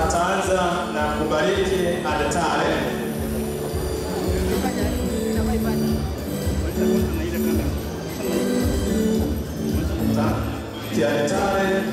Ataanza na kubariki altare. Altare.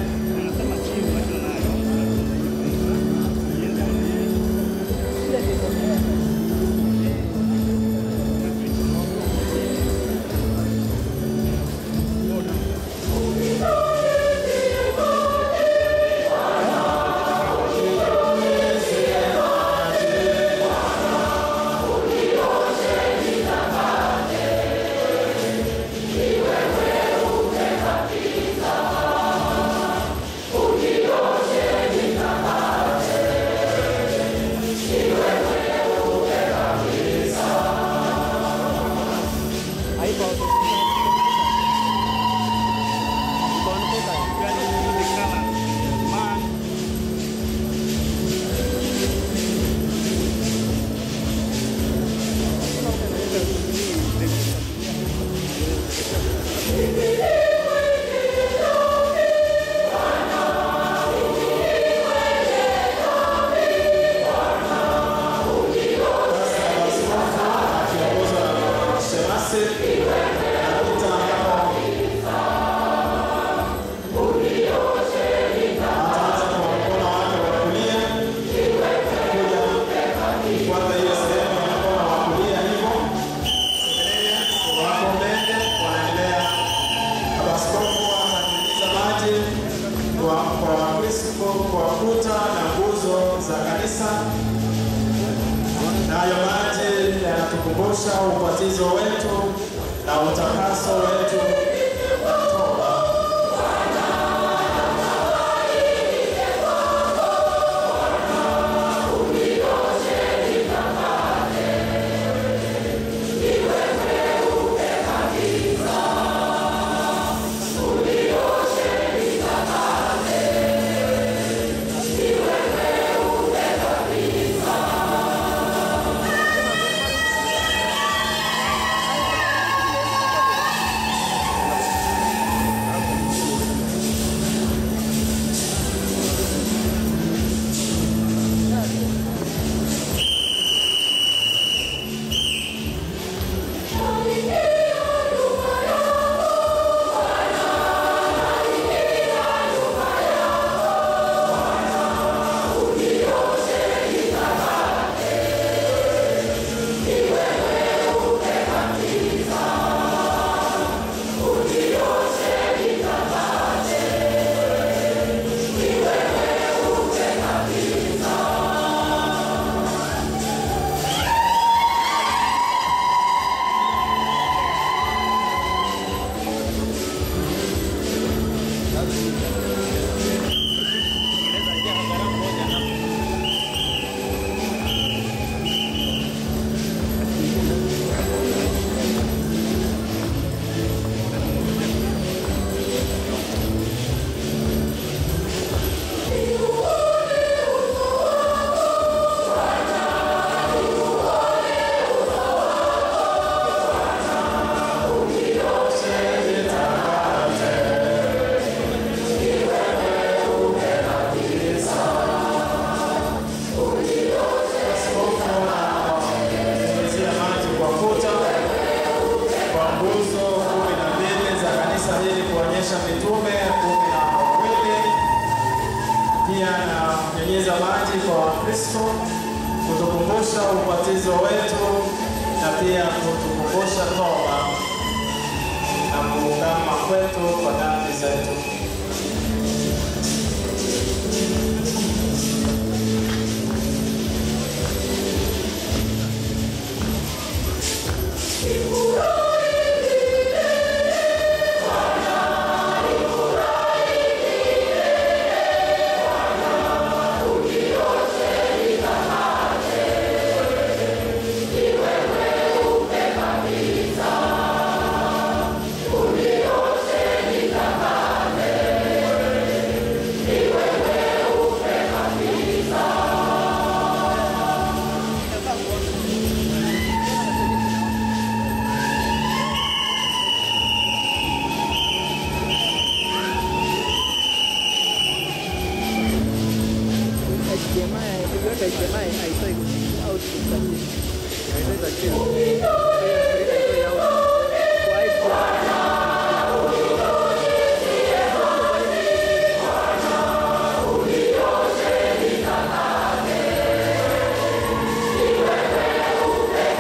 Nayo maji yanatukumbusha ubatizo wetu na utakaso wetu na toba. Mitume 12 pia na kunyunyiza maji kwa Wakristo kutukumbusha ubatizo wetu na pia kutukumbusha toba na kuungama kwetu kwa dhambi zetu. Ulioshe nitakate. HDMI haitoi output za chini. Haitoi za chini. Hiyo screen haitoi output. Kwa HDMI.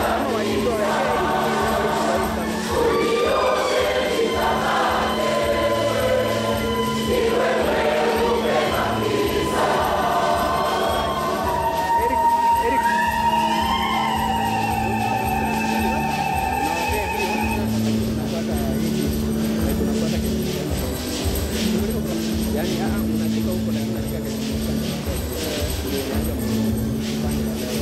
Kama washindwa wawekee hii memory kwa hii kamera. Eric, Eric. Unawapea hiyo, unapata hiki. Like unapata kitu kingine tofauti. Yaani unashika huko lakini unashika kitu kingine. Ndio inaanza kupanda baadaye.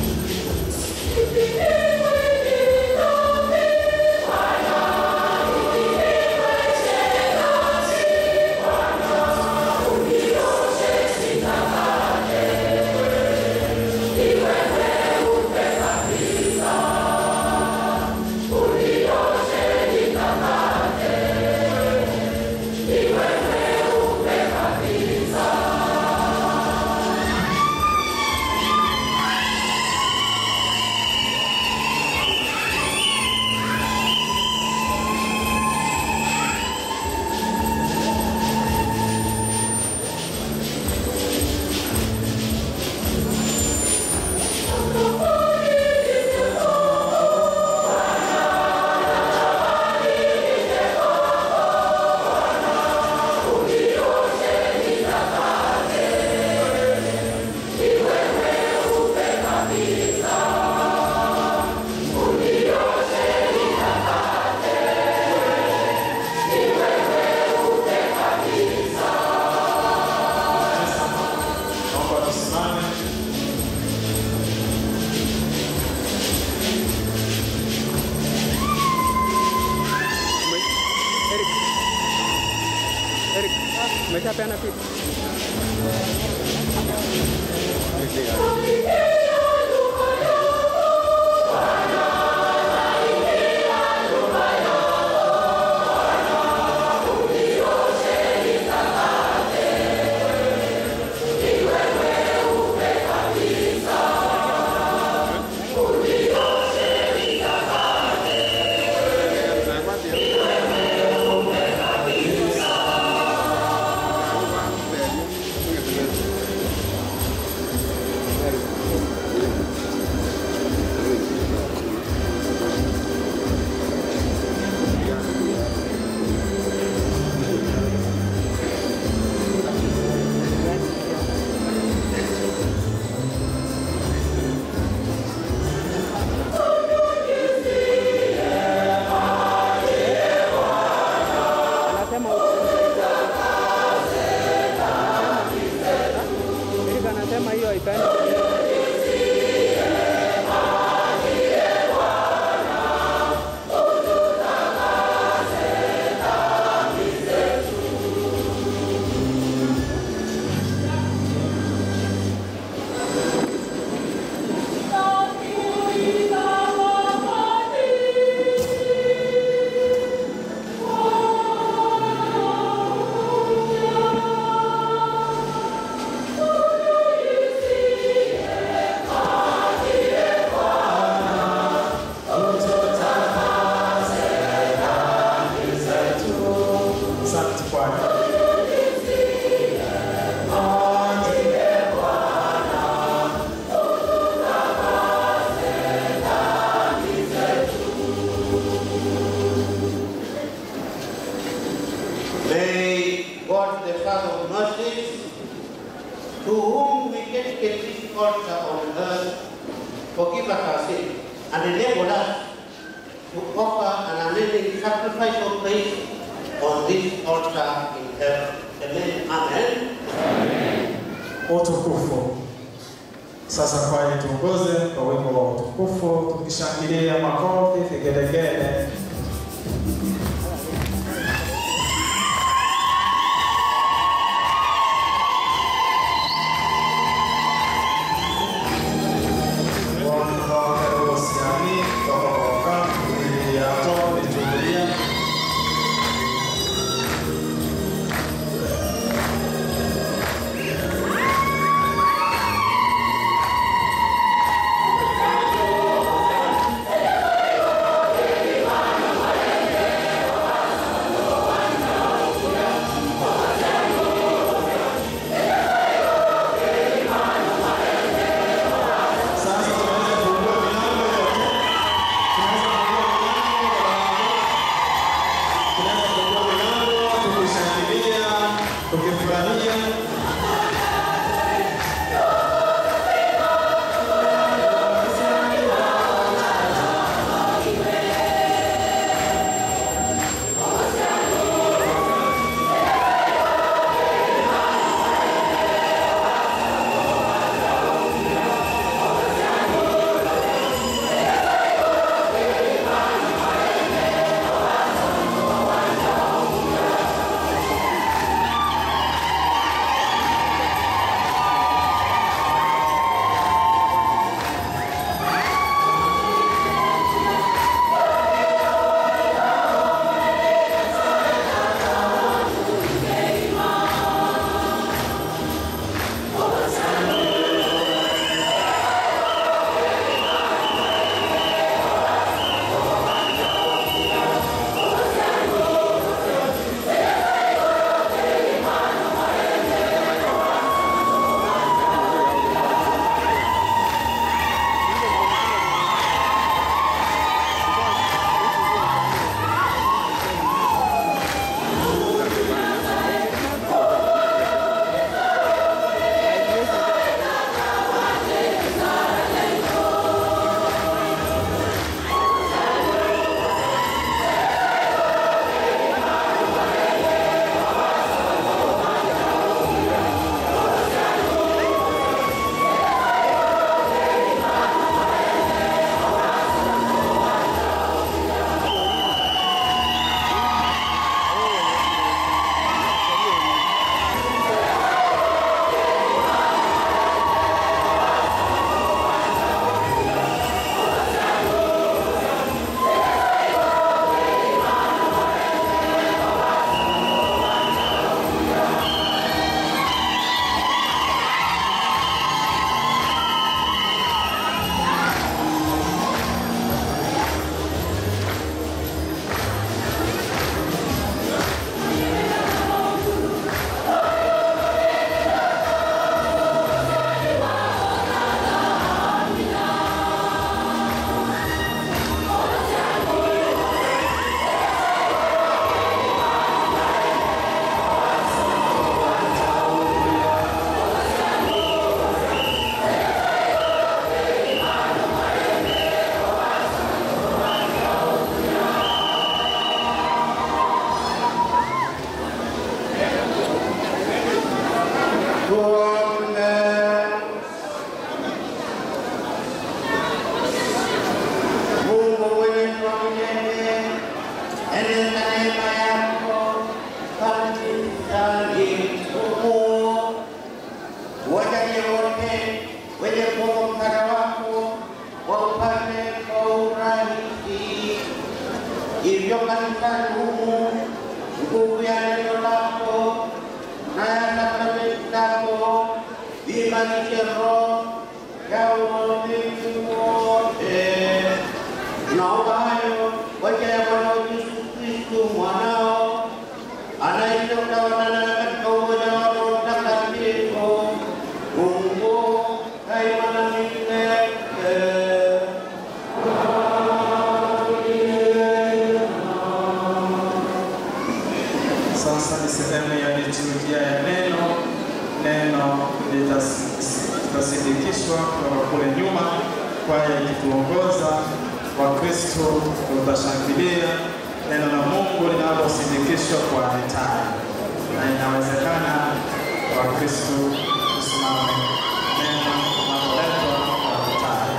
Naomba tusimame. Eric. Eric, umeshapeana picha? Anasema Eric anasema hiyo haipendi. Asante kwaya. May God the Father of mercies, to whom we dedicate this altar on earth, forgive us our sins and enable us to offer an unending sacrifice of praise on this altar in heaven. Amen. Amen. Utukufu. Sasa kwaya tuongoze kwa wimbo wa utukufu, tukishangilia makofi, vigelegele. humu, wajalie wote wenye kuomba msaada wako waupate kwa urahisi. Hivyo kanisani humu nguvu ya neno lako na ya sakramenti zako viimarishe roho ya waumini wote. Tunaomba hayo kwa njia ya Bwana wetu Yesu Kristo mwanao anaishi kutawala katika umoja wa Roho Mtakatifu, Mungu daima na milele. Sasa ni sehemu ya liturujia ya neno. Neno litasindikishwa kutoka kule nyuma, kwaya ikituongoza. Wakristo tutashangilia neno la Mungu linalosindikishwa kwa mitari, na inawezekana Wakristo tusimame neno linapoletwa kwa mitari.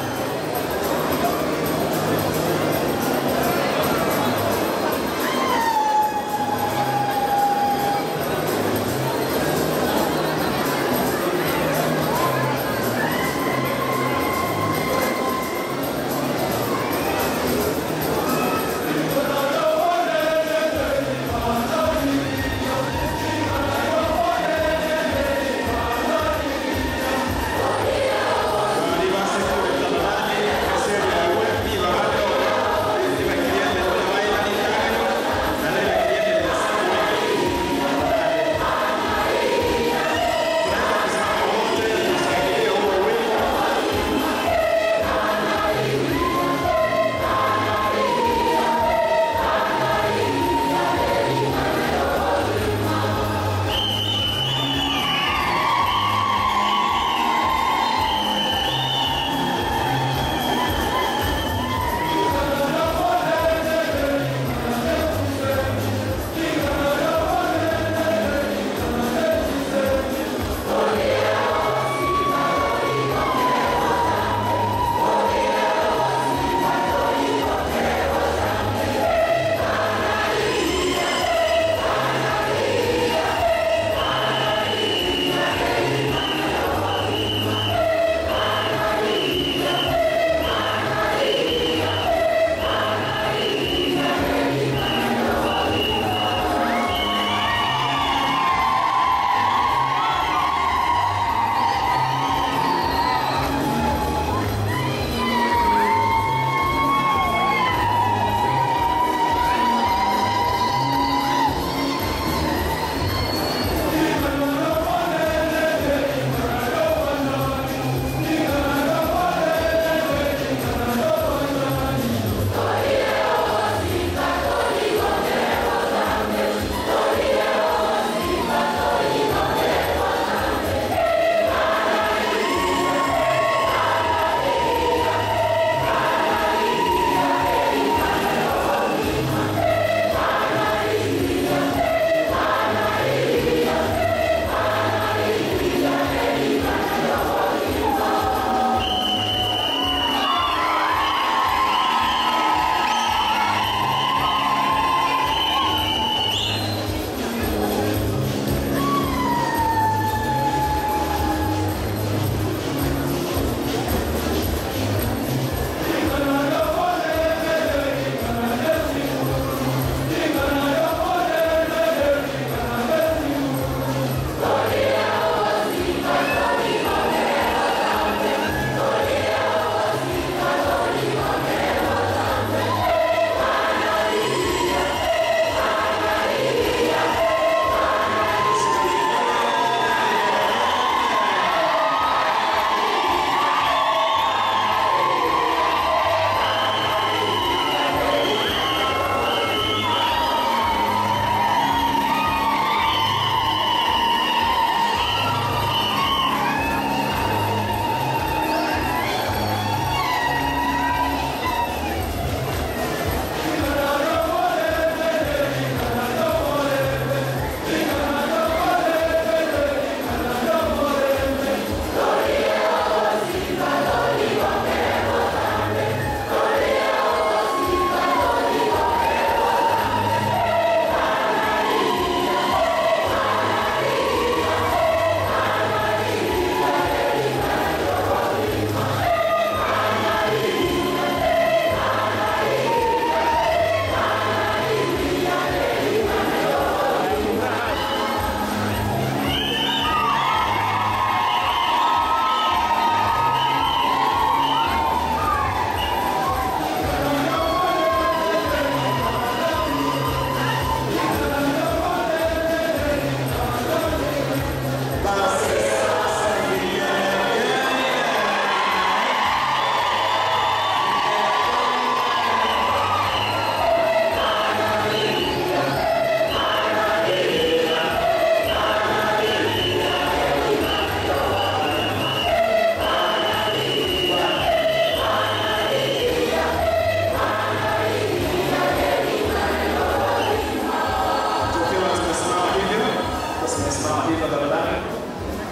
Thank you.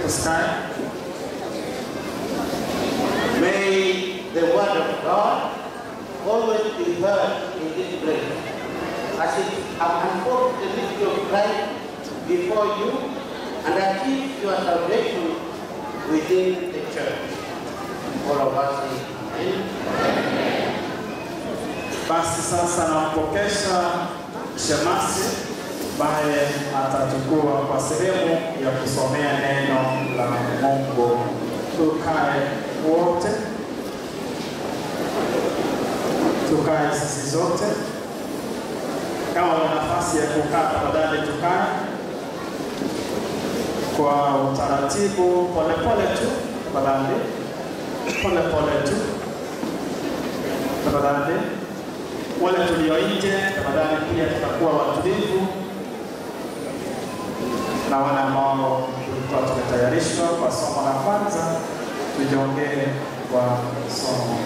Tusikae. May the word of God always be heard in this place, as it unfolds the mystery of Christ before you and achieves your salvation within the church. All of us say amen. Basi sasa nampokesha shemasi ambaye atachukua kwa sehemu ya kusomea neno la Mungu. Tukae wote, tukae sisi zote. Kama una nafasi ya kukaa, tafadhali tukae kwa utaratibu, polepole tu, tafadhali, polepole tu, tafadhali. Wale tulio nje, tafadhali pia tutakuwa watulivu, na wale ambao tulikuwa tumetayarishwa kwa somo la kwanza, tujiongee kwa somo.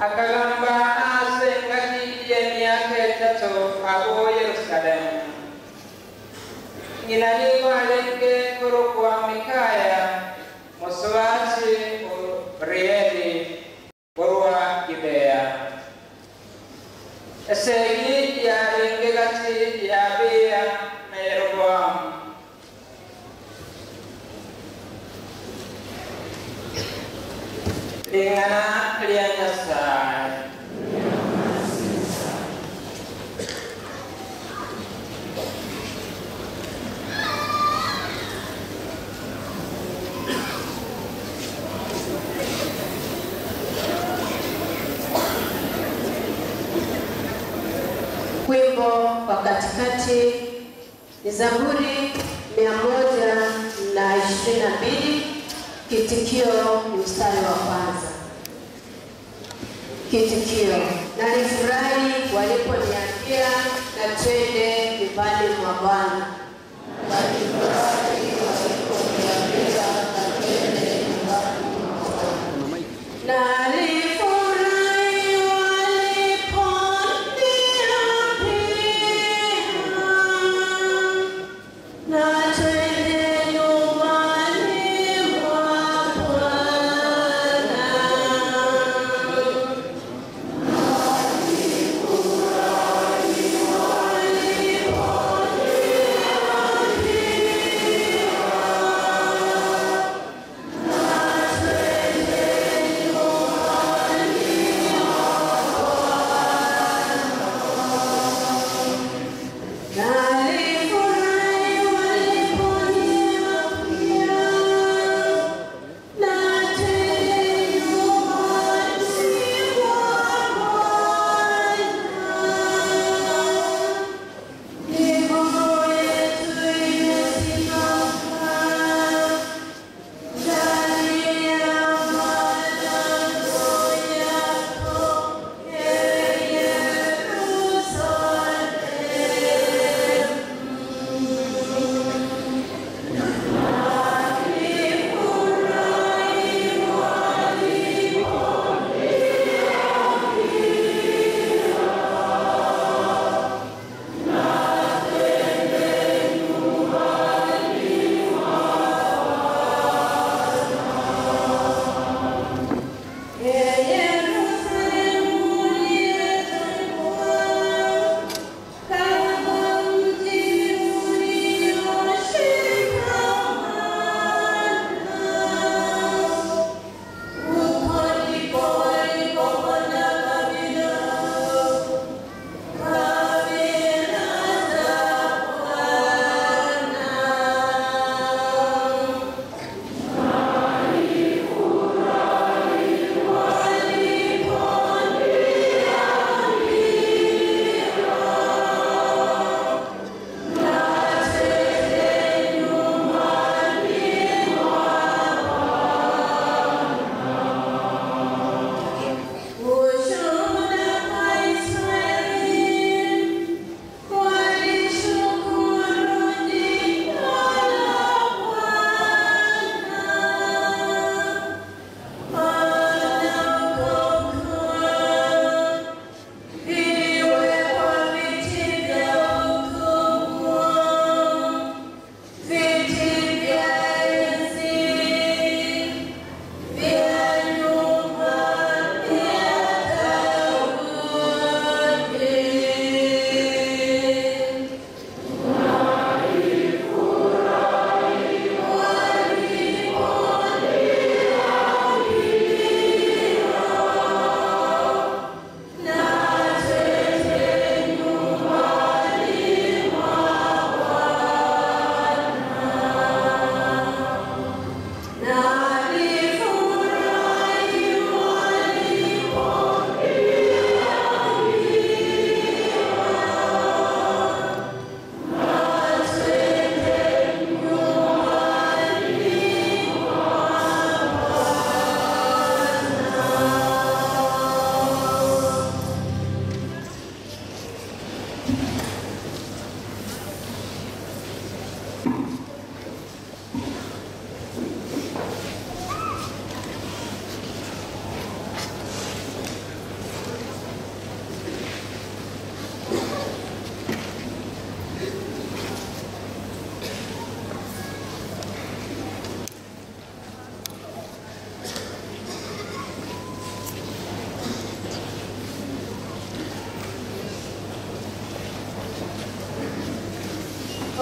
Akagamba ase ngaki Ng'ina nigo arenge korokwa Mikaya mosubati Urieli korwa Gibea. Esegi yarenge gati ya Abiya na Yeroboamu. Ring'ana ria Nyasaye. Wimbo wa katikati ni Zaburi 122, kitikio ni mstari wa kwanza. Kitikio: nalifurahi waliponiambia na twende nyumbani mwa Bwana. Nalifurahi waliponiambia na twende nyumbani mwa Bwana. Nalifurahi waliponiambia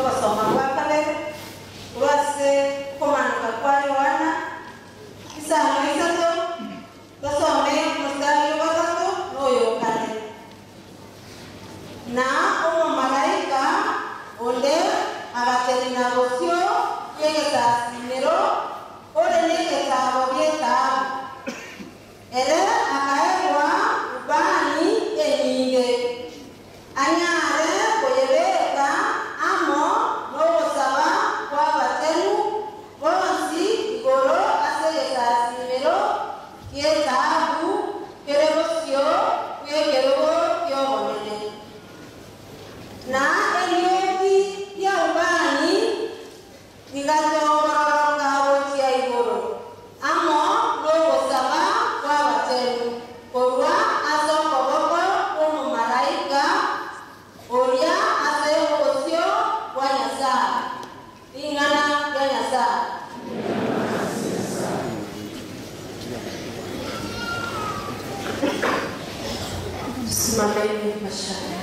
Obasoma kwa kabere urase kumanuka kwa Yohana isano isato basome mstari wa tatu n'oyo kane. Na omumalaika onde abaterina bosio yegesasimiro ore n'egesabo by'etaabu ere akaegwa ubani enyinge anyare kuyebeka amo n'obusaba kw'abatemu bonsi igoro ase egesasimiro ky'etaabu kere bosio bw'ekerogo ky'obonene. Na erioki rya ubani rigatongororoka gochia igoro amo n'obusaba kw'abatemu korwa ase okoboko kw'omumalaika oria ase obosio bwa Nyasaye. Ring'ana rya Nyasaye. Tusimameni mashahidi.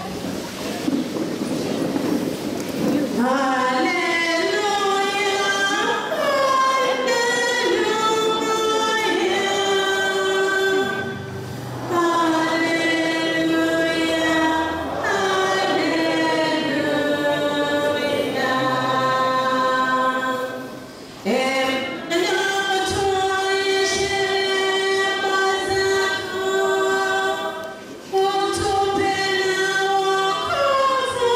Haleluya, haleluya, haleluya, haleluya. Utupe na wokovu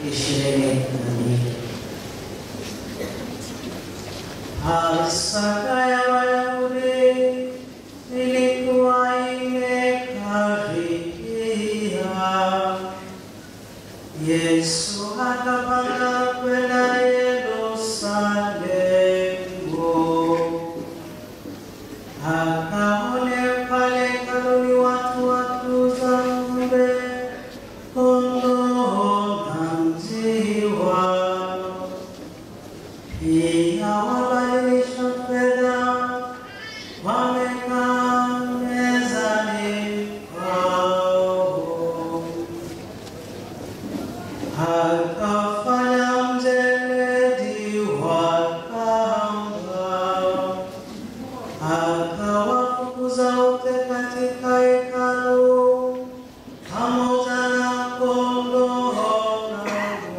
22. Pasaka ya Wayahudi ilikuwa imekaribia. Yesu akapanda kwenda Yerusalemu. Akaone pale hekaluni watu wakiuza ng'ombe, kondoo na njiwa. Pia wabadilisha fedha wamekaa mezani pao. Akafanya mjeledi wa kamba, akawafukuza wote katika hekalu pamoja na kondoo na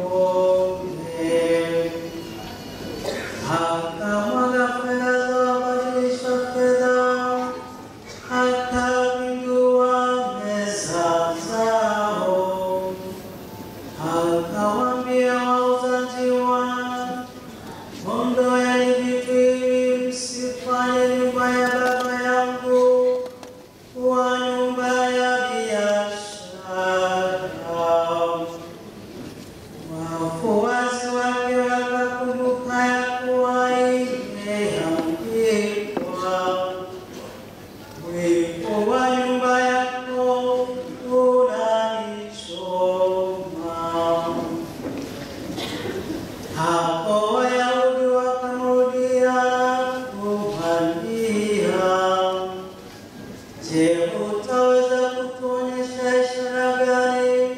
ng'ombe. Akamwaga fedha za wabadilisha fedha, akapindua meza zao. Akawaambia wauzaji wa ondoeni vitu hivi, msifanye nyumba ya Baba yangu kuwa nyumba ya biashara. Wafuasi wake wakakumbuka ya kuwa imeandikwa, wivu wa nyumba yako unanichoma. Hapo Wayahudi wakamrudia kumwambia, je, utaweza kutuonyesha ishara gani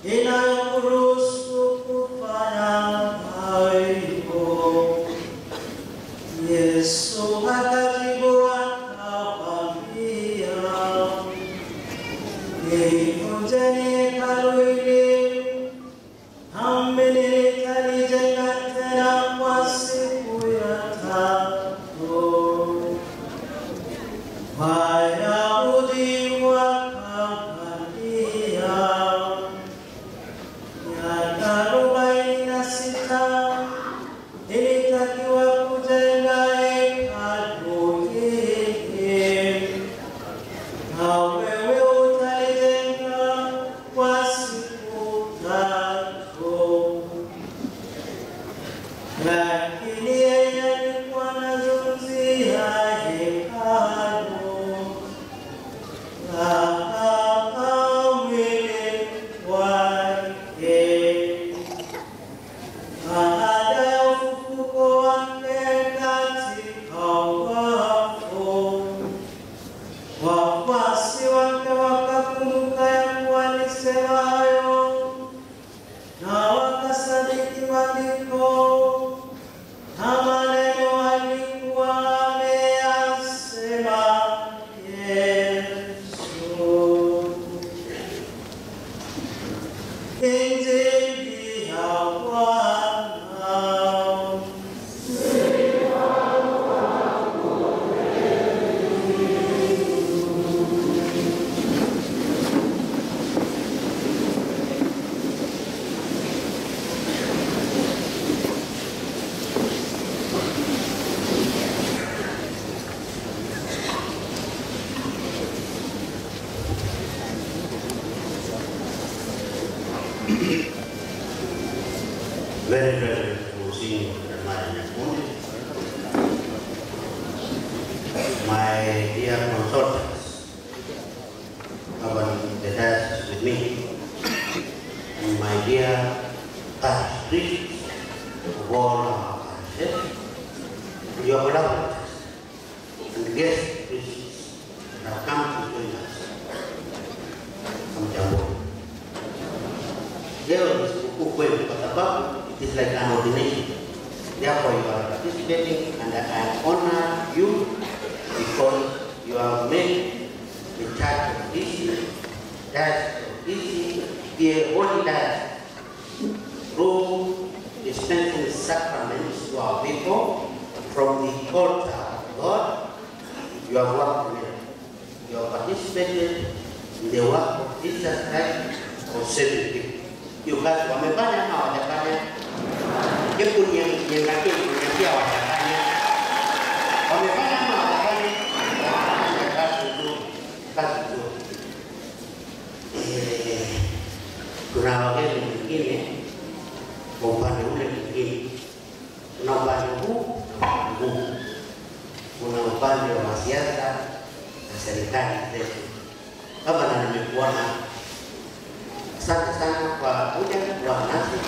inayokuruhusu kufanya hayo? Yesu akajibu akawaambia, livunjeni hekalu hili, nami nitalijenga tena kwa siku ya tatu. Wayahudi wakamwambia, miaka 46 ilitakiwa kujenga hekalu hili, na wewe utalijenga kwa siku tatu. Lakini yeye alikuwa anazungumzia hekalu la mwili wake. Baada ya ufufuko wake katika wafu, wafuasi wake wakakumbuka ya kuwa alisema hayo, na wakasadiki maandiko na maneno alikuwa ameyasema Yesu. Injili ya Bwana. Very Reverend Monsignor Jeremiah Nyakundi, my dear consultants, Governor the diocese with me, and my dear parish priests of all our parishes, your collaborators, and guest priests that have come to join us. Hamjambo. Leo ni sikukuu kwenu kwa sababu it is like an ordination. Therefore you are participating, and I honor you because you have made the church of Kisii, diocese of Kisii, be a holy diocese through dispensing sacraments to our people from the altar of God. You have worked together. You have participated in the work of Jesus Christ of saving people. Hiyo kazi wamefanya ama hawajafanya? Hebu niangalie, niambie hawajafanya. Wamefanya ama hawajafanya? Wamefanya kazi nzuri, kazi nzuri. Kuna wageni wengine kwa upande ule mwingine. Kuna upande huu na upande huu. Kuna upande wa siasa na serikali zetu. Kama na nimekuona, asante sana kwa kuja kwa nasi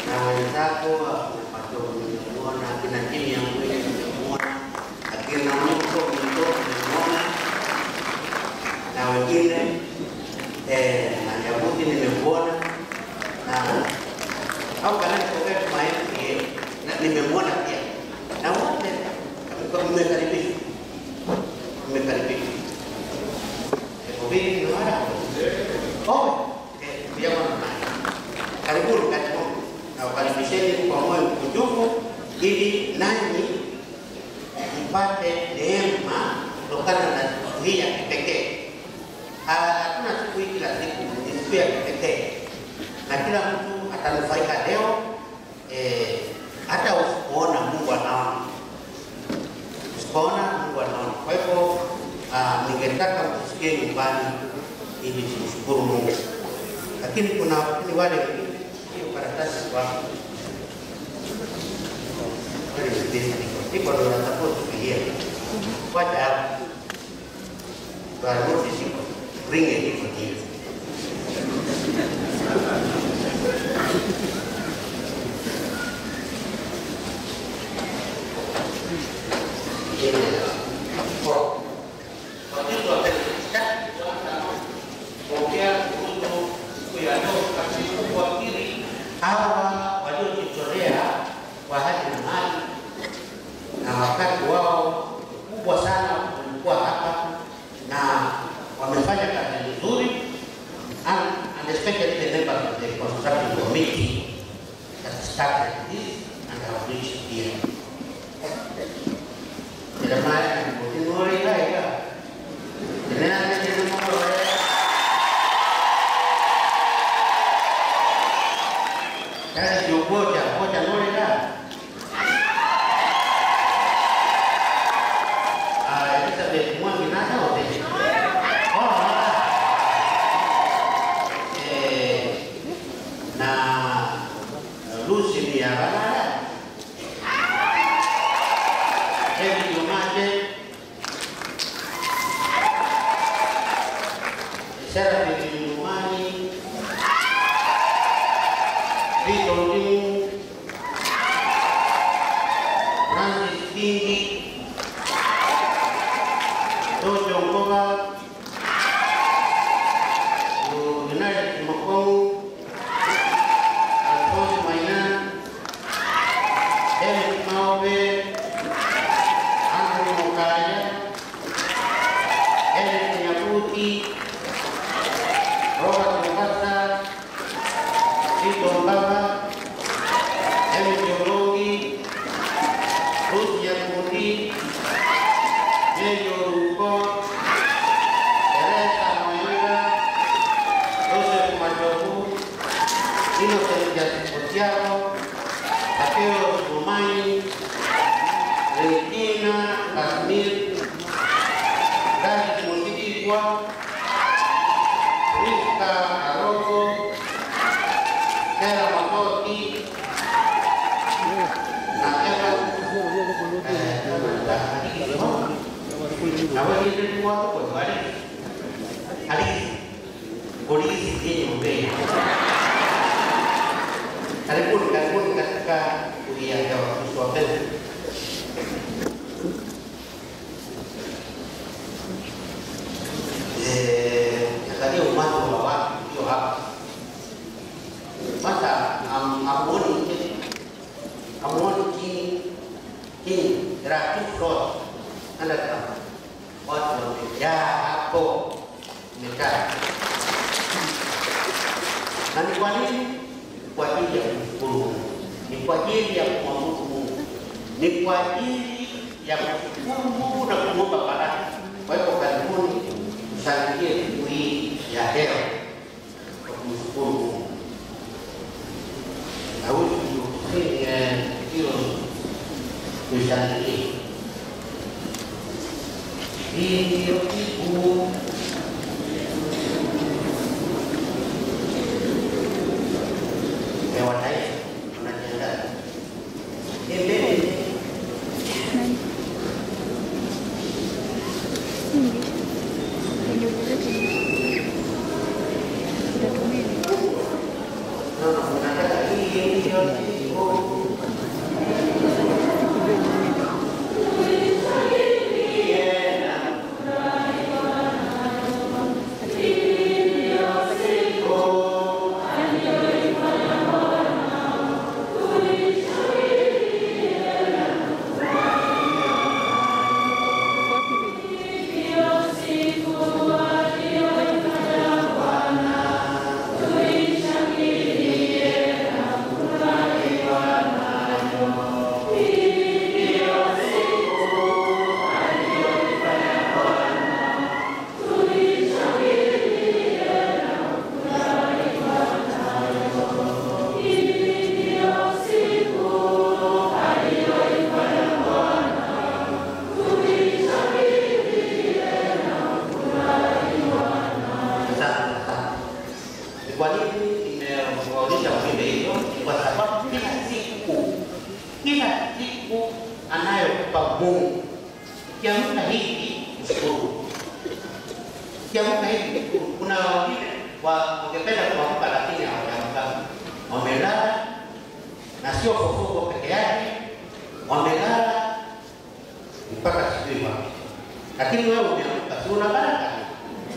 na wenzako akina nimemuona, akina Jimmy Ambwene nimemuona, akina Mungu nimemuona na wengine na Nyabuti nimemuona na au kana forget my MCA na nimemuona pia, na wote mmekaribishwa, mmekaribishwa. Karibuni katika na wakaribisheni kwa moyo mkunjufu ili nanyi mpate neema kutokana na siku hii ya kipekee. Hakuna siku hii kila siku, ni siku ya kipekee na kila mtu atanufaika leo. Hata usipoona Mungu anaona, usipoona Mungu anaona. Kwa hivyo ningetaka mtusikie nyumbani ili tumshukuru Mungu. Lakini kuna wale wengine hiyo karatasi kwa wale wengine iko ndio supposed to be here. What up? But what is it? Bring it here. Hawa waliojitolea kwa hali na mali na wakati wao mkubwa sana ulikuwa hapa na wamefanya kazi nzuri. And Serafini Lumani, Vito Ndimu, Francis Kingi, Tojo Mboga, United Makongu, Alfonso Maina, Eric Maobe, Andrew Mokaya, Eric Nyabuti, Robert Mukasa, Tito Mbaba, Eric Jorogi, Ruth Nyakundi, Mary Oruko, Teresa Moyuga, Joseph Majobu, Innocent Otiago, Mateo Lumani, Regina Kasmir, David Mundigwa, Rita Aroko, Sera Makoti, na Eva Karibuni, karibuni katika kulia ya Wakristo wapendwa. Angalia umati wa watu ulio hapa. Kwanza amuoni chini chini, there are two floors underground. Watu wamejaa hapo, wamejaa. Na ni kwa nini? Kwa ajili ya kumshukuru Mungu, ni kwa ajili ya kumwabudu Mungu, ni kwa ajili ya kumshukuru Mungu na kumwomba baraka. Kwa hivyo karibuni tushangilie siku hii ya leo kwa kumshukuru Mungu. I wish you sing hiyo tushangilie. Hii ndiyo siku ya wataifa tunajiandaa. Mbele Kwa nini nimewaonyesha ujumbe hiyo? Kwa sababu kila siku anayokupa Mungu, ukiamka hivi mshukuru, ukiamka hivi mshukuru. Kuna wengine wangependa kuamka lakini hawajaamka, wamelala, na sio kufuko peke yake, wamelala mpaka sijui wapi. Lakini wewe umeamka, si una baraka?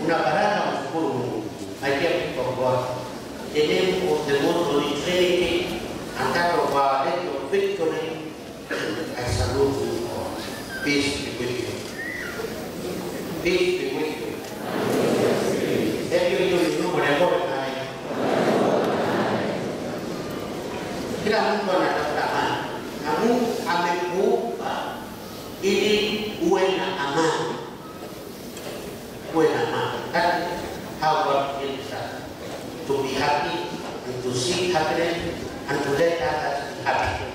Una baraka, mshukuru Mungu. My dear people of God, the name of the Most Holy Trinity and that of our Lady of Victory, I salute you all. Peace be with you. Peace be with you. Thank you, you Kila mtu anatafuta amani, na Mungu amekuumba ili uwe na amani. Uwe na amani. That is how God created us. To be happy and to seek happiness and to let others be happy.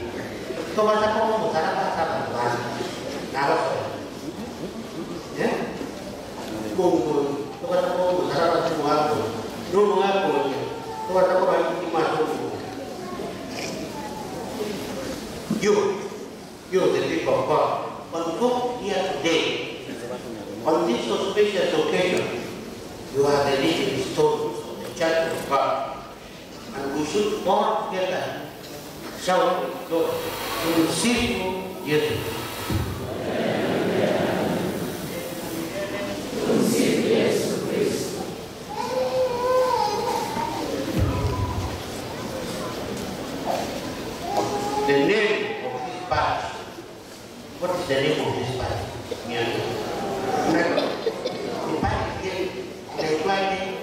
You, the people of God, convoked here today, on this auspicious occasion, You are the living stones of the Church of God. And we should all together shout with joy to receive you. The name of this parish. What is the name of this parish? The parish name,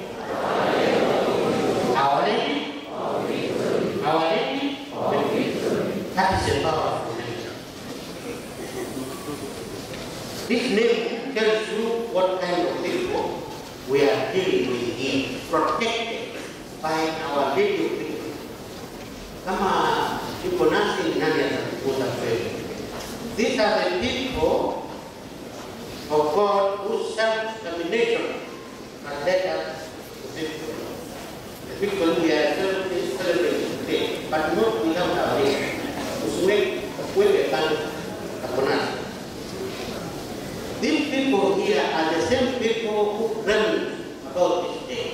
Our Lady, Our Lady of Victory. That is a powerful name. This name tells you what kind of people we are dealing with here, protected by Our Lady of Victory. Kama yuko nasi nani atakukuza kweli? These are the people of God whose self-determination has led us to victory. The victory we are celebrating today, but not without our name. These people here are the same people who dreamed about this day.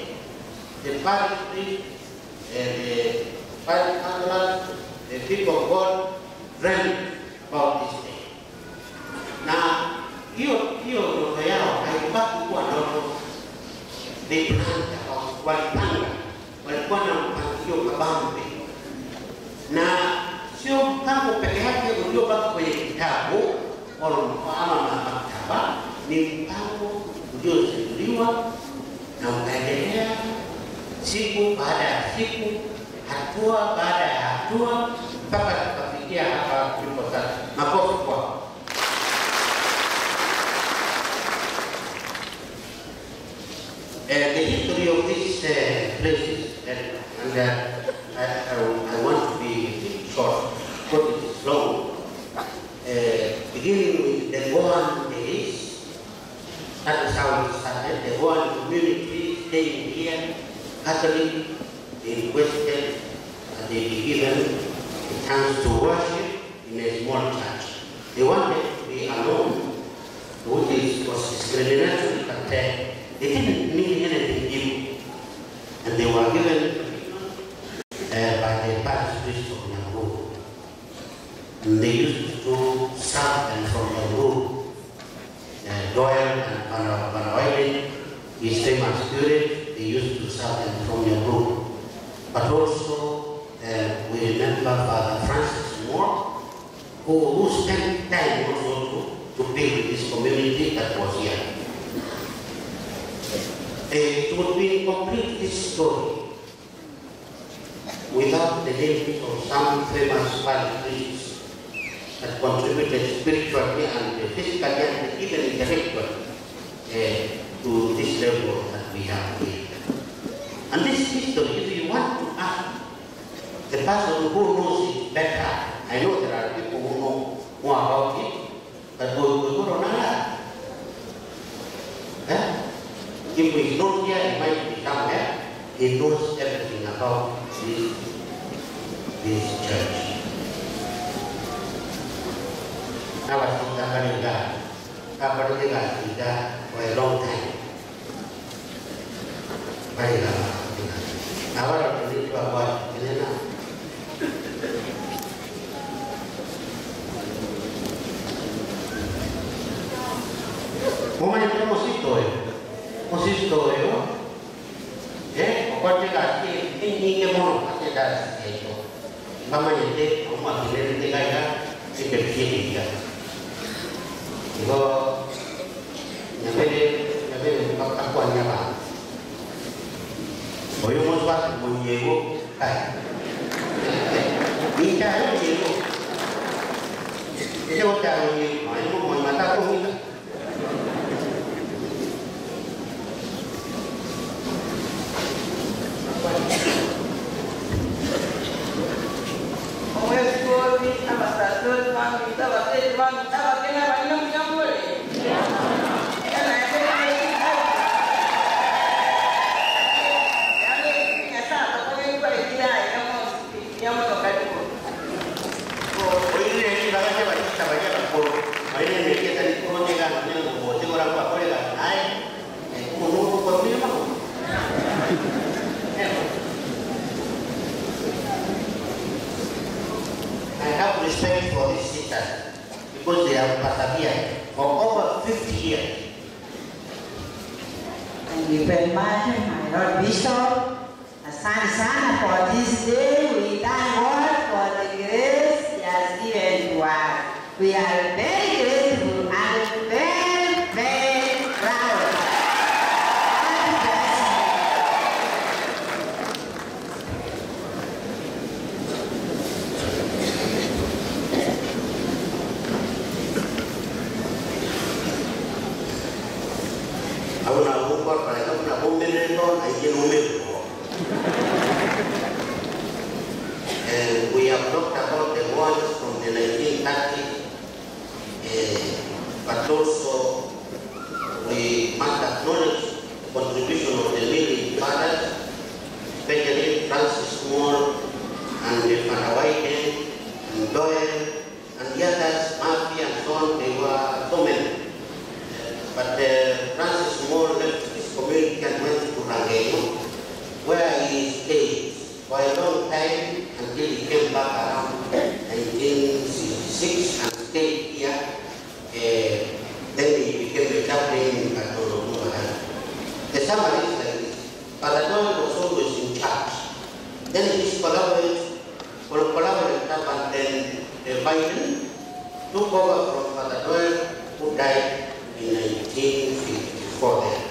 The parish priest, the parish councillors, the people of God dreamed about this day. Na hiyo ndoto yao haibaki kuwa ndoto. They planned about, walipanga, walikuwa na mpangilio kabambe. Na sio mpango peke yake uliobaki kwenye kitabu ama maktaba, ni mpango uliozinduliwa na ukaendelea siku baada ya siku, hatua baada ya hatua, mpaka tukafikia hapa tulipo sasa. Makofi kwao. The history of these places, and I want to be short, because it is long. Beginning with the Goan days, that is how it started. The Goan community staying here, Catholic, they requested that they be given a chance to worship in a small church. They wanted to be alone, which was discriminatory, but they didn't mean anything evil. And they were given by the parish priest of Nyahururu. And they used to serve them from Nyahururu. Doyle and Van his famous curate, they used to serve them from Nyahururu. But also, we remember Father Francis Moore, who spent time also to build this community that was here. It would be incomplete, this story, without the names of some famous parish priests that contributed spiritually and physically and even intellectually to this level that we have here. And this history, if you want to ask the person who knows it better, I know there are people who know more about it, but we don't know. If he's not here, he might be somewhere. He knows everything about this church. I was in for a long time. Thank you. Reverend Mother, my Lord Bishop, asante sana for this day. We thank God for the grace He has given to us. We are very grateful and very, very proud. God bless you. And we have talked about the ones from the 1930s, but also we must acknowledge the contribution of the leading fathers, especially Francis Moore and the Father Wyden and Doyle and the others, Murphy and so on. They were so many. But Francis Moore left his community and went to Rangenyo, where he stayed for a long time until he came back around 1966 and stayed here. Then he became a chaplain in Katoro. The summary is like this. Father Doyle was always in charge. Then his collaborator and then Biden took over from Father Doyle, who died in 1954 there,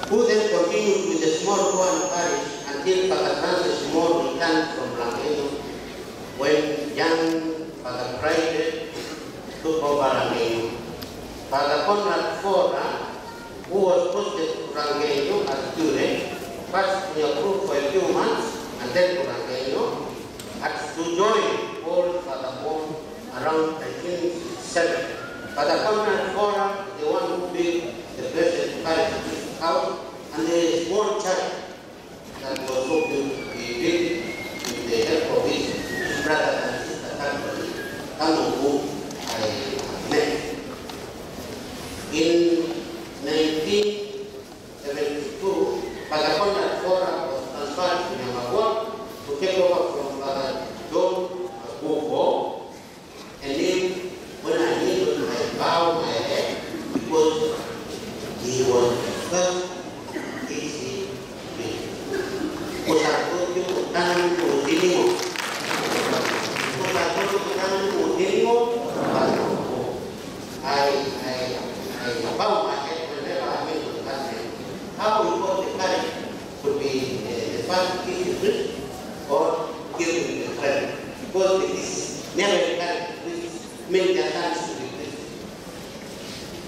who then continued with the small Goan parish until Father Francis Moore returned from Rangenyo, when young Father Pride took over Rangenyo. Father Conrad Fora, who was posted to Rangenyo as curate, first to Nakuru for a few months and then to Rangenyo, had to join old Father Moore around 1967. Father Conrad Fora, the one who built the blessed parish house and the small church that was so built, he built with the help of his brother and sister Catholic, who I met. In 1972, Father Conrad Fora was transferred to Nyamagwa to take over from Father John Magubo, and then when I kneeled, I bowed my head because he was the first easy priest. I bow my head whenever I meet with that man. How we got the courage to be the first easy priest or give him the credit? Because it is never encouraged priests make their sons to be priests.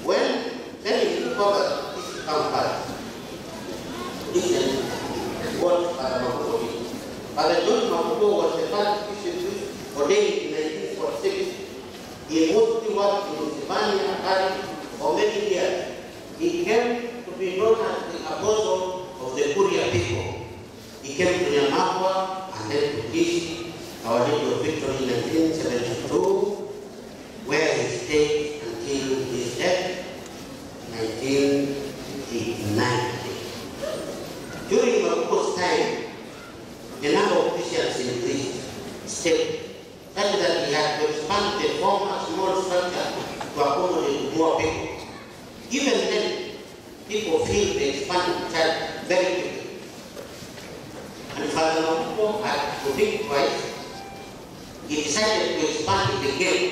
When then he took over this town parish, listen what Father Magubo did. Father John Magubo was the first Christian priest ordained in 1946. He mostly worked in Sibania parish for many years. He came to be known as the apostle of the Kuria people. He came to Nyamakwa and then to Kisii, Our Lady of Victory in 1972, where he stayed until his death in 1989. During Magubo's time, the number of Christians increased steadily, such that he had to expand the former small structure to accommodate more people. Even then, people filled the expanded church very quickly. And Father Magubo had to think twice. He decided to expand it again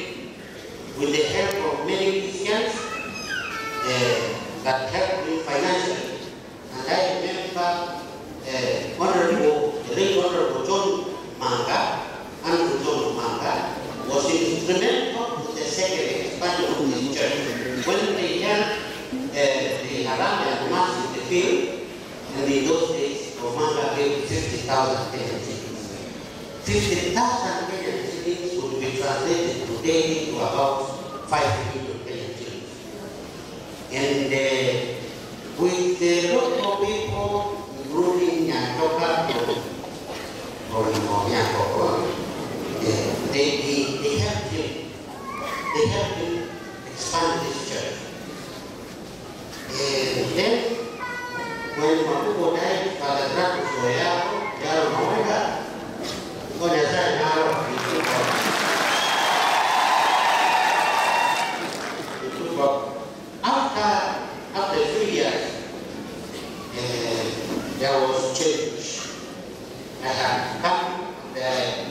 with the help of many Christians that helped him financially. And I remember the late Honorable John Manga, Andrew John Manga, was instrumental to the second expansion of this church. When they held the Harambee and Mass in the field, and in those days, Omanga gave 50,000 Kenyan shillings. 50,000 Kenyan shillings would be translated today into about 5 million Kenyan shillings. And with the local people, including Nyantoka from Nyakoko, they helped him. They helped him expand this church. And then, when Magubo died, Father Gratus Oyaro, Yaro Mawega, After a few years, there was change. I had come and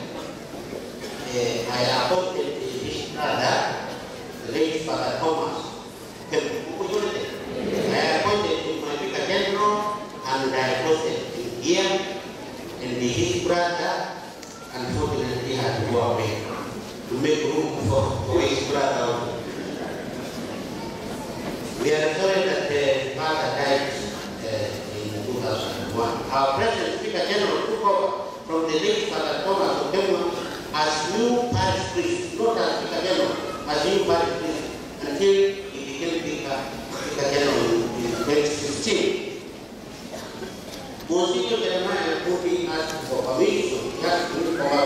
I appointed his brother, the late Father Thomas. I appointed him my vicar general, and I posted him here, and his brother unfortunately had to go away to make room for his brother. We are sorry that the father died in 2001. Our present Vicar General took over from the late Father Thomas Okemwa as new parish priest, not as Vicar General, as new parish priest, until he became Vicar General in 2015. Monsignor Jeremiah Nkubi asked for permission, he asked for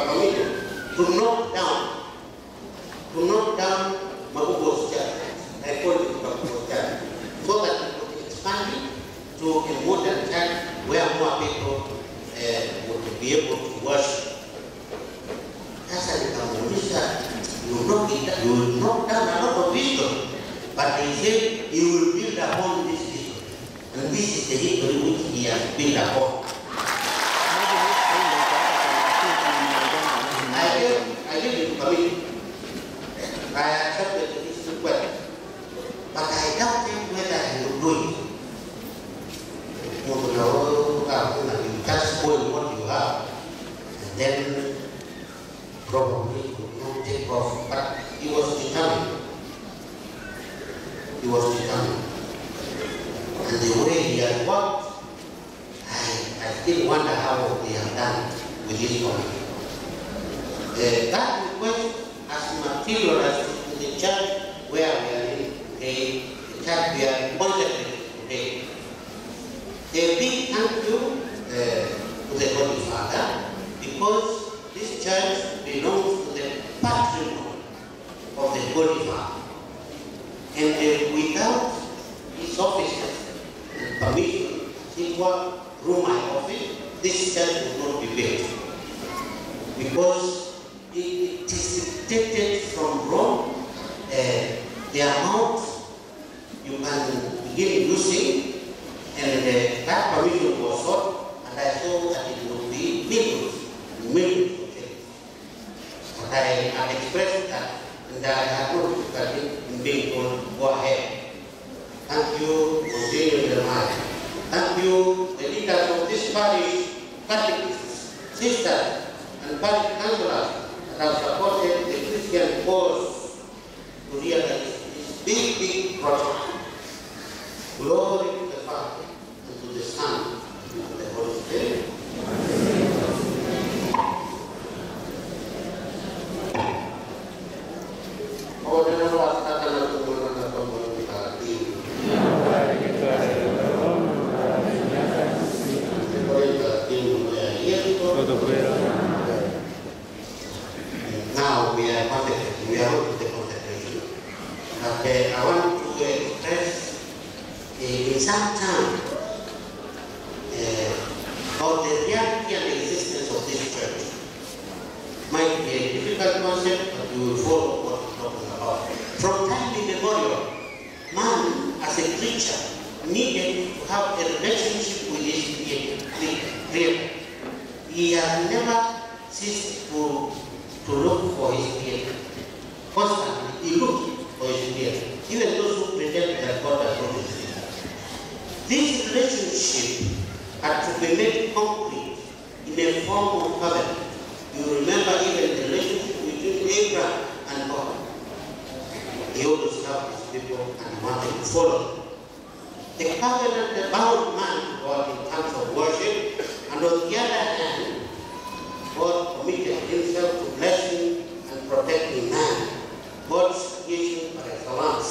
permission to knock down Mabugo's church. I call it Mabugo's church, so that it could expand it to a modern church where more people would be able to worship. Sasa nikamuuliza, you will knock down a lot of history, but he said you will build upon this history. And this is the history which he has built upon. I gave him permission. I accepted his request, but I doubted whether he would do it. You just spoil what you have, and then probably could not take off. But he was determined. He was determined. And the way he had worked, I still wonder how he had done with his family. That request has materialized in the church where we are in today, the church we are consecrating today. A big thank you to the Holy Father, because this church belongs to the patrimony of the Holy Father. And without his offices and permission, it was through my office, this church would not be built. Because it is dictated from Rome, the amount you can begin using, and that permission was sought, and I saw that it would be millions and millions of shillings. But I had expressed that, and I had no difficulty in being told, go ahead. Thank you, Monsignor Jeremiah. Thank you, the leaders of this parish, catechists, sisters, and parish councillors that have supported the Christian cause to realize this big, big project. Glory to the Father, and to the Son, and to the Holy Spirit. Now we are consecrating, we are going to the consecration. But I want to express in some time about the reality and existence of this church. Might be a difficult concept, but you will follow what we're talking about. From time immemorial, man as a creature needed to have a relationship with his creator. He has never ceased to look for his creator. Constantly, he looked for his creator. Even those who pretend that God does not exist. This relationship had to be made concrete in a form of covenant. You remember even the relationship between Abraham and God. He always loved his people and wanted to follow them. The covenant bound man to God in terms of worship, and on the other hand, God committed himself to blessing and protecting man, God's creation by excellence.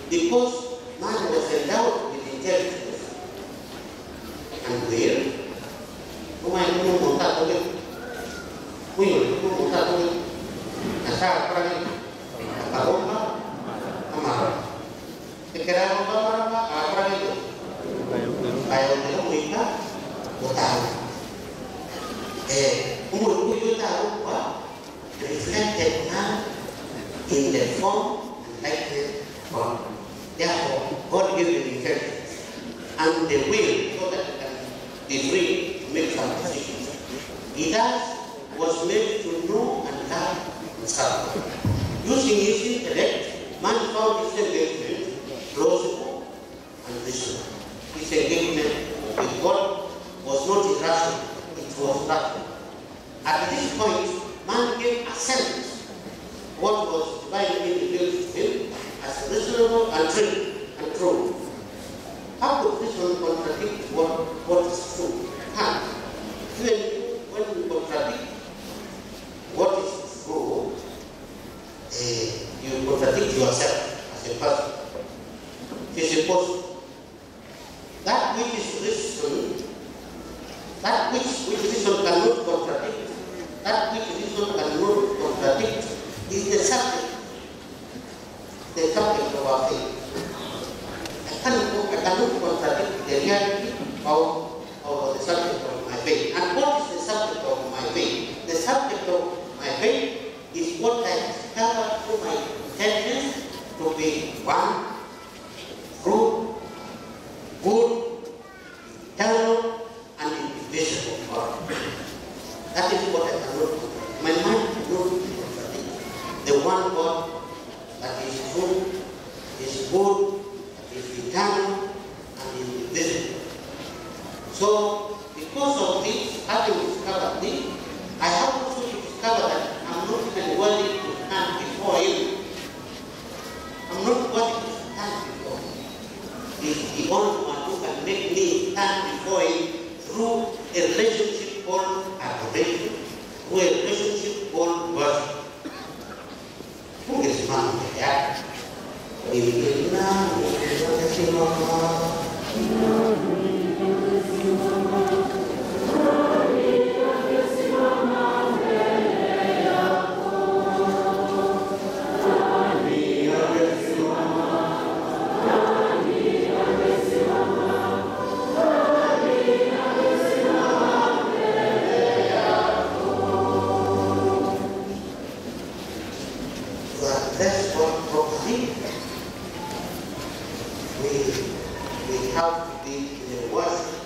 Because man was endowed with intelligence and will, reflected man in the form and likeness of God. Therefore, God gave him intelligence. and the will so that he can be free to make some decisions. He thus was made to know and love himself. Using his intellect, man found his engagement plausible and reasonable. His engagement with God was not irrational, it was rational. At this point, man gave assent what was divinely revealed to him as reasonable and true. How could reason contradict what is true? Can't. Even when you contradict what is true, you contradict yourself as a person. It is impossible. That which is reason, that which reason cannot contradict, that which reason cannot contradict is the subject of our faith. I cannot contradict the reality of the subject of my faith. And what is the subject of my faith? The subject of my faith is what I discovered through my intelligence to be one, true, good, eternal, and indivisible God. That is what I cannot contradict. My mind cannot contradict the one God that is true, is good, that is eternal, and indivisible. So, because of this, having discovered this, I have also to discover that I'm not even worthy to stand before Him. I'm not worthy to stand before Him. He's the only one who can make me stand before Him through a relationship called adoration, through a relationship called worship. Ungesimama mbele yake. Ni nani angesimama? We have to be in a worship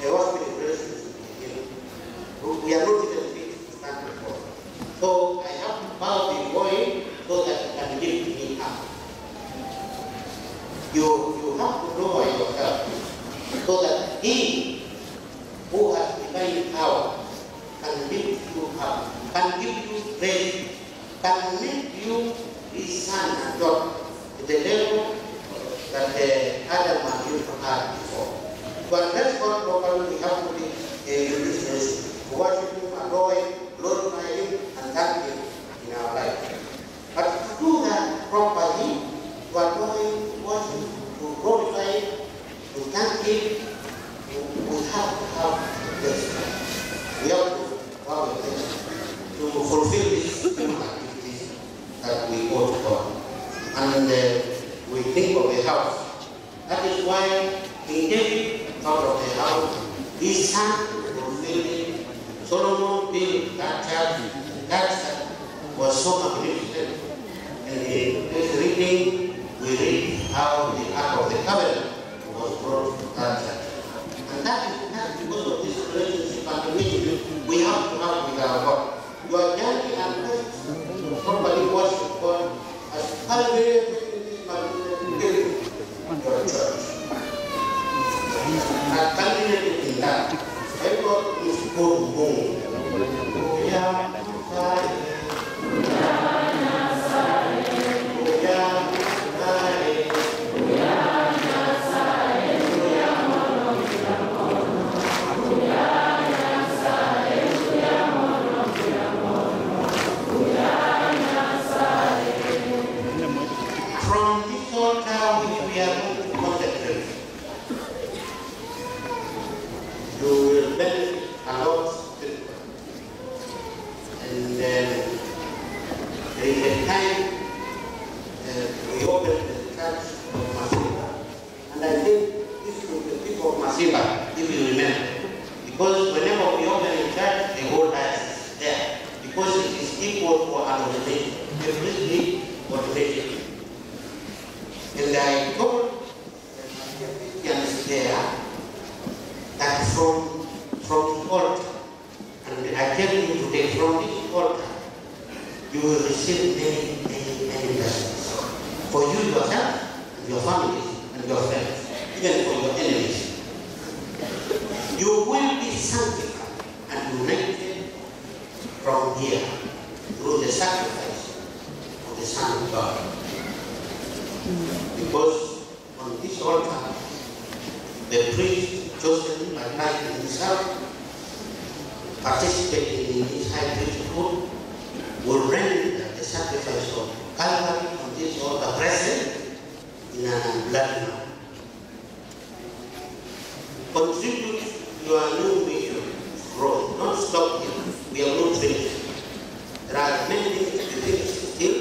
relationship with Him. We are not even fit to stand before. So I have to bow before Him so that He can lift me up. You have to lower yourself so that He who has divine power can lift you up, can give you grace, can make you His son and daughter to the level that Adam and Eve had before. But let's God properly, we have to be in this relationship, to worship Him, adore Him, glorify Him, and thank Him in our life. But to do that properly, to adore Him, to worship, to glorify Him, to thank Him, we have to have this. We have to have a place to fulfill these human activities that we owe to God. And we think of a house. That is why King David thought of the house. His son fulfilled it. Solomon built that church. That church was so magnificent. And in this reading, we read how the Ark of the Covenant was brought to that church. And that is not because of this relationship and engagement we have to have with our God. Your journey and quest to properly worship God as culminated in this magnificent building, your church. And culminated in that. Kwa hivyo mshukuru Mungu. From this altar which we are going to consecrate, you will benefit a lot spiritually. And From the altar, and I tell you today, from this altar, you will receive many, many, many blessings. For you yourself, and your families, and your friends, even for your enemies. You will be sanctified and united from here through the sacrifice of the Son of God. Because on this altar, the priest chosen by Christ himself, participating in his high priesthood, will render the sacrifice of Calvary on this altar present in an unbloody manner. Contribute your new mission growth. Don't stop here. We are not finished. There are many things to finish still.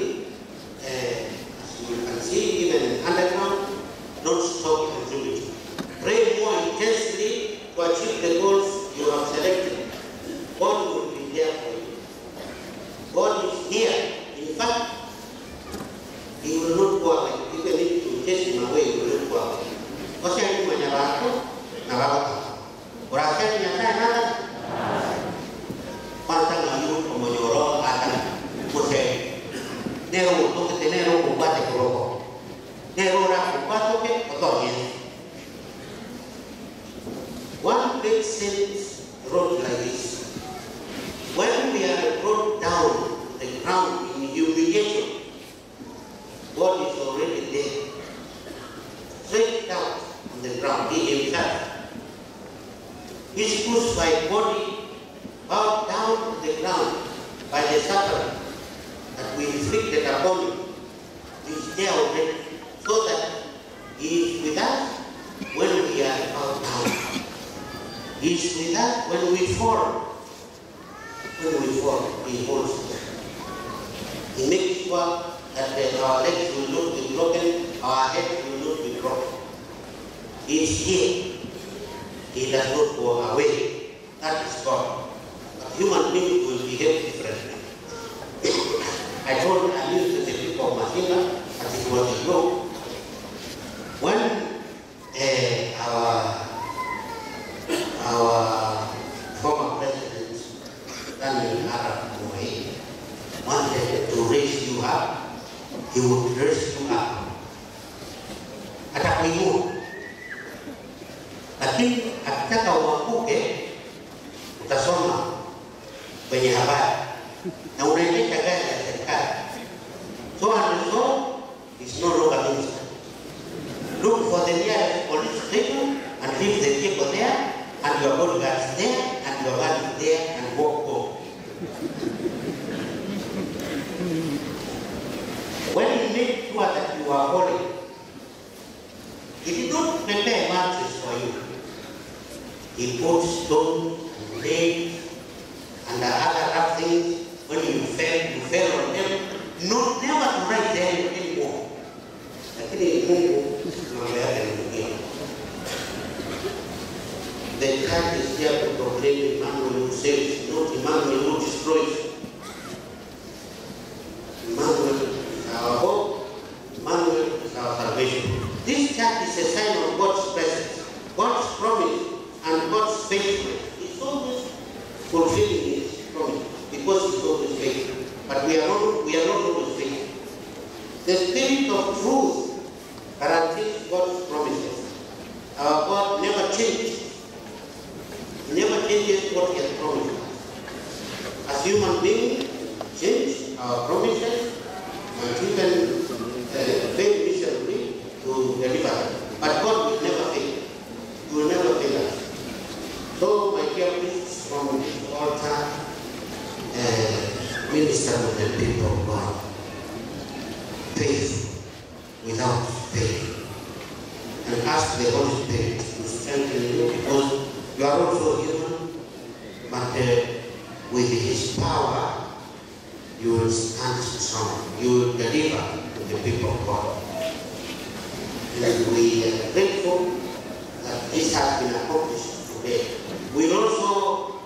As you can see, even underground, don't stop contributing. Pray more intensely to achieve the goals you have selected. God will be there for you. God is here. In fact, He will not go away. Even if you chase Him away, He will not go away. One great saint wrote like this: when we are brought down to the ground in humiliation, God is already there, stretched out on the ground, He Himself. His crucified body bowed down to the ground by the suffering that we inflicted upon Him is there already, so that He is with us when we are bowed down. He is with us when we fall. When we fall, He holds us. He makes sure that our legs will not be broken, our heads will not be broken. He is here. He does not go away. That is God. But human beings will behave differently. I told I used to the people of Masinga, but it was a joke. When our former president, Daniel Arap Moi, wanted to raise you up, he would raise you up. Atakuinua. Lakini akitaka uanguke, utasoma kwenye habari na unaendesha gari ya serikali. So and so is no longer minister. Look for the nearest police station and leave the vehicle there, and your bodyguards there, and your gun is there, and walk home. When he made sure that you are holy, he did not prepare mattress for you. He put stones and legs and the other rough things. When you fell on them, not never to rise there anymore. Lakini Mungu mambo yake ni mengine. The church is here to proclaim Emmanuel who saves, not Emmanuel who destroys. Emmanuel is our hope. Emmanuel is our salvation. This church is a sign of God's presence, God's promise, and God's faithfulness. He's always fulfilling His promise because He's always faithful. But we are not always faithful. The Spirit of truth guarantees God's promises. Our God never changes. He never changes what He has promised us. As human beings, change our promises and even fail miserably to deliver them. But God will never fail. He will never fail us. So, my dear priests from this altar, minister to the people of God. Faith without faith. And ask the Holy Spirit to strengthen you, because you are also human, but with His power, you will stand strong. You will deliver to the people of God. And we are grateful that this has been accomplished today. We will also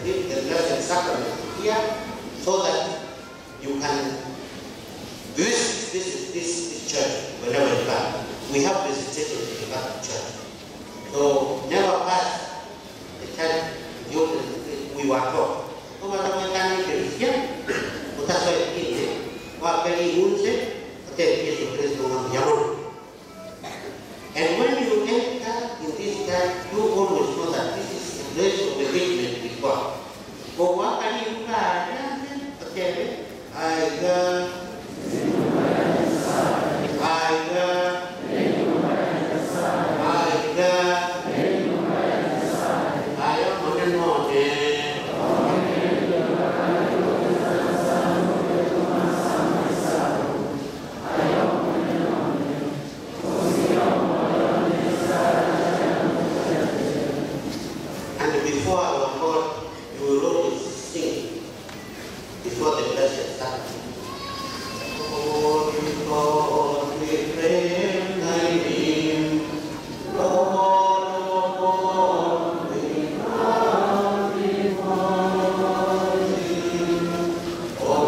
give the Blessed Sacrament here so that you can visit this church whenever you can. We have visitation in the Catholic Church. So never pass the church, the old, we were taught. And when you enter in this church, you always know that this is a place of engagement with God. And before our God, you will always sing before the blessed Sacrament. Holy God, we pray thy name. Lord, O God, we magnify thee. Oh.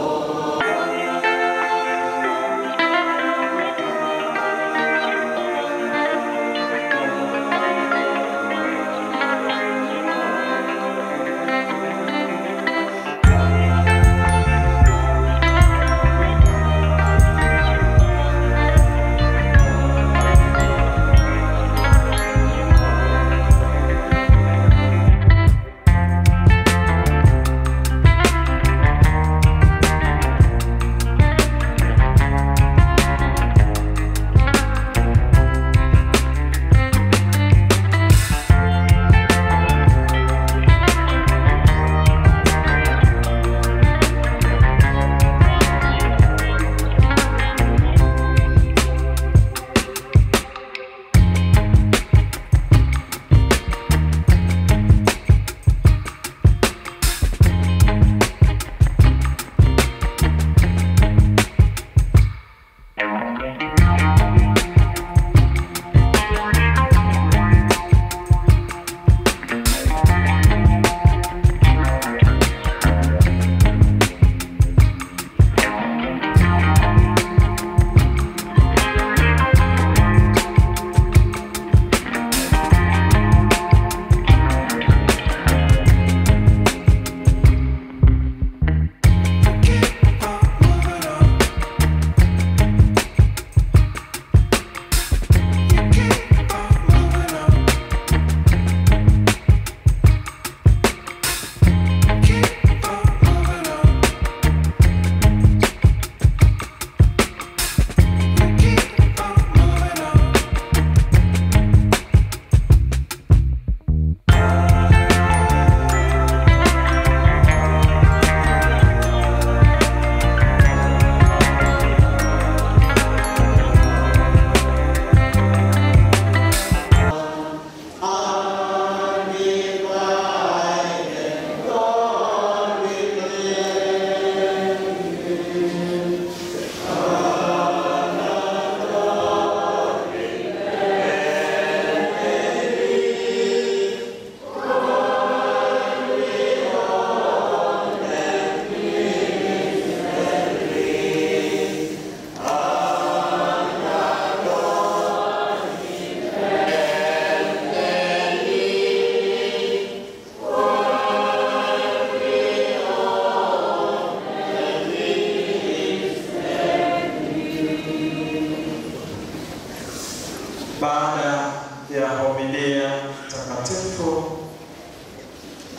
Baada ya homilia takatifu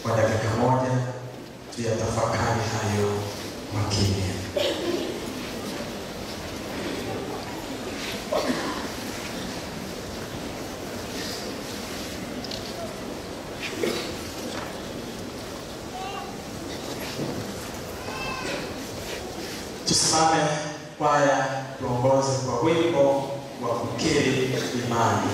kwa dakika moja, tuyatafakari hayo kwa kimya. Tusimame kwaya, tuongoze kwa wimbo wa kukiri imani.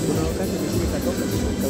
Kuna wakati miguu itatoka.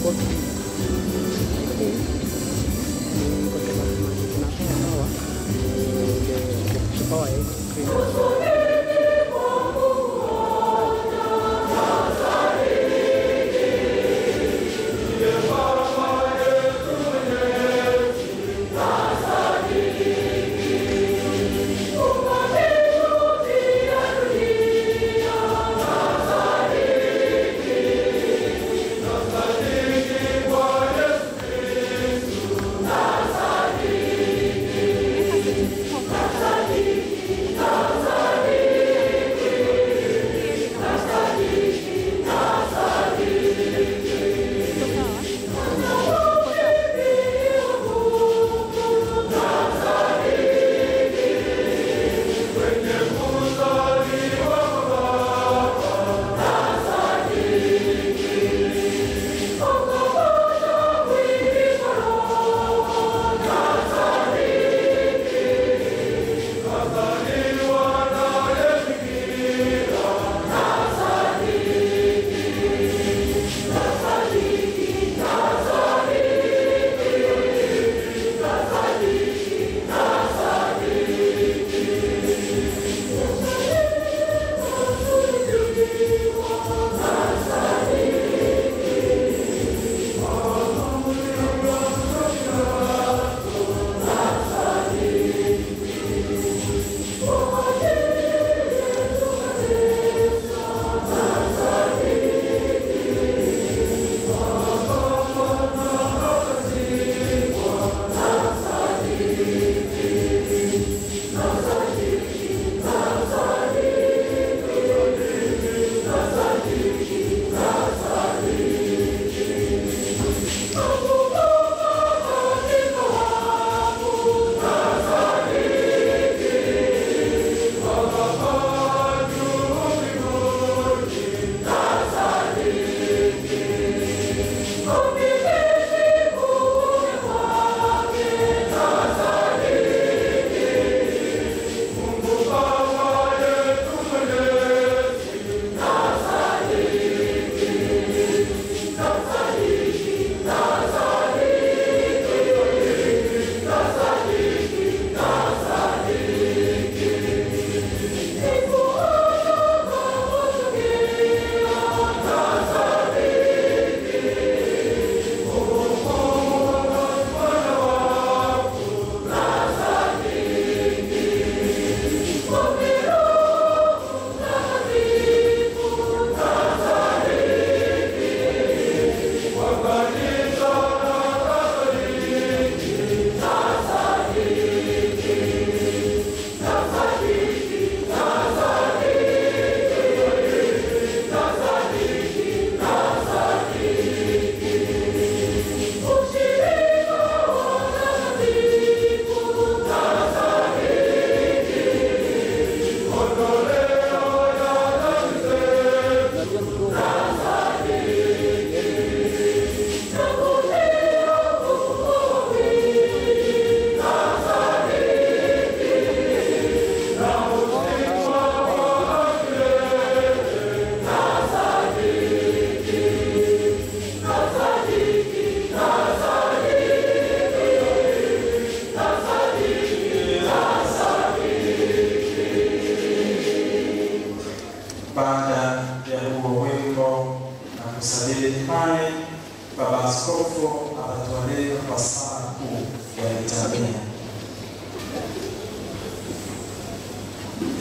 Baba Askofu atatualika kwa sala kuu ya litania.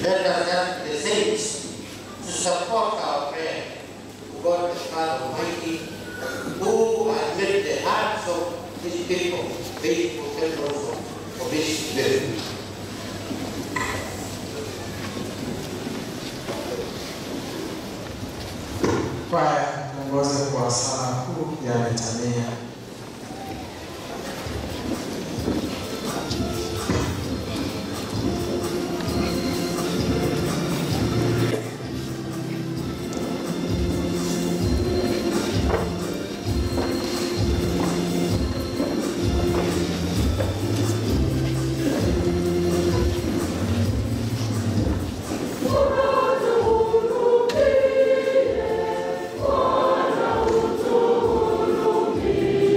Let us ask the saints to support our prayer to God the Father Almighty, who has made the hearts of His people faithful temples of His Spirit. Kwaya tuongoze kwa sala kuu ya litania. Bwana utuhurumie.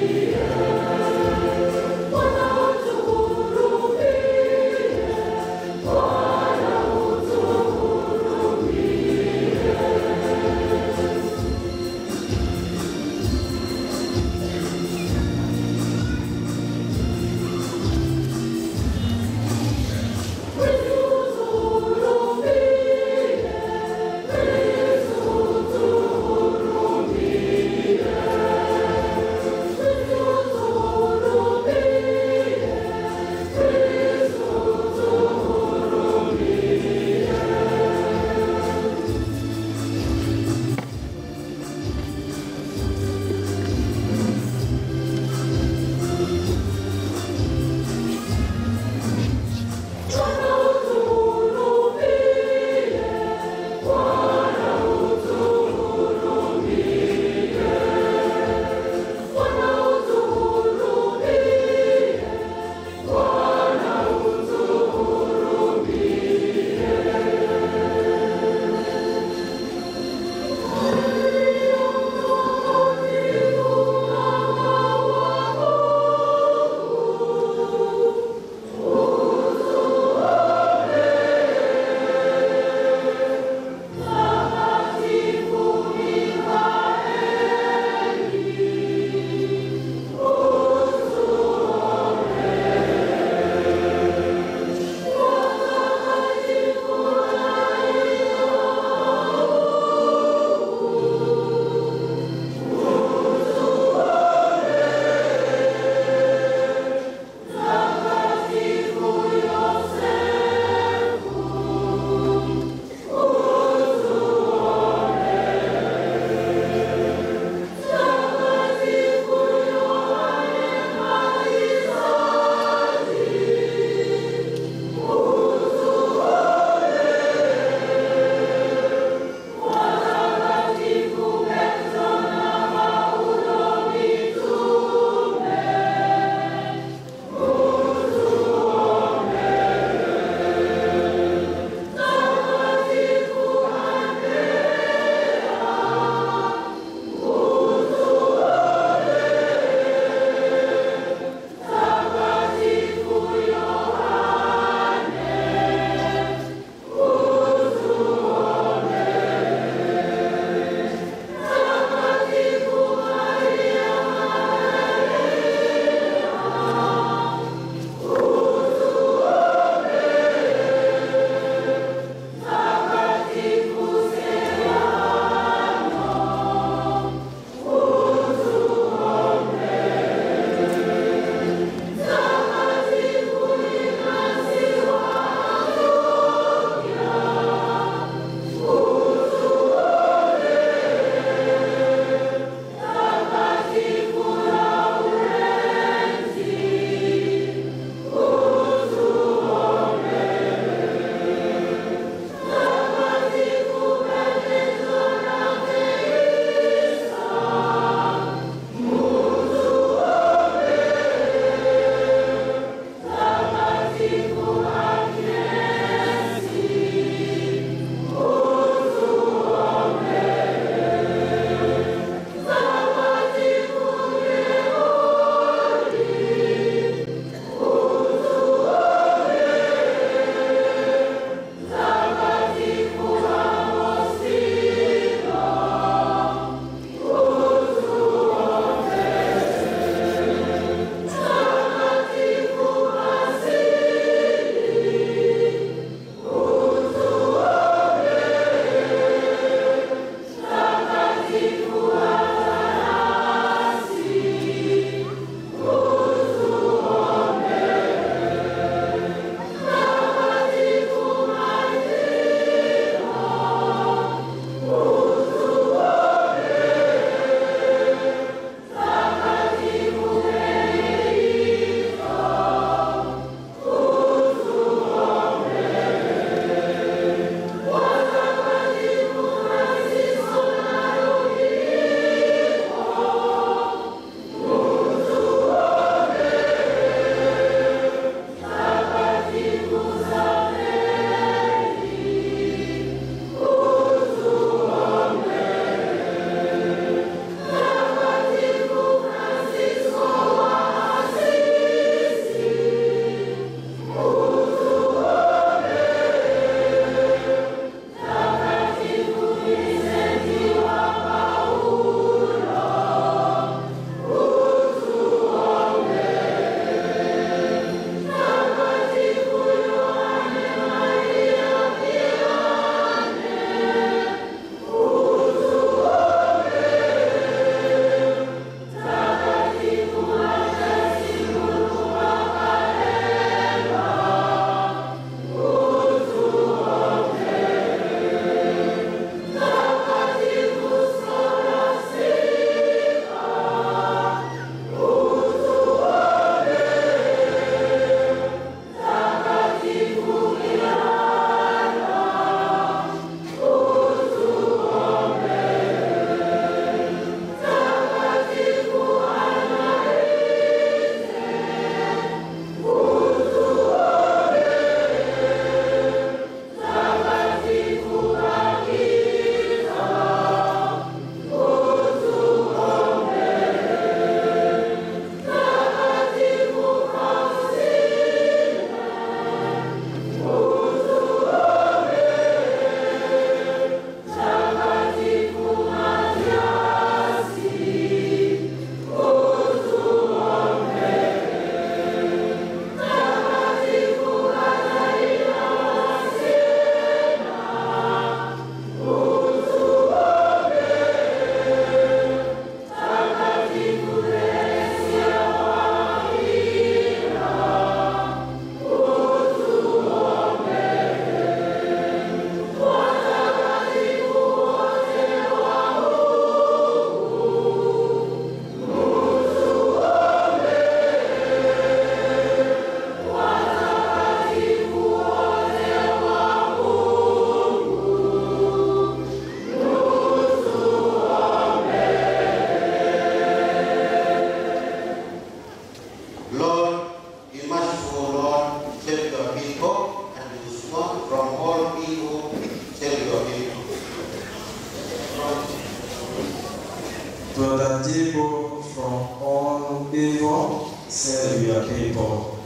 From all evil, save your people.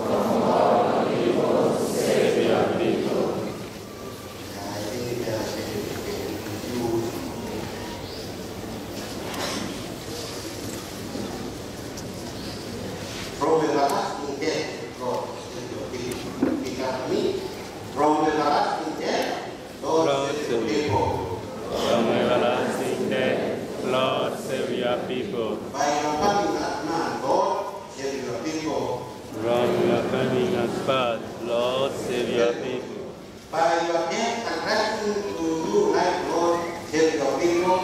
From all evil, save your people. I think you from everlasting death, Lord, save your people. Repeat after me. From everlasting death, Lord, save your people. From everlasting death, Lord, save your people. By your coming as man, Lord, save your people. From your coming as birth, Lord, save your people. By your death and rising to new life, Lord, save your people.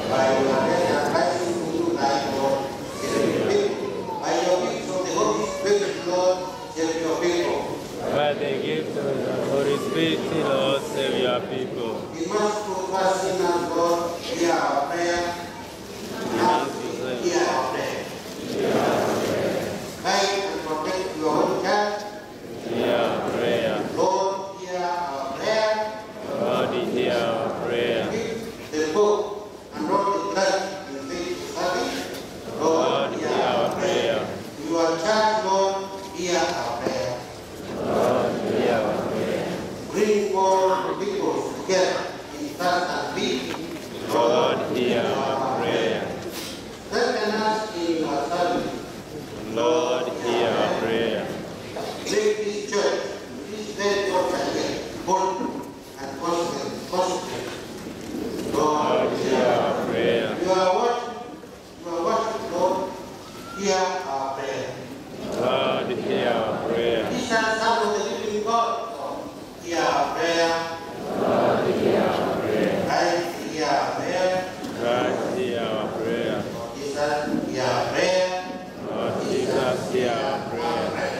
By your death and rising to new life, Lord, save your people. By your gift of the Holy Spirit, Lord, save your people. By the gift of the Holy Spirit, Lord, save your people. Be merciful to us sinners, Lord, hear our prayer. Hear our prayer. Guide and protect your holy church. Hear our prayer. Lord, hear our prayer. Lord, hear our prayer. Keep the Pope and all the church in faithful service. Lord, hear our prayer. Your church, Lord, hear our prayer. Lord, hear our prayer. Bring all people together in trust and peace. Lord, hear our prayer. Strengthen us in your service. Lord, hear our prayer. Make this church, this very altar here, bold and constant. Lord, hear our prayer. You are worship, Lord, hear our prayer. Lord, hear our prayer. These are some of the living God, Lord, hear our prayer. Lord, hear our prayer. Christ, hear our prayer. Christ, hear our prayer. Lord Jesus, hear our prayer. Lord Jesus, hear our prayer.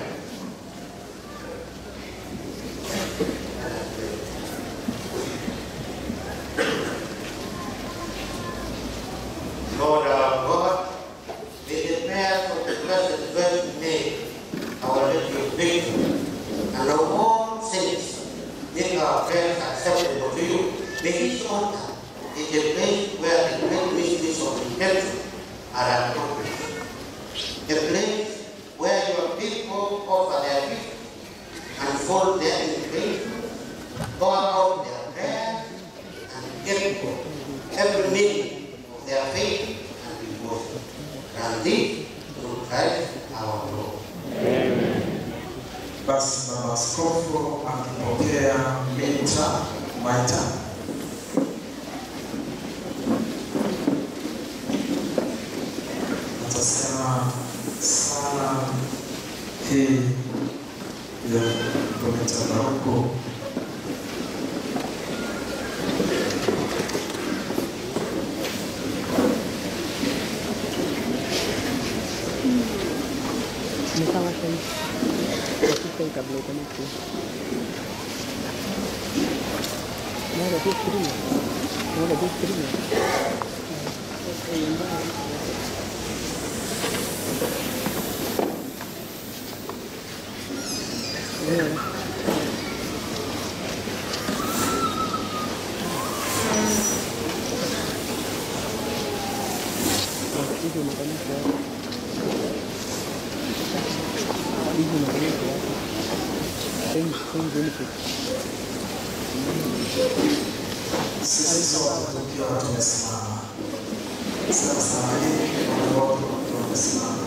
Lord our God, may the prayers of the Blessed Virgin Mary, our Lady of Victory, and of all saints, make our prayers acceptable to you. May this altar be the place where the great mysteries of redemption are accomplished. A place where your people offer their gifts, unfold their invitations, pour out their prayers, and give every meaning of their faith and devotion. Grant this through Christ our Lord. Amen. Basi Baba Askofu akipokea mita atasema sala hii ya kuleta baraka. Sisi sote tukiwa tumesimama sasa, hivi wote tumesimama.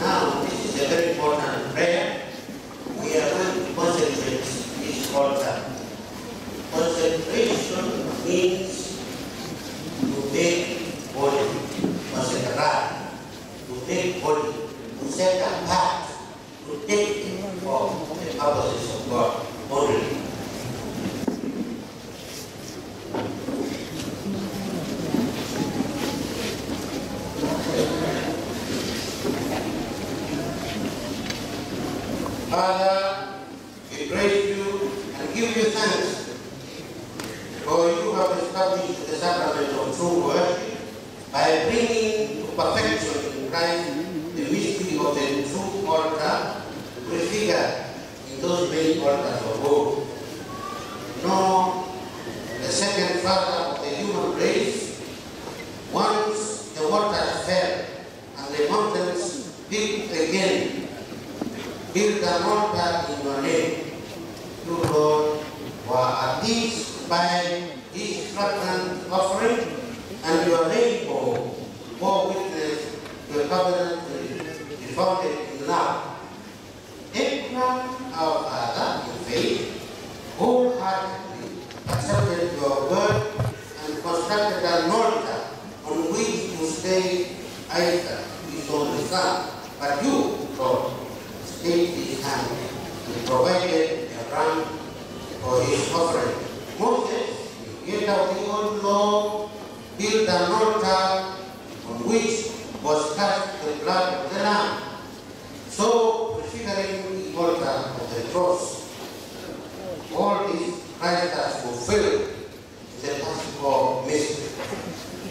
Now, this is a very important prayer. We are going to concentrate this altar. Concentration means to make holy, consecrate, to make holy, to set apart, to take for the purposes of God only. Father, we praise you and give you thanks, for you have established the sacrament of true worship by bringing to perfection in Christ the mystery of the true altar prefigured in those many altars of of old. Noah, the second father of the human race, once the waters fell and the mountains peaked again, built an altar in your name. You, Lord, were at peace by this fragrant offering, and your rainbow bore witness to a covenant be founded in love. Abraham, our father in faith, wholeheartedly accepted your word and constructed an altar on which to slay Isaac, his only son. But you, Lord, stayed his hand and provided a ram for his offering. Moses, the creator of the old law, built an altar on which was cast the blood of the lamb, so prefiguring the altar of the cross. All this Christ has fulfilled in the Paschal mystery.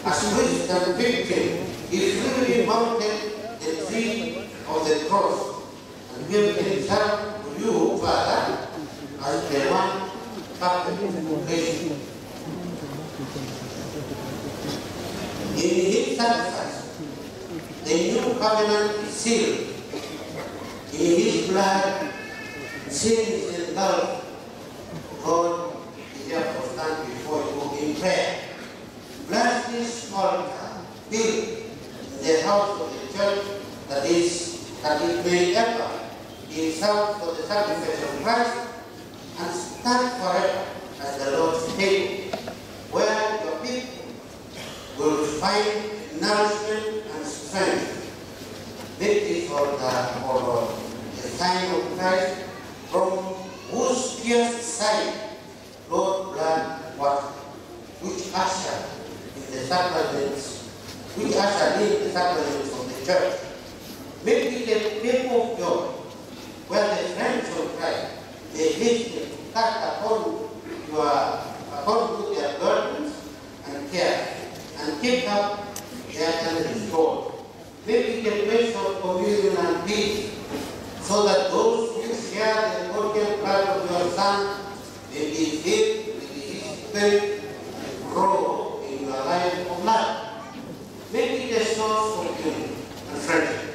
As priest and victim, he freely mounted the tree of the cross and gave himself to you, Father, as the one perfect creation. In his sacrifice, the new covenant is sealed. In his blood, sin is engulfed. God is therefore stand before you in prayer. Bless this altar built in the house of the church, that is, that it may ever be served for the sacrifice of Christ and stand forever as the Lord's table, where your people will find nourishment and strength. Make this altar, O Lord, the sign of Christ, from whose pierced side flowed blood and water, which ushered in the sacraments, which ushered in the sacraments of the church. Make it a table of joy, where the friends of Christ may hasten to cast upon you their burdens and cares, and take up their heavenly sword. Make it a place of communion and peace, so that those who share the body and blood of your Son may be filled with his Spirit and grow in your life of love. Make it a source of unity and friendship,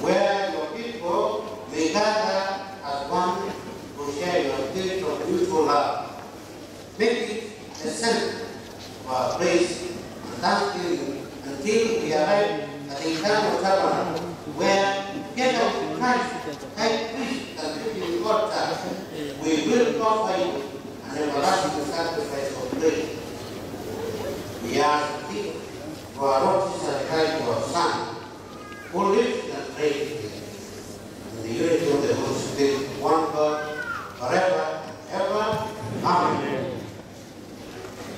where your people may gather as one to share your spirit of mutual love. Make it a center of our praise and thanksgiving until we arrive at the eternal tabernacle, where, together with Christ, High Priest and living altar, we will offer you an everlasting sacrifice of praise. We ask thee for our Lord Jesus Christ, your Son, who lives and reigns in the unity of the Holy Spirit, one God, forever and ever. Amen.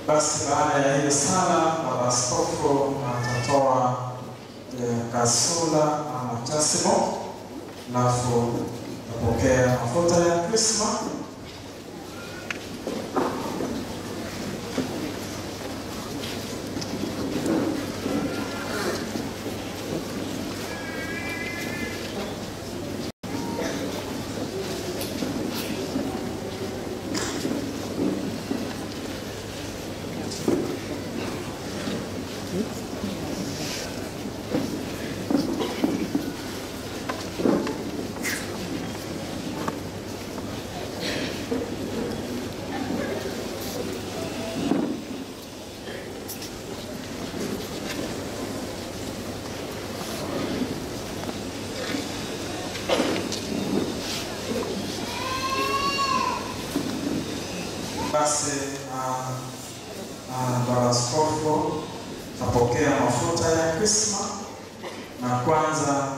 Basi baada ya hiyo sala, Baba Askofu atatoa kasula ama chasimo, alafu napokea mafuta ya Krisma. Basi Baba Askofu atapokea mafuta ya Krisma, na kwanza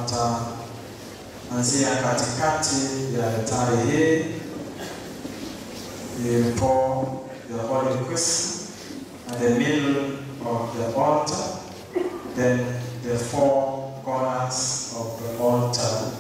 ataanzia katikati ya altari hii. He pour the holy Chrism at the middle of the altar, then the four corners of the altar.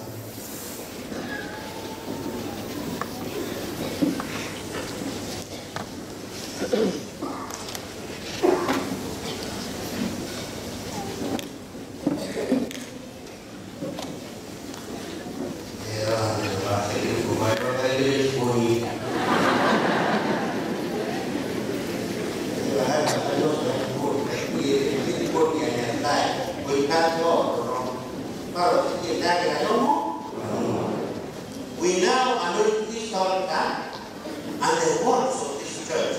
and the walls of this church.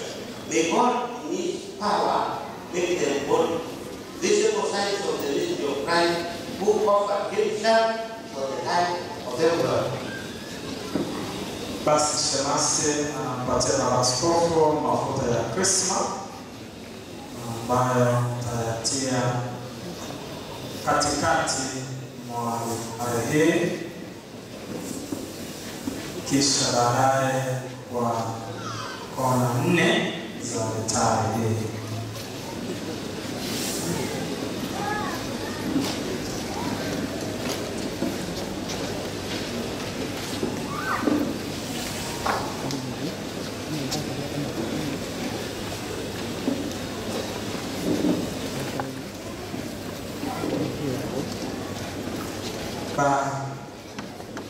May God in His power make them holy, visible signs of the mystery of Christ, who offered Himself for the life of everyone. Basi shemasi anampatia baba askofu mafuta ya krisma ambayo tayatia katikati mwa altare hii, kisha baadaye kwa kona 4 za altare hii.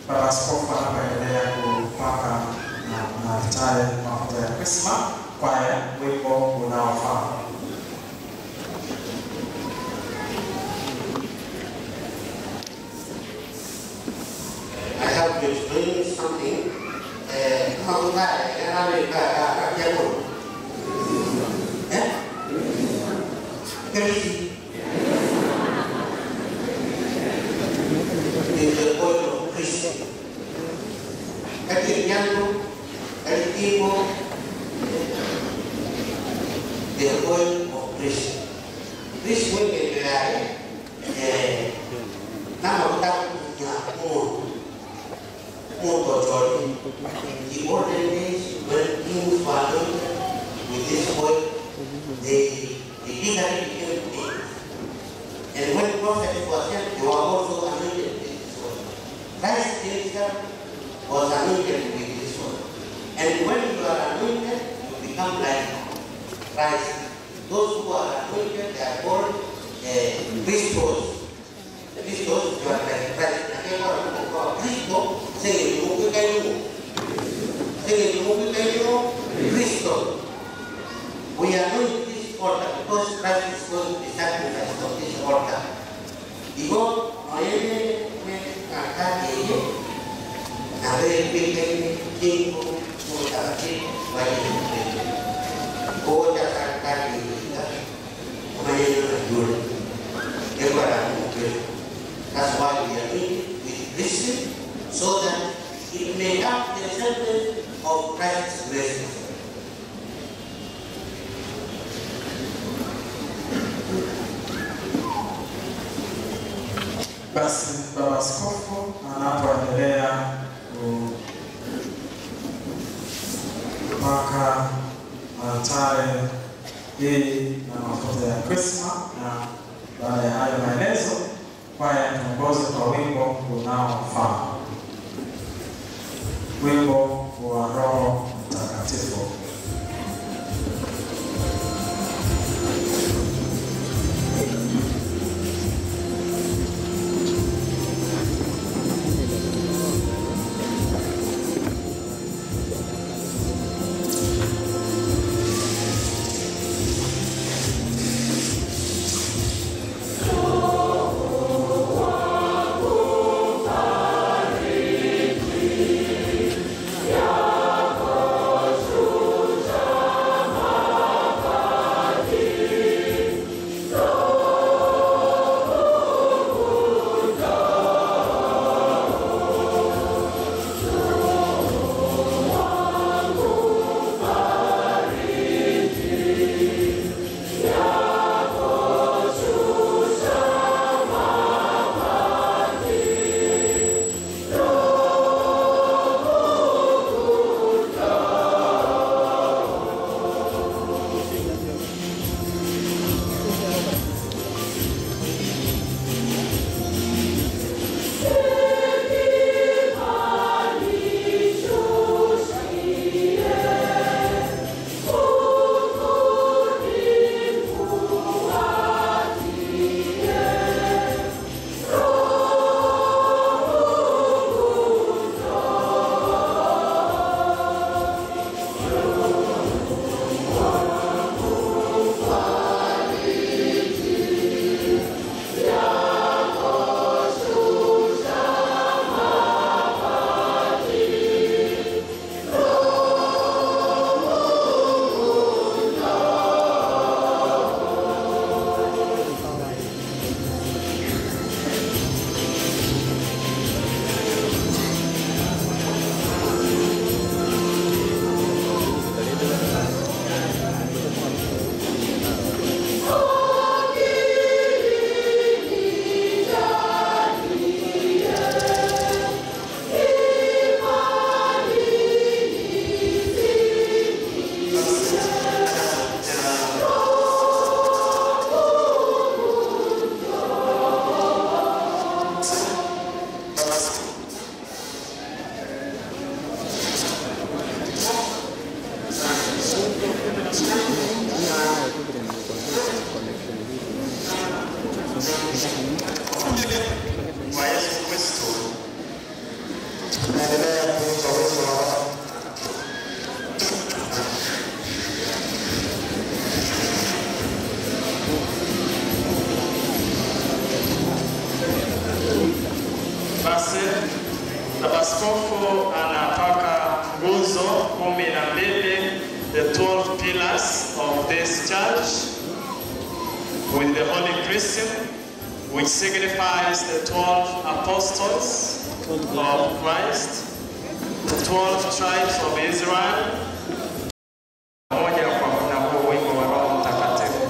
Baba askofu anapoendelea kupaka na altare mafuta ya krisma, kwaya wimbo unaofaa. I have to explain something. Is the oil of Christ. The oil of Christ. This women the olden days when kings were anointed with this oil, they legally became kings. And when prophets were sent, they were also anointed with this oil. Christ himself was anointed with this oil. And when you are anointed, you become like Christ. Those who are anointed, they are called Christos. Christos, you are like Christ. Cristo, Cristo. We anoint this altar because Christ is going to be sacrificed on this altar. That's why we are doing it with this, so that it may have the semblance of Christ's grace. Basi baba askofu anapoendelea kupaka altare hii na mafuta ya krisma, na baada ya hayo maelezo, kwaya tuongoze kwa wimbo unaofaa, wimbo wa Roho Mtakatifu. Yeah. the 12 pillars of this church with the Holy Chrism, which signifies the 12 apostles of Christ, the 12 tribes of Israel. Moja kwa na huo wimbo wa Roho Mtakatifu.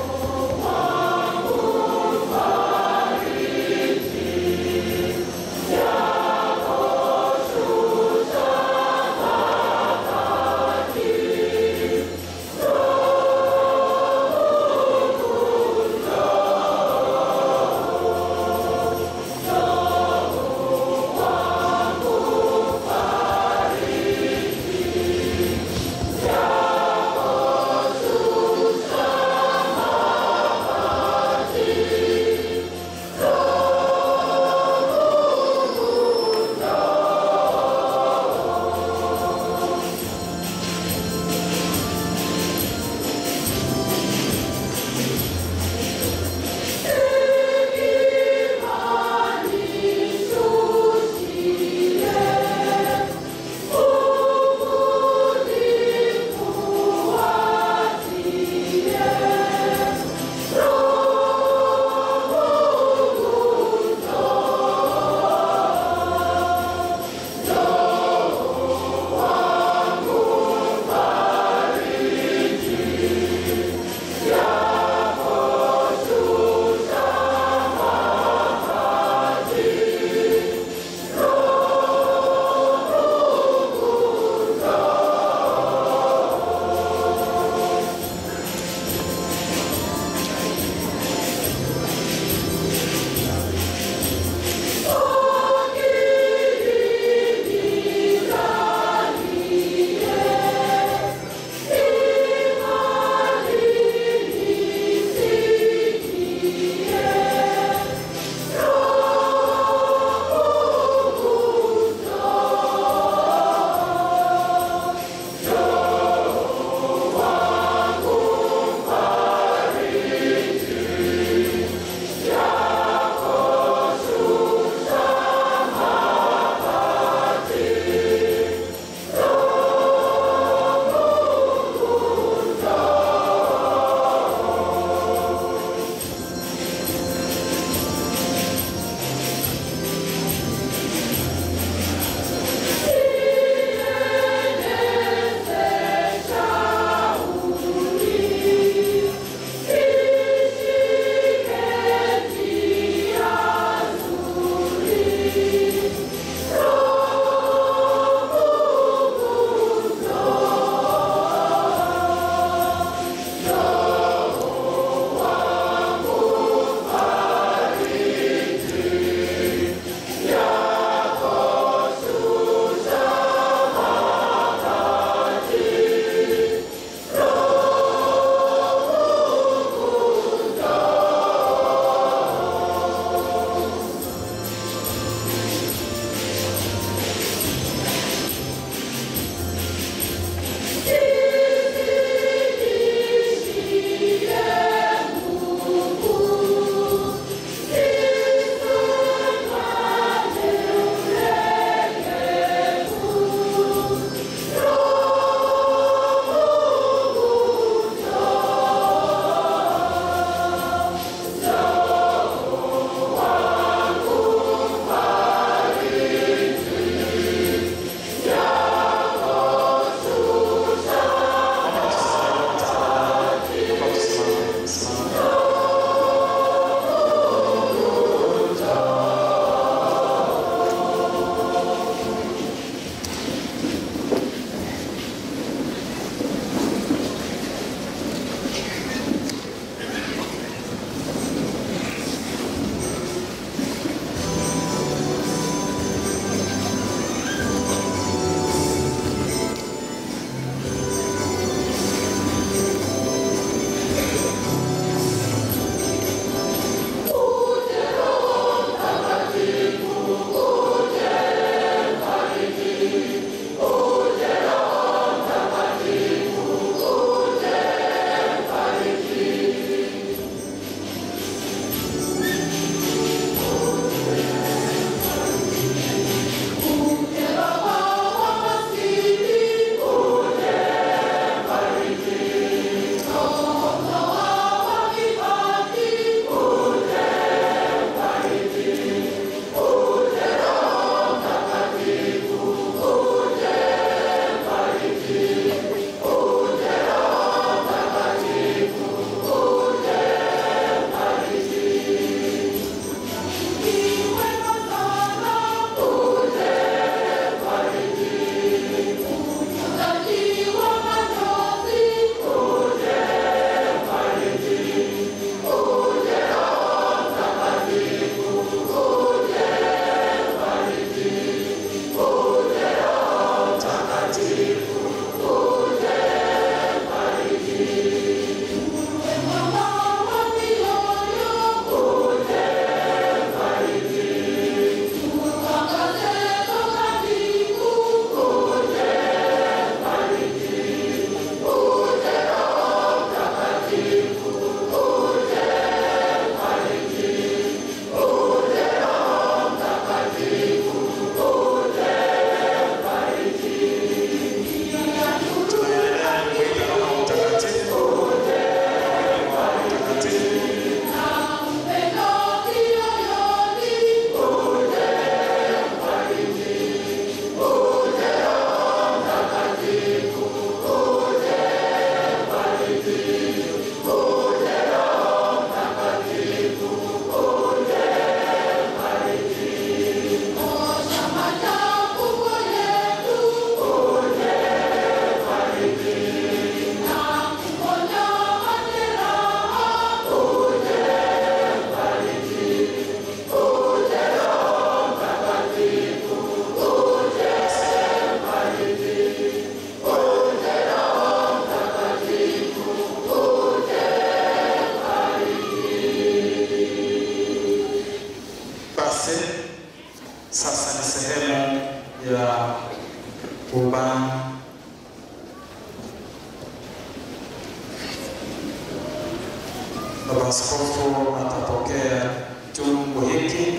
Baba Askofu atapokea chungu hiki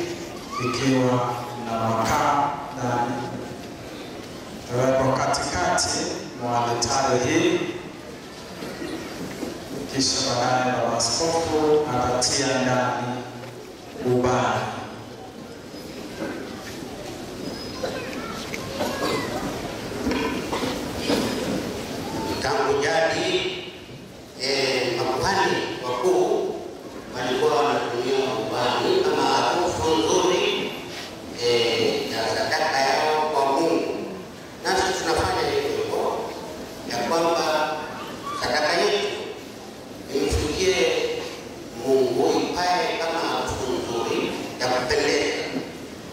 ikiwa na makaa ndani, itawekwa katikati mwa altari hii, kisha baadaye Baba Askofu atatia ndani ubani. Tangu jadi makuhani wakuu walikuwa wanatumia ubani kama harufu nzuri ya sadaka yao kwa Mungu. Nasi tunafanya hivyo ya kwamba sadaka yetu imfikie Mungu, ipae kama harufu nzuri ya kupendeza,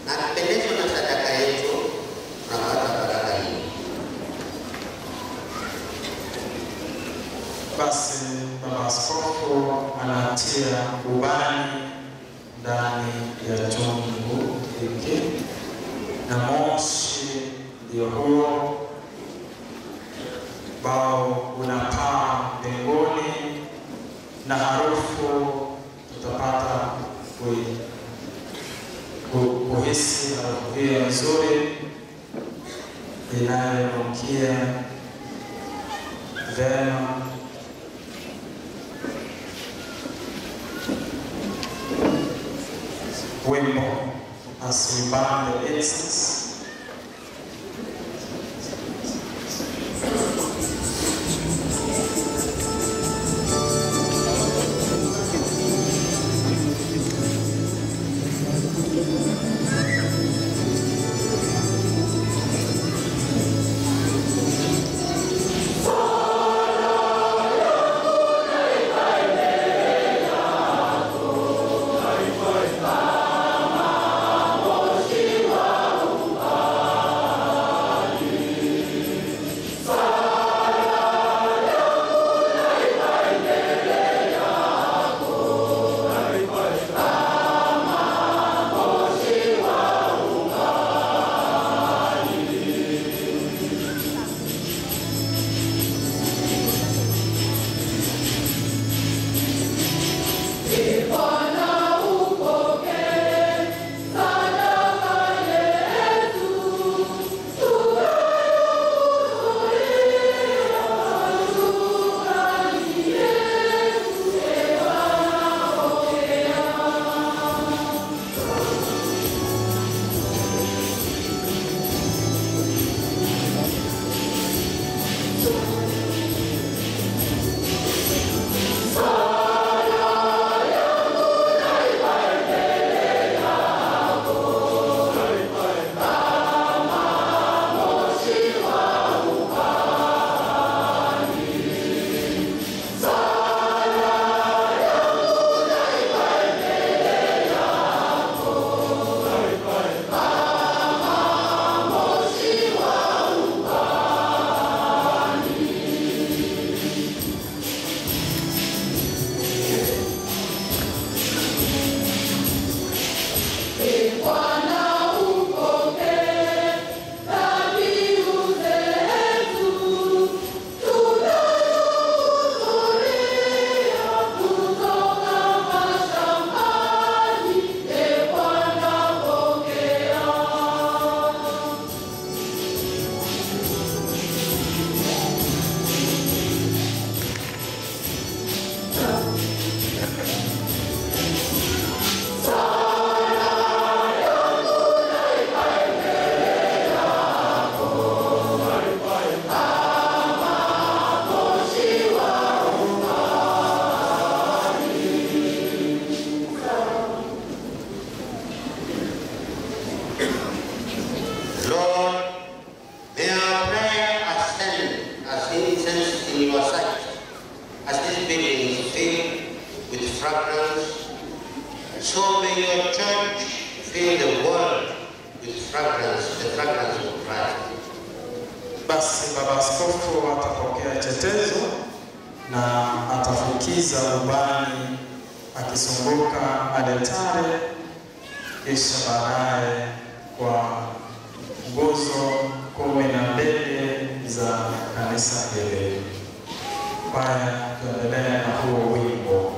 na kupendezwa na sadaka yetu tunapata baraka nyingi. Basi Baba Askofu anatia ubani ndani ya chungu hiki, na moshi ndio huo ambao unapaa mbinguni, na harufu tutapata kuhisi harufu hiyo nzuri inayonukia vema. Wimbo as we burn the incense. Fragrance, so may your church fill the world with fragrance, the fragrance of Christ. Basi Baba Askofu atapokea chetezo na atafukiza ubani akizunguka altare, kisha baadaye kwa nguzo 12 za kanisa hili. Kwaya, tuendelee na huo wimbo.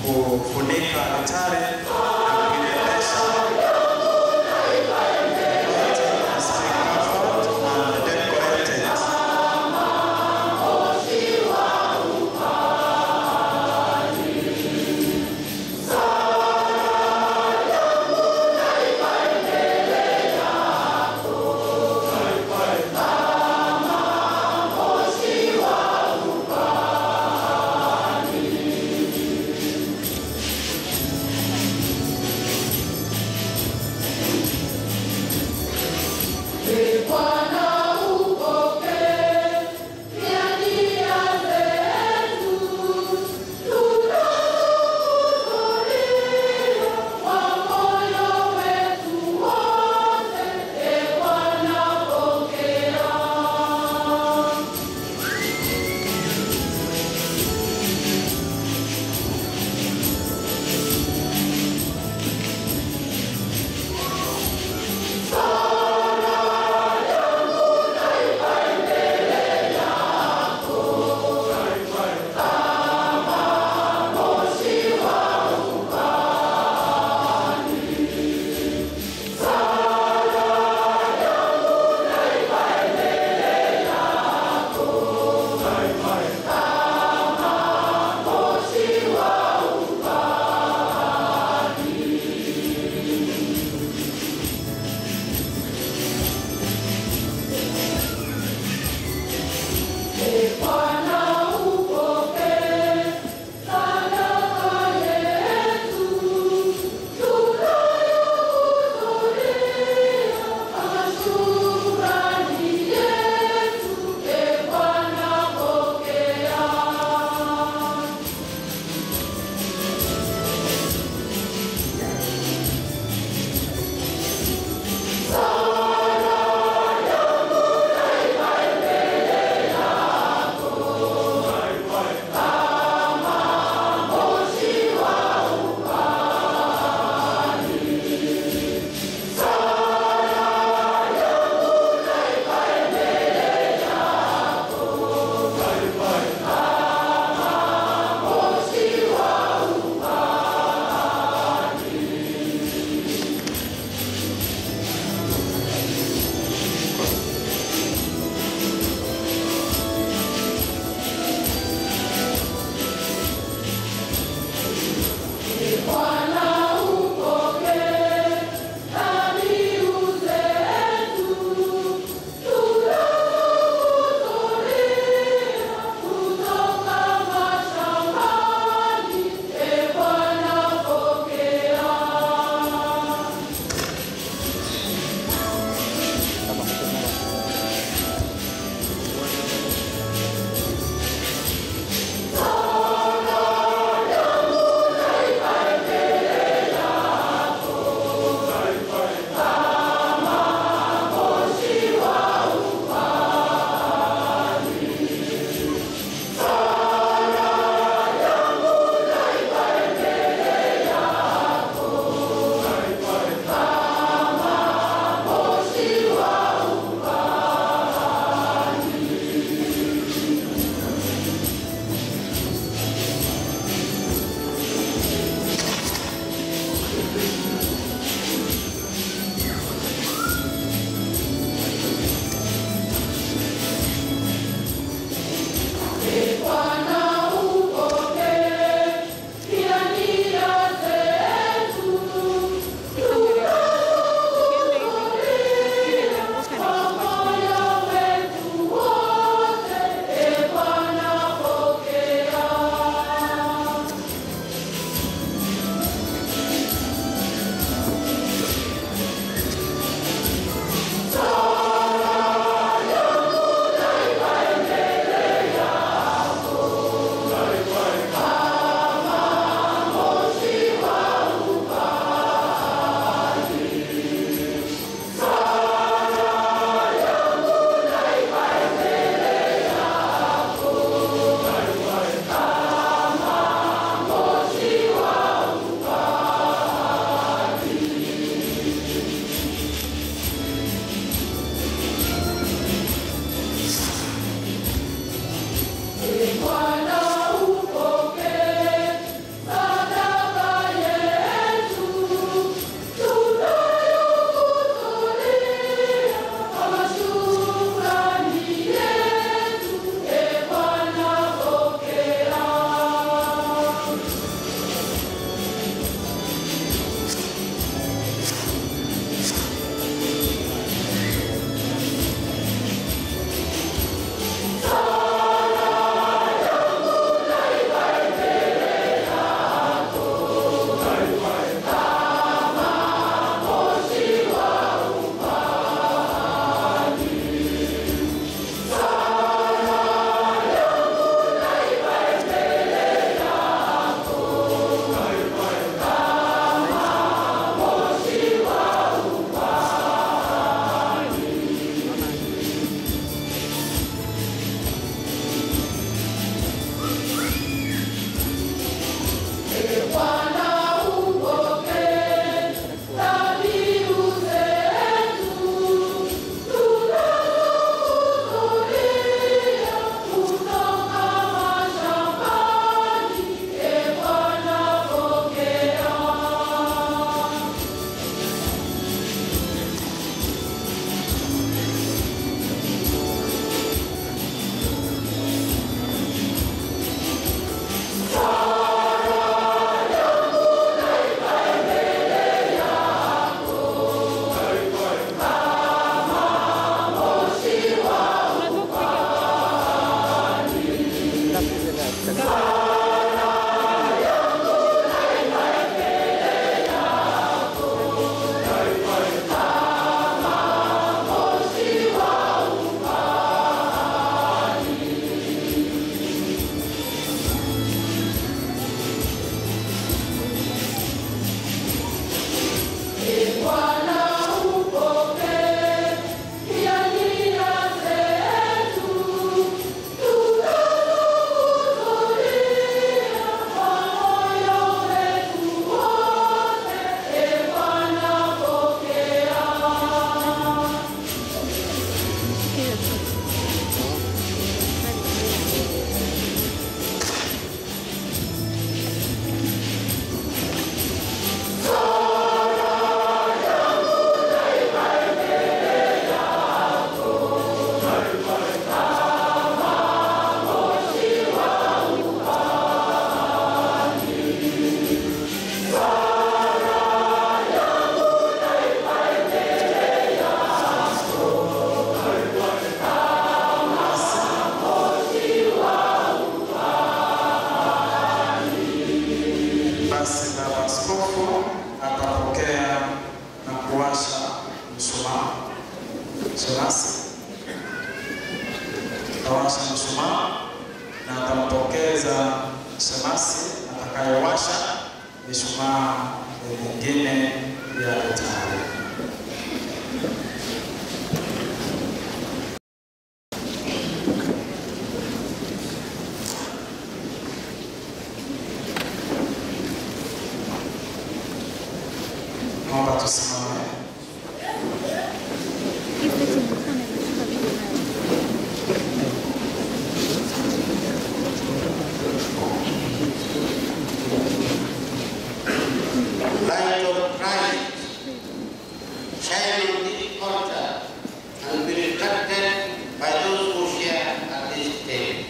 Kufunika altare na kuirembesha. The altar has been covered and decorated. atawasha mshumaa na atampokeza shemasi atakayewasha mishumaa mingine ya altari. Naomba tusimame. Light of Christ, shine on this altar and be reflected by those who share at this table.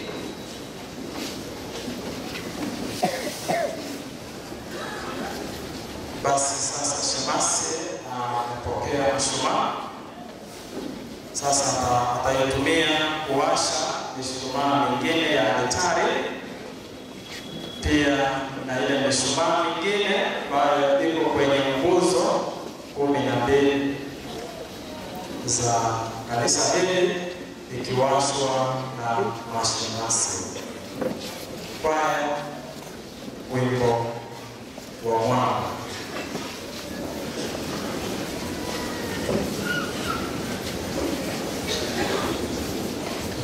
Basi sasa shemasi amepokea mshumaa. Sasa ataitumia kuwasha mishumaa mingine ya altari, pia na ile mishumaa mingine ambayo iko kwenye nguzo 12 za kanisa hili ikiwashwa na mashemasi. Kwaya, wimbo wa mwanga.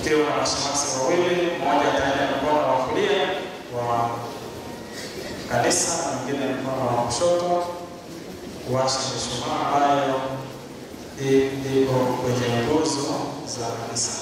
Tukiwa na mashemasi wawili, mmoja ataenda mkono wa kulia wa kanisa na mwingine mkono wa kushoto kuwasha mishumaa ambayo iko kwenye nguzo za kanisa.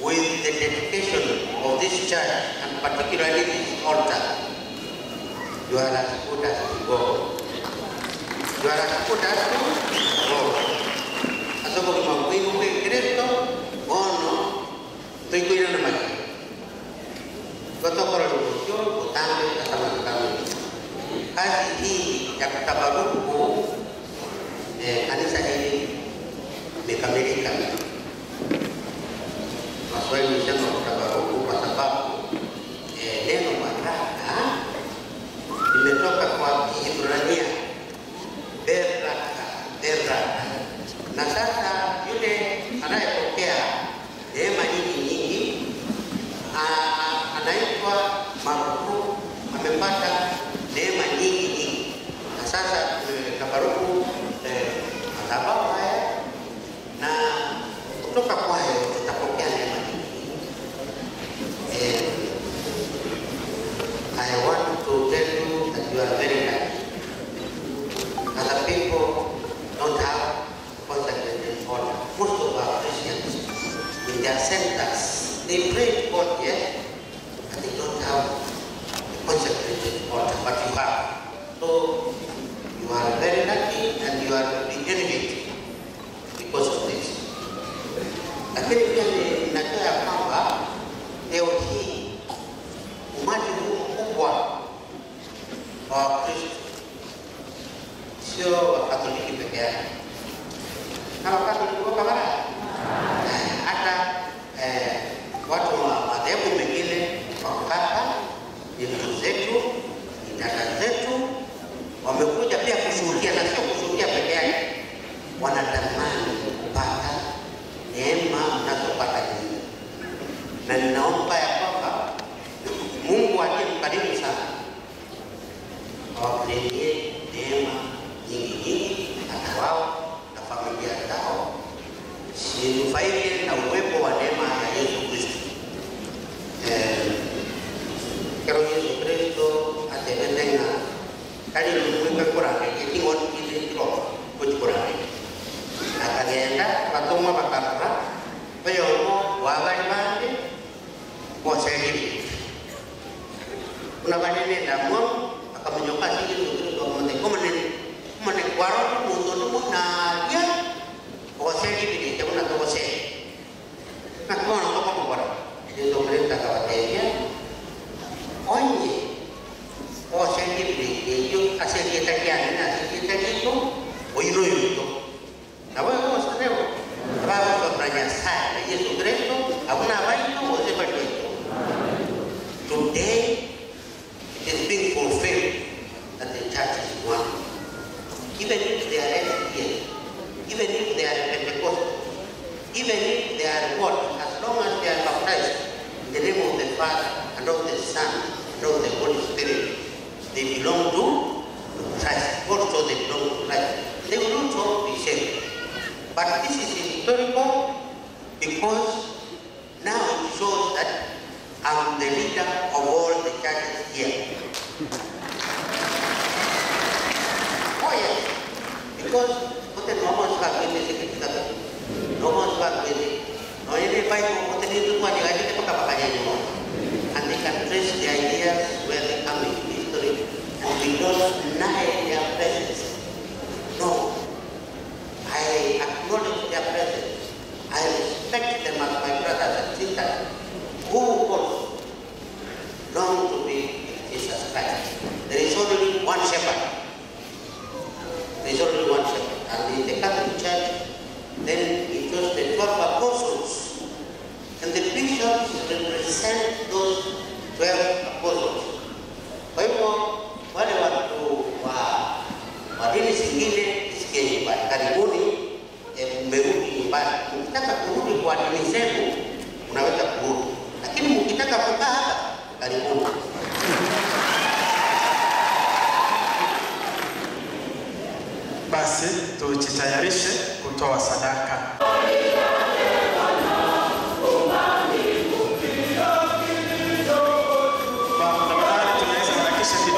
With the dedication of this church, and particularly this altar, you are as good as gold. You are as good as gold. Asobo kimamwingu Kristo, ono, tuikuina na maji. Kotokoro lukusio, utambe, kasamakami. Kazi hii ya kutabaruku kanisa hili imekamilika. Waswahili husema kutabaruku kwa sababu neno baraka imetoka kwa Kiebrania beraka, beraka. Na sasa yule anayepokea neema nyingi nyingi anaitwa maruku, amepata neema nyingi nyingi. Na sasa tabaruku madhabahu haya, na kutoka kwayo tutapokea neema nyingi. I want to tell you that you are very lucky. Other people don't have consecrated altar. Most of our Christians, in their centers, they pray to God, yes, but they don't have a consecrated altar, but you have. So you are very lucky and you are envied because of this. Lakini pia ninajua ya kwamba leo hii umati huu mkubwa wa Wakristo sio Wakatoliki peke yake. Na Wakatoliki wako bara, hata watu wa madhehebu mengine wako hapa, ni ndugu zetu, ni dada zetu, wamekuja pia kushuhudia, na sio kushuhudia peke yake, wanatamani kupata neema mnazopata nyinyi. Na ninaomba ya kwamba Mungu aliye mkarimu sana awakirimie neema nyingi nyingi, hata wao na familia zao sinufaike na uwepo wa neema ya Yesu Kristo. Kero Yesu Kristo atebendenga kali lumweka kurane itingon kitiro kuchikurane akagenda batumwa bakarara bayomo wabali bande bosegiri kuna banene ndamwa akamunyoka sigi Kristo amonde komene komene kwaro mundo no na ya bosegiri tekuna tobose na kono tokokora Yesu Kristo akawateja onye osegiri eyo asegeta kyane asegeta kiko oiro yuto na wewe osalewo baba kwa Nyasaye Yesu Kristo hakuna baito osebatito. Today it is being fulfilled that the church is one. Even if they are SDA, even if they are Pentecostal, even if they are what, as long as they are baptized in the name of the Father and of the Son and of the Holy Spirit, they belong to Christ. Also they belong to Christ. They will also be saved. But this is historical because now it shows that I'm the leader of all the churches here. Oh yes, because no one's back with the no one's back with it. No And they can trace the ideas where they come in history, and we don't deny their presence. No. I acknowledge their presence. I respect them as my brothers and sisters who also long to be with Jesus Christ. There is only one shepherd. There is only one shepherd. And in the Catholic Church, then he chose the 12 apostles. And the bishops represent those 12 apostles. Kwa hivyo wale watu wa dini zingine sikie nyumbani. Karibuni mmerudi nyumbani. Mkitaka kurudi kwa dini zenu unaweza kurudi. Lakini mkitaka kukaa hapa, karibuni. Basi tujitayarishe kutoa sadaka. Tafadhali tunaweza harakisha kidogo.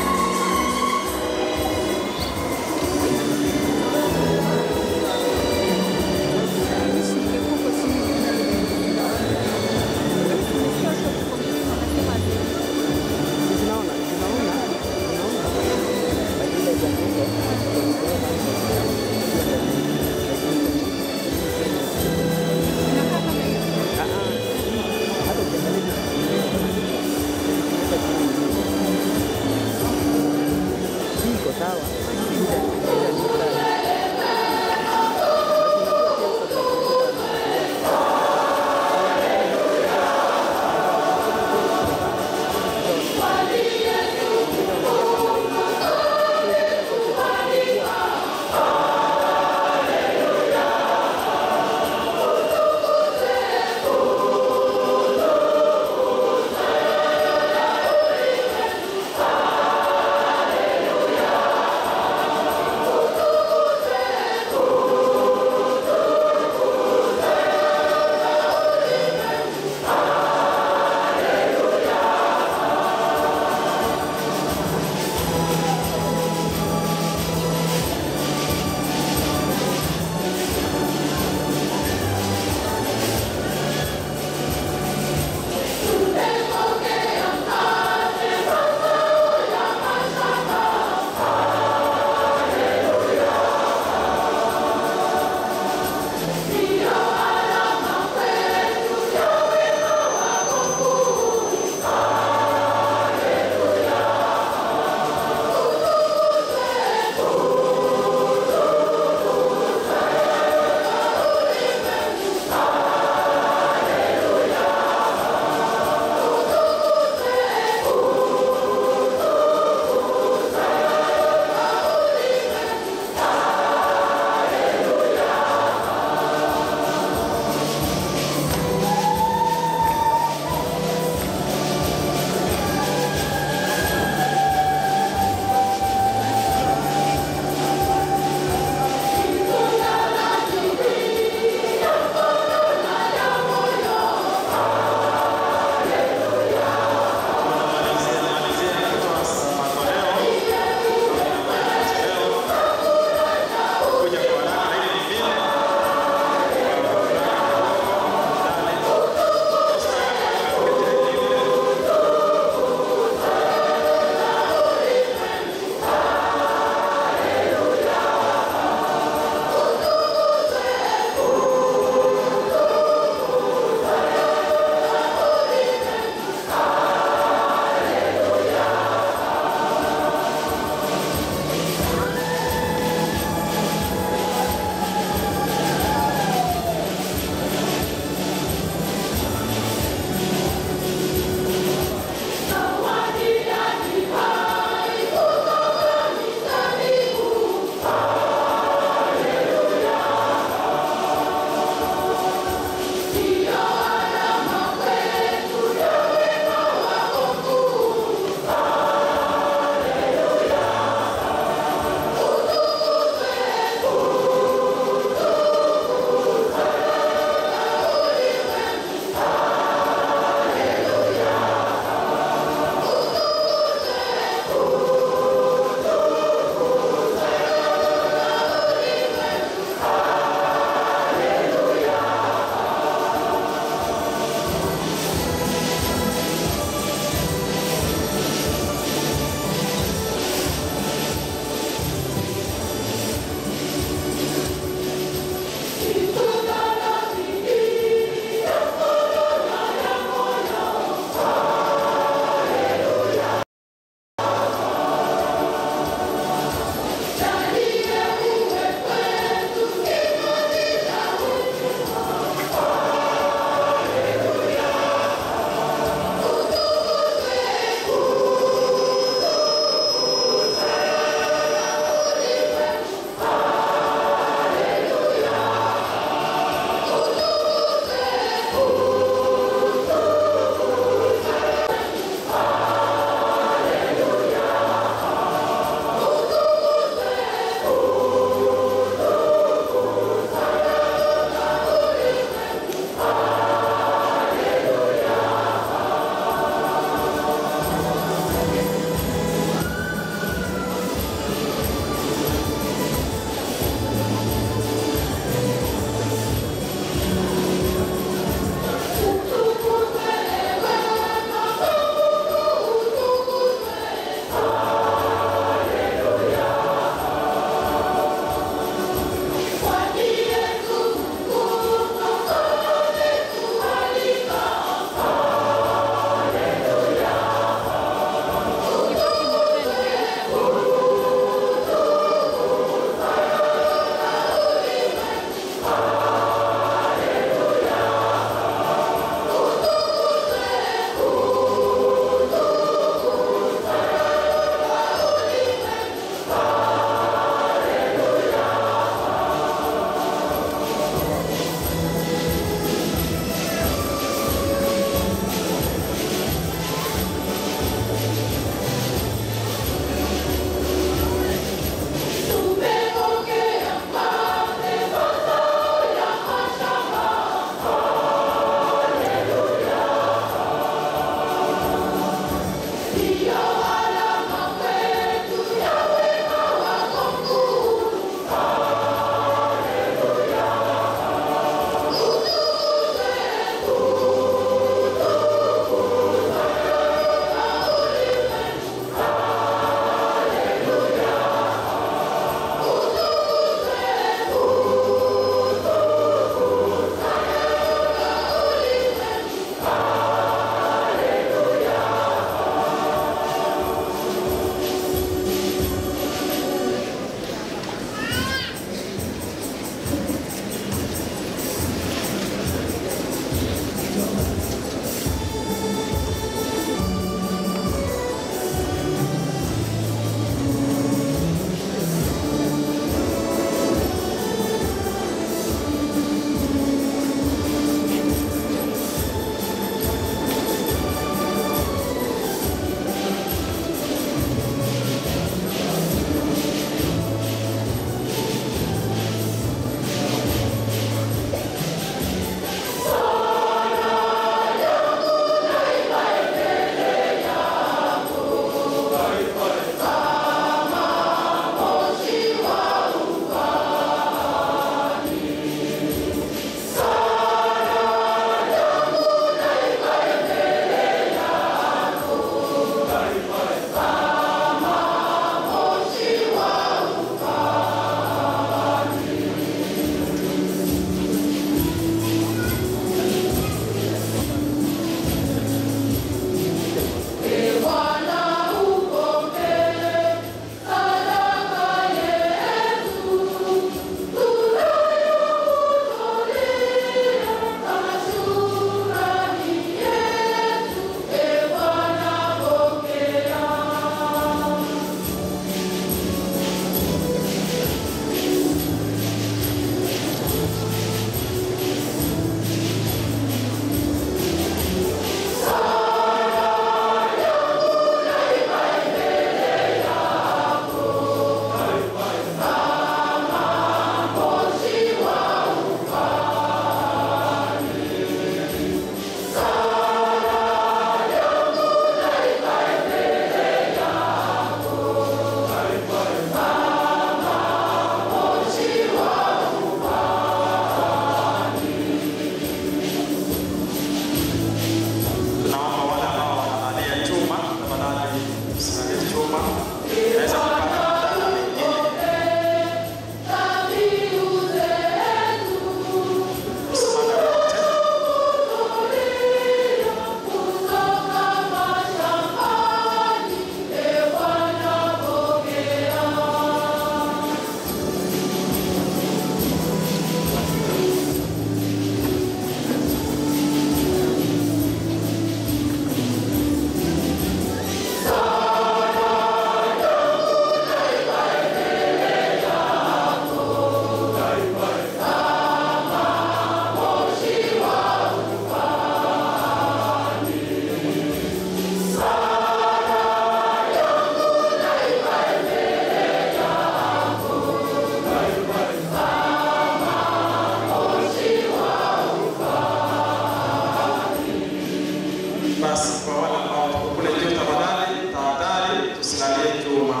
Basi kwa wale ambao tuko kule juu, tafadhali tahadhari, tusilalie chuma.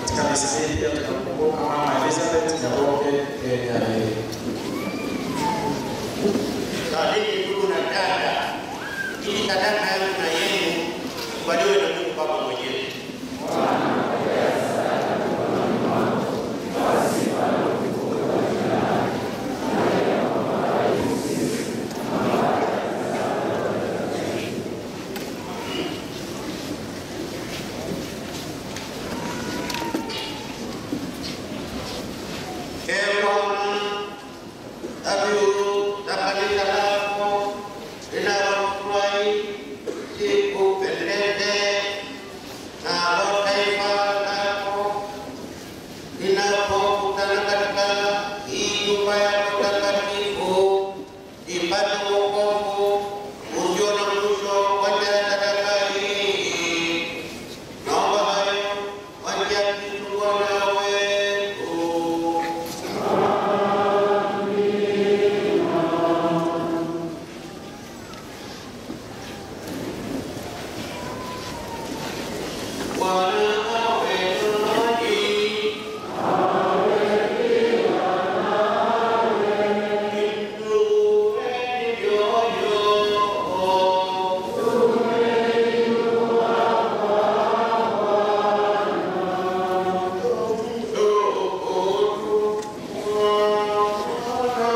Katika misa hii pia tunakumbuka Mama Elizabeth Nyaboke Kenya. Salini ndugu na dada, ili sadaka yangu na yenu ikubaliwe na Mungu Baba mwenyewe. Ee Bwana, dhabihu za kanisa lako linalofurahi zikupendeze, nalo taifa lako linapokutana katika hii nyumba yako takatifu lipate wokovu usio na mwisho kwa njia ya sadaka hii. Naomba hayo kwa njia ya Kristo Bwana wetu. Bwana awe nanyi. Inueni mioyo. Tumshukuru Bwana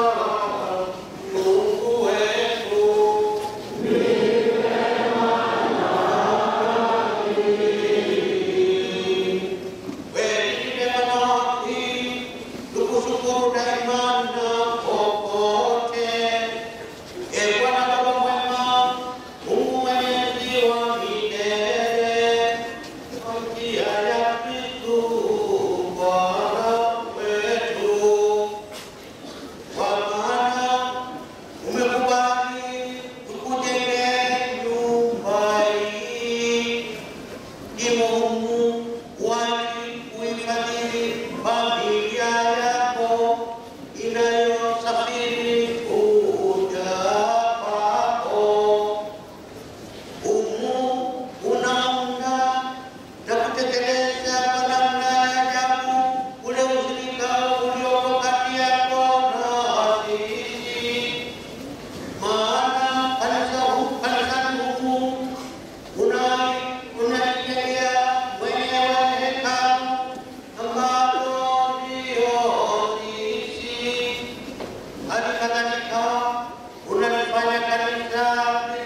Mungu wetu. Tukushukuru daima na popote. E Bwana Baba mwema, Mungu mwenyezi wa milele, kwa njia ya Kristo Bwana wetu. Kwa maana umekubali tukujengee nyumba hii, ndimo humu wali kuifadhili familia yako inayosafiri kuja kwako. Humu unaunda na kutekeleza kwa namna ya ajabu ule ushirika ulioko kati yako na sisi. Maana kanisani humu unajijengea mwenyewe hekalu ambalo ndio sisi. Hali kadhalika unalifanya kanisa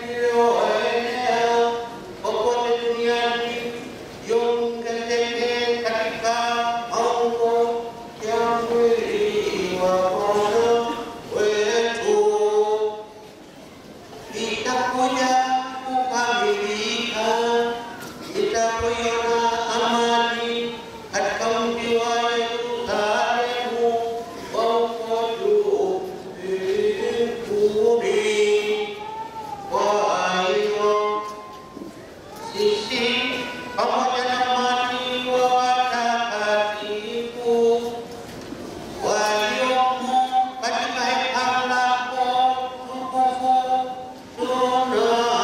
lililoenea popote duniani liongezeke katika maumbo ya mwili wa Bwana wetu. Itakuja kukamilika itapoiona amani katika mji wa Yerusalemu wa huko juu mbinguni. Kwa hiyo sisi pamoja na umati wa watakatifu waliomo katika hekalu lako tukufu tunakusifu.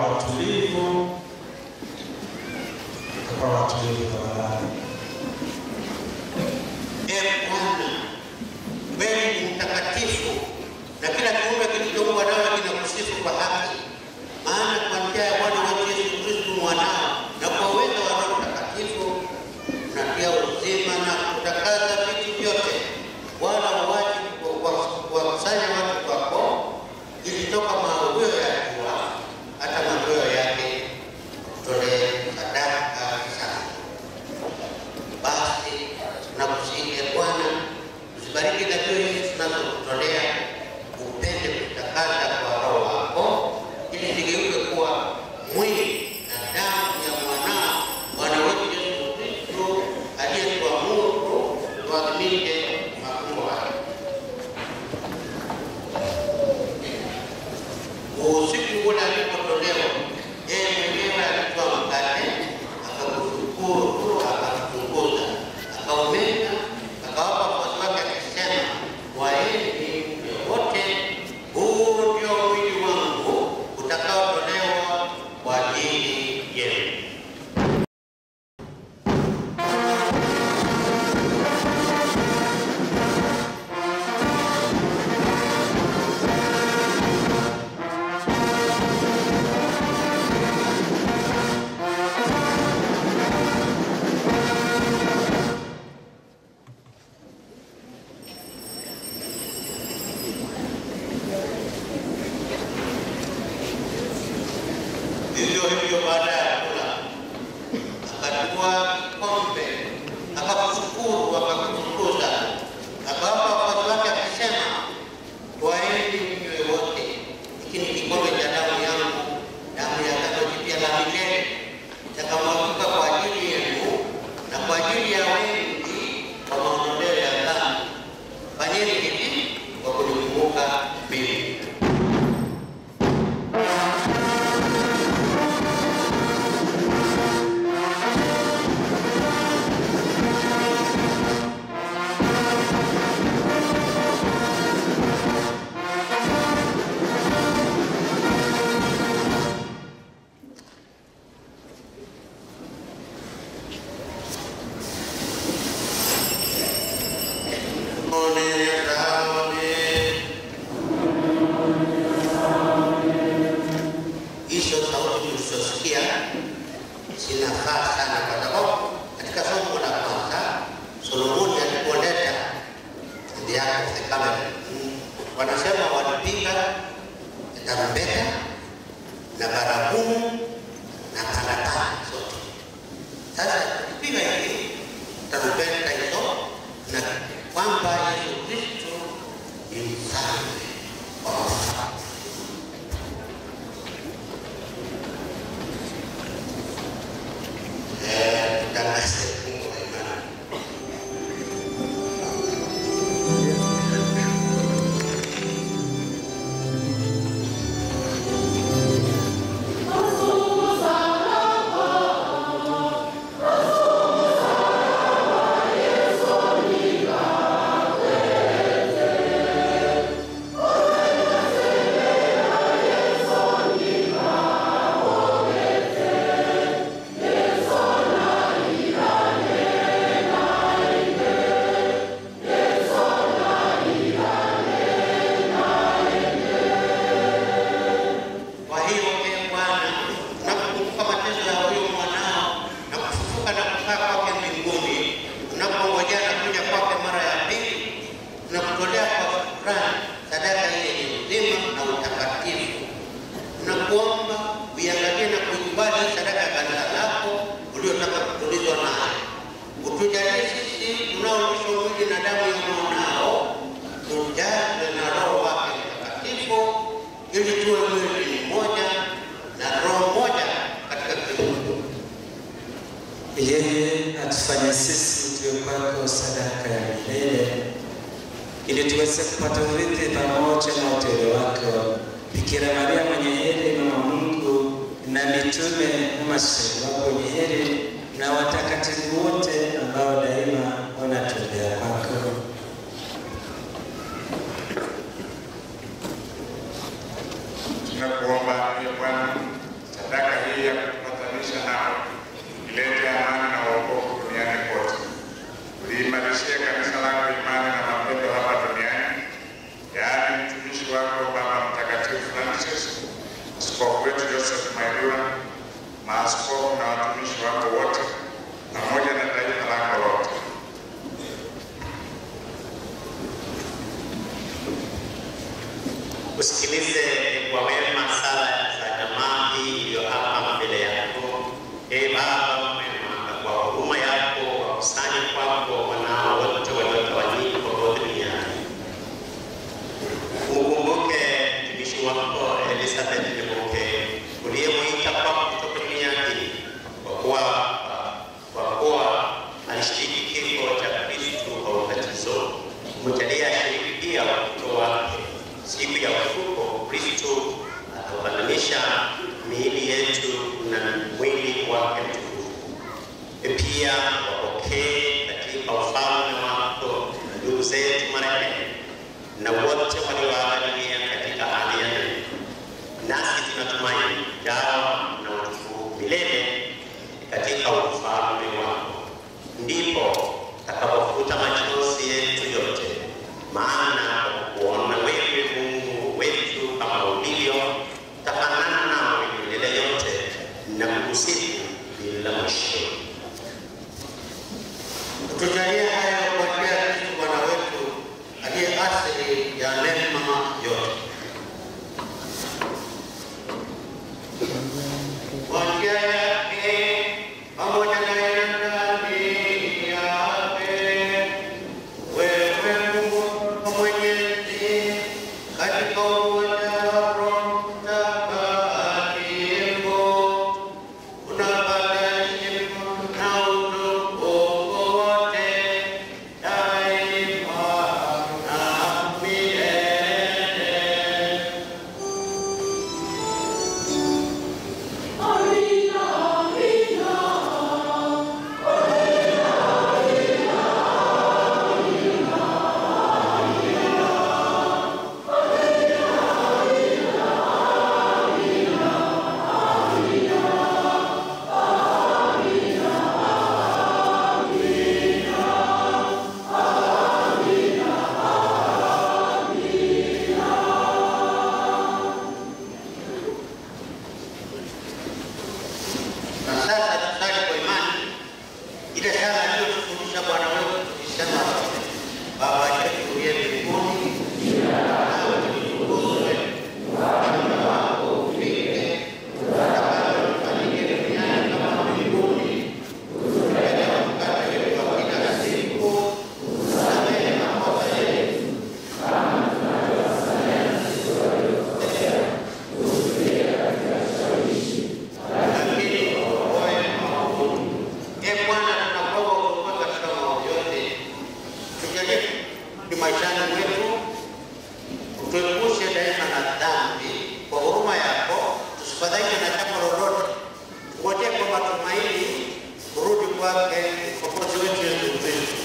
watulivu, tutakuwa watulivu tafadhali. Ee Bwana, wewe ni mtakatifu na kila kiumbe kilichoumbwa nawe kinakusifu kwa haki. Maana kwa njia ya Bwana wetu Yesu Kristo mwanao na kwa uwezo wa Roho Mtakatifu unatia uzima na kutakasa vitu vyote, wala huachi kuwakusanya watu kwako, ili toka mawio ya jua hata machweo yake utolee sadaka safi. Basi tunakusihi Ee Bwana, uzibariki dhabihu hizi tunazokutolea, upende kutakasa kwa Roho wako, ili zigeuke kuwa mwili na damu ya mwanao Bwana wetu Yesu Kristo, aliyetuamuru tuadhimishe mafumbo haya. Usiku ule alipotolewa, yeye mwenyewe alitwaa mkate, akakushukuru, akautukuza, akaumega, akawapa wafuasi wake akisema, twaeni mle wote, huu ndio mwili wangu utakaotolewa kwa ajili yenu. Vivyo hivyo baada ya kula, akatwaa kikombe, akakushukuru, akakitukuza, akawapa wafuasi wake akisema, twaeni mnywe wote, hiki ni kikombe cha damu yangu, damu ya agano jipya la milele, itakamwagika kwa ajili yenu na kwa ajili ya wengi kwa maondoleo ya dhambi. Fanyeni hivi kwa kunikumbuka mimi. Hizo sauti mlizosikia zinafaa sana, kwa sababu katika somo la kwanza Solomoni alipoleta the Ark of the Covenant, wanasema walipiga tarumbeta na baragumu na parapanda zote. Sasa tukipiga hivi tarumbeta hizo, na kwamba Yesu Kristo ni mfalme wa wafalme. Tutangaze Mungu wa imani. Kwa hiyo ee Bwana, tunapokumbuka mateso ya huyo mwanao na kufufuka na kupaa kwake mbinguni, tunapongojea na kuja kwake mara ya pili, tunakutolea kwa shukrani sadaka hii yenye uzima na utakatifu. Tunakuomba uiangalie na kuikubali hii sadaka ya kanisa lako uliotaka kutulizwa nayo. Utujalie sisi tunaolishwa mwili na damu ya mwanao, tujazwe na Roho wake Mtakatifu, ili tuwe mwili mmoja na roho moja katika Kristo. Yeye atufanye sisi tuwe kwako sadaka ya milele, ili tuweze kupata urithi pamoja na wateule wako, Bikira Maria mwenye heri, mama Mungu, na mitume na mashahidi wako wenye heri, na watakatifu wote ambao daima wanatuombea kwako. Tunakuomba ee Bwana, maaskofu na watumishi wako wote, pamoja na taifa lako lote. Usikilize kwa wema sala za jamaa hii iliyo hapa mbele yako. Ee Baba mwema, kwa huruma yako wakusanye kwako wanao wote waliotawanyika popote duniani. Umkumbuke mtumishi wako Elizabeth Nyaboke uliyemuita kwako kutoka dunia hii, kwa kuwa alishiriki kifo cha Kristo kwa ubatizo. Umjalie ashiriki pia watoto wake. Siku ya ufufuko Kristo ataufananisha miili yetu na mwili wake mtukufu. Pia wapokee katika ufalme wako ndugu zetu marehemu na wote walioaga dunia katika hali ya neno. Nasi tunatumaini ujao na utukufu milele katika ufalme wako. Ndipo takapofuta machozi yetu yote, maana kwa kuona wewe Mungu wetu kama ulivyo, tafanana nawe milele yote na kukusifu bila mwisho. Tujalie haya kwa njia ya Kristo Bwana wetu, aliye asili ya neema yote. Kwa njia yake, pamoja naye na ndani yake, wewe Mungu Mwenyezi, katika umoja wa Roho Mtakatifu, unapata heshima na utukufu wote daima na milele. Amina, amina. Na sasa tusali kwa imani ile sala aliyotufundisha Bwana wetu tukisema: Baba yetu uliye mbinguni, jina lako litukuzwe, ufalme wako ufike, utakalo lifanyike duniani kama mbinguni. Utupe leo mkate wetu wa kila siku, utusamehe makosa yetu lakini utuokoe maovuni. Ee Bwana, tunakuomba utuokoe katika maovu yote, tujalie maishani mwetu, utuepushe daima na dhambi. Kwa huruma yako tusifadhaike na jambo lolote, tungojee kwa matumaini kurudi kwake Mwokozi wetu Yesu Kristo.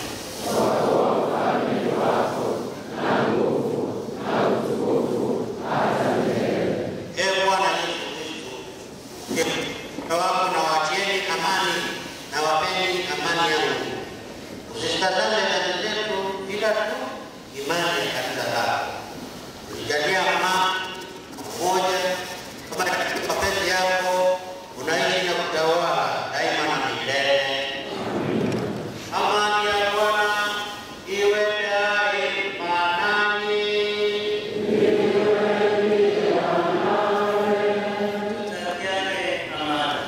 Ee Bwana Yesu Kristo, na wako na wachieni amani na wapeni amani yangu. Usitazame dhambi zetu, ila tu imani ya kanisa lako. Tujalie amani, umoja, kama katika mapenzi yako unaishi na kutawala daima na milele. Amani ya Bwana iwe daima nanyi. Tutakiane amani.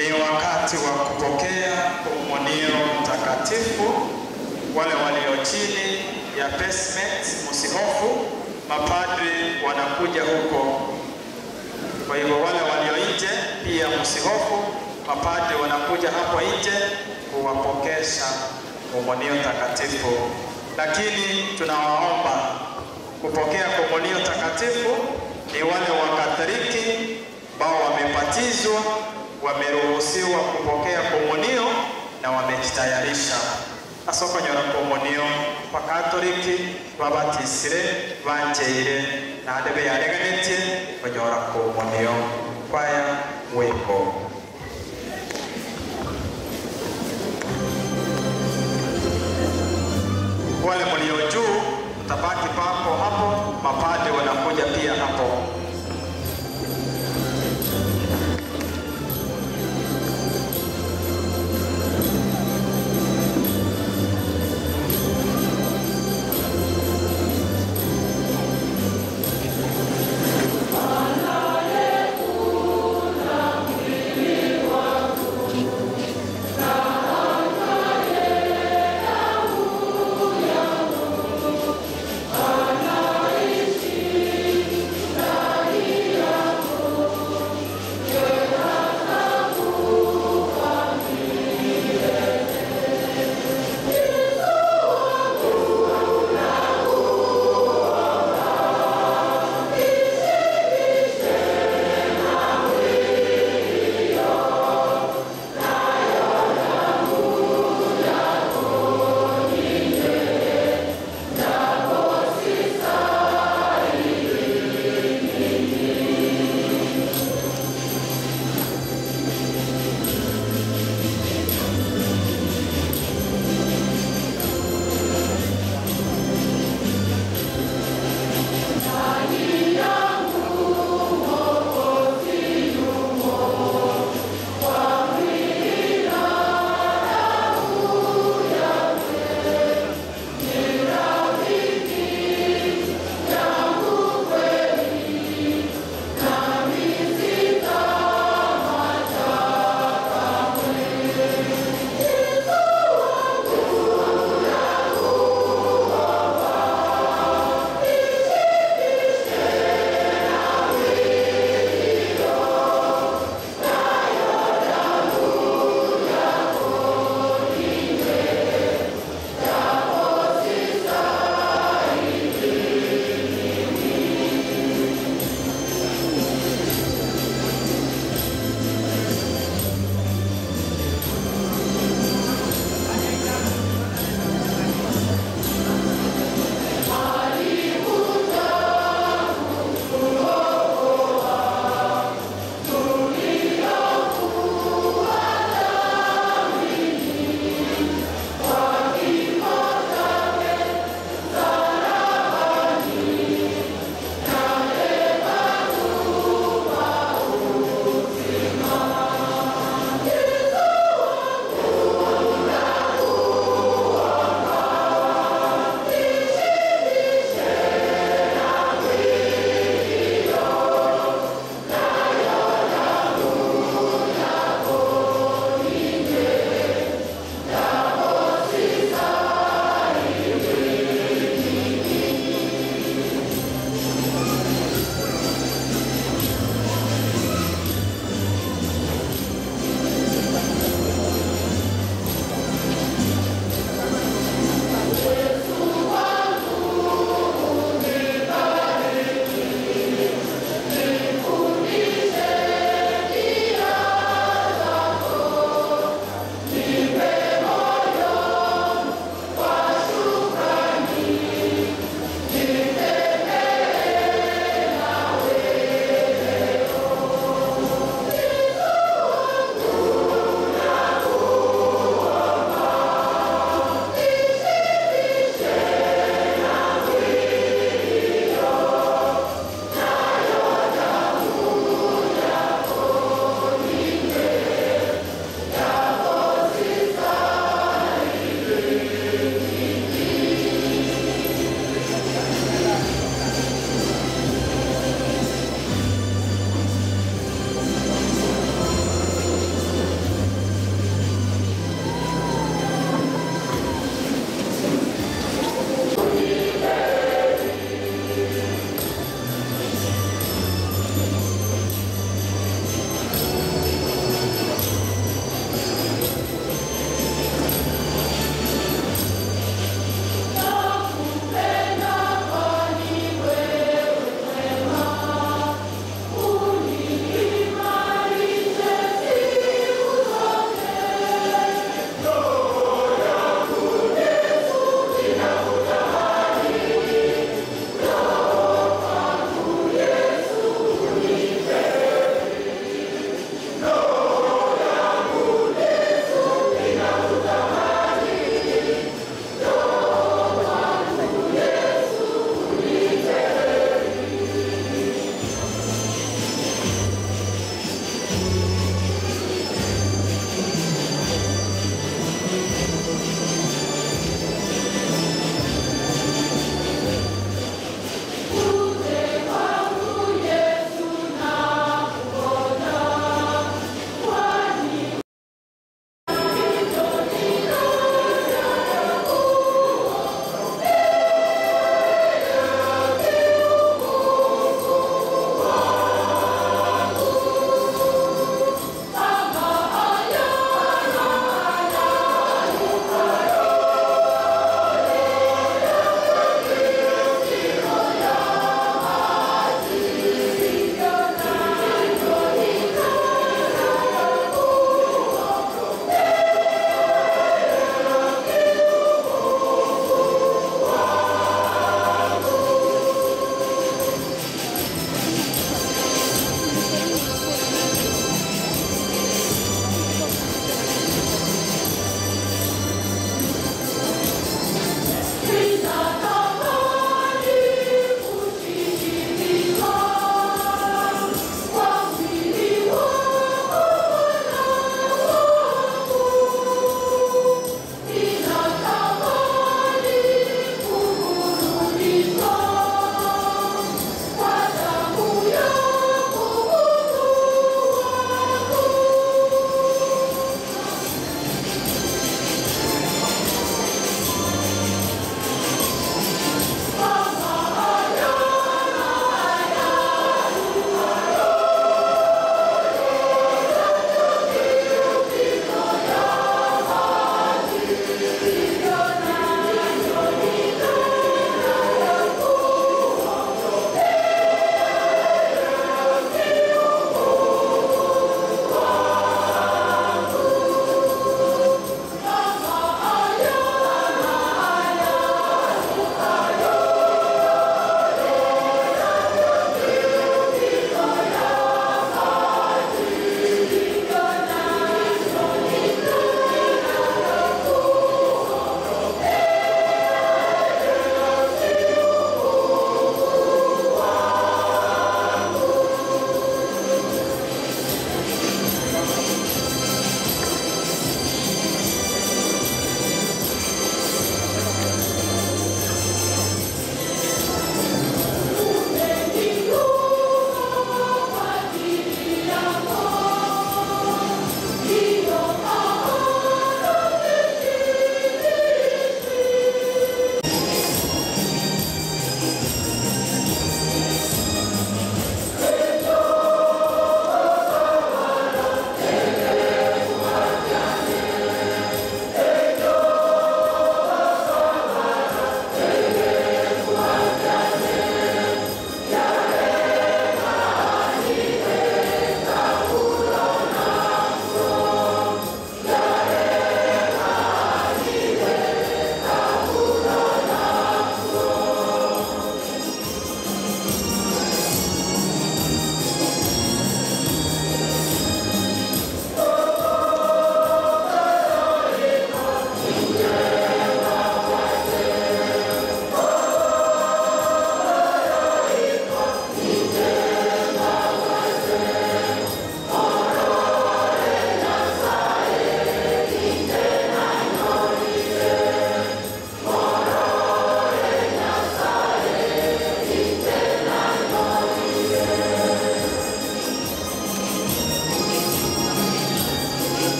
Ni wakati wa kupokea komunio mtakatifu. Wale walio chini ya basement, msihofu, mapadri wanakuja huko. Kwa hivyo wale walio nje pia msihofu, mapadri wanakuja hapo nje kuwapokesha komunio takatifu. Lakini tunawaomba kupokea komunio takatifu ni wale wa Katoliki ambao wamebatizwa, wameruhusiwa kupokea komunio na wamejitayarisha. Asokonyora komunio bakatoliki babatisire banjeire naende beyareganetie konyora komunio kwaya wimbo. Wale mlio juu mtabaki papo hapo, mapadre wanakuja pia hapo.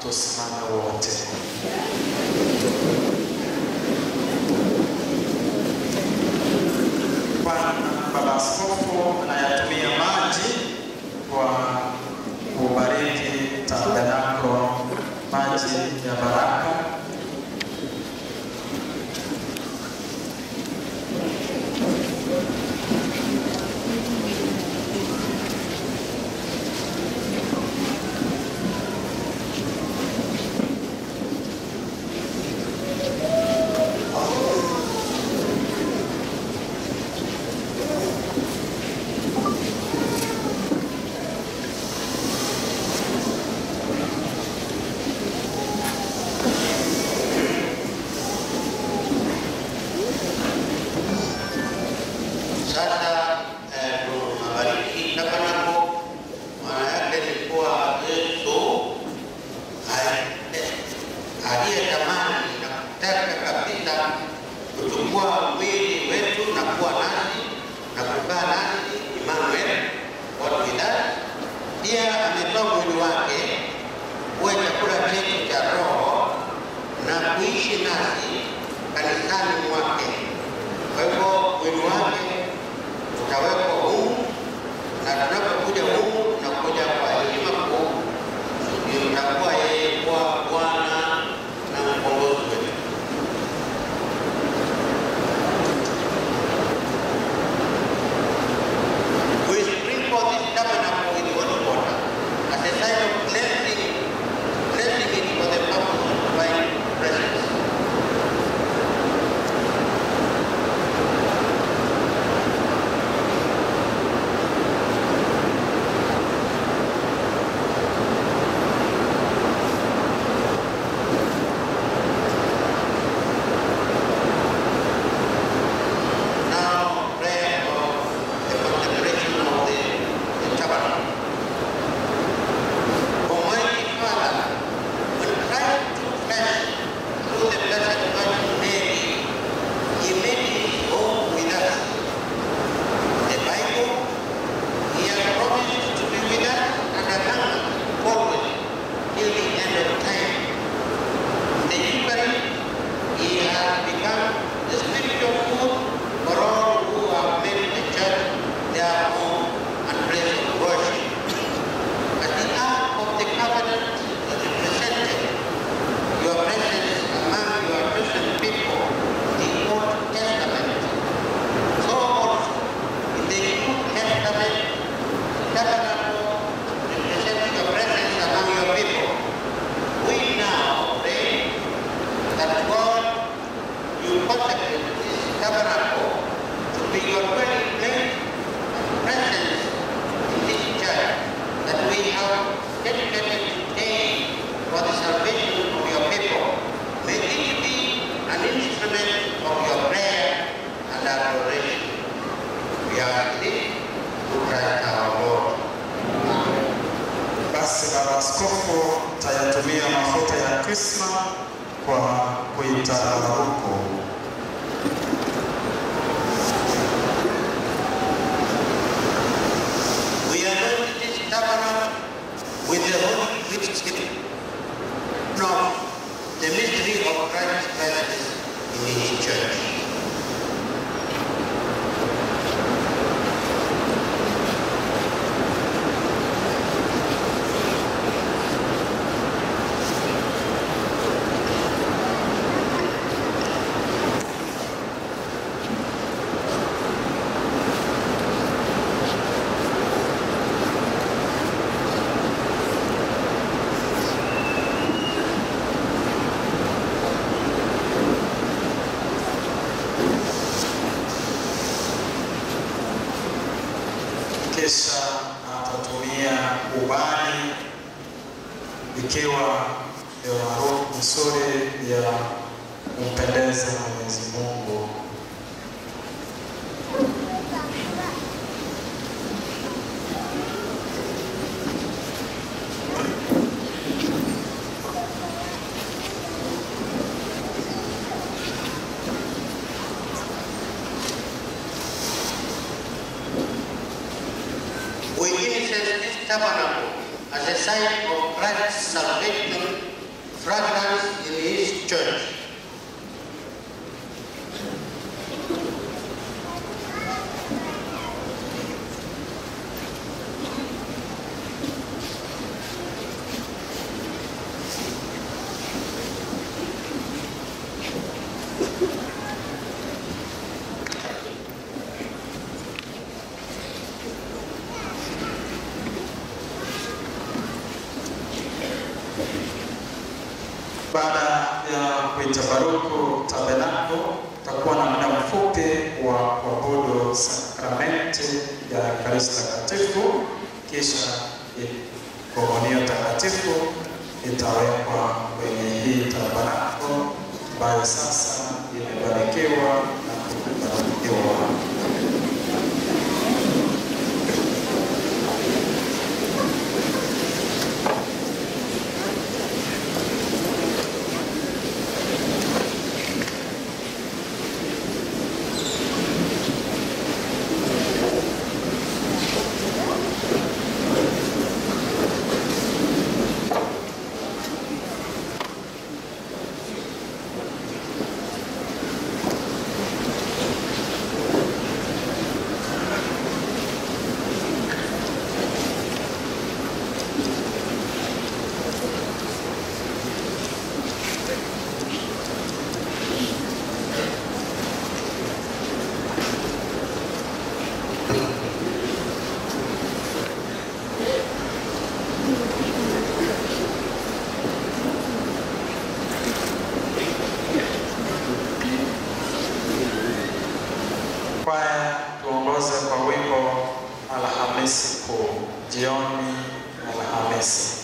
Tusimame wote. Bwana Baba Askofu anayatumia maji kwa kubariki tabernakulo, maji ya baraka. Sasa tunabariki tabernakulo. Maana yake ni kuwa Yesu aliyetamani na kutaka kabisa kuchukua mwili wetu na kuwa nasi na kukaa nasi, Emmanuel, God with us. Pia ametoa mwili wake uwe chakula chetu cha roho na kuishi nasi kanisani mwake. Kwa hivyo mwili wake utawekwa humu, na tunapokuja humu tunakuja kwa heshima kuu, utakuwa yeye kuwa Bwana na mkombozi wetu. We sprinkle this tabernacle with holy water as a sign of cleansing, cleansing it for the purpose of divine presence. Now, prayer of the consecration of the tabernacle. Almighty Father, when Christ took flesh through the Blessed Virgin Mary, He made His home with us. The Bible, He has promised to be with us and among us always till the end of time. The Eucharist, He has become the spiritual food for all who have made the church their home and place of worship. As the Ark of the Covenant represented your presence among your chosen people in the Old Testament, so also in the New Testament, the tabernacle represents your presence among your people. We now pray that God, you consecrate this tabernacle to be your dwelling place and presence in this church that we have dedicated today for the salvation of your people. May it be an instrument of your prayer and adoration. We ask this through Christ our Lord. Basi Baba Askofu tayatumia mafuta ya krisma kwa kuitabaruku. We anoint this tabernacle with the Holy Spirit of the mystery of Christ's presence in His church. Kisha atatumia ubani ikiwa ndio harufu nzuri ya kumpendeza Mwenyezi Mungu. We incense this tabernacle as a sign of Christ's salvation fragrance in His church. Baada ya kuitabaruku tabernakulo, tutakuwa na muda mfupi wa kuabudu sakramenti ya Ekaristi Takatifu, kisha komunio takatifu itawekwa kwenye hii tabernakulo ambayo sasa imebarikiwa na kubarikiwa. Kwaya tuongoze kwa wimbo Alhamisi Kuu, jioni Alhamisi.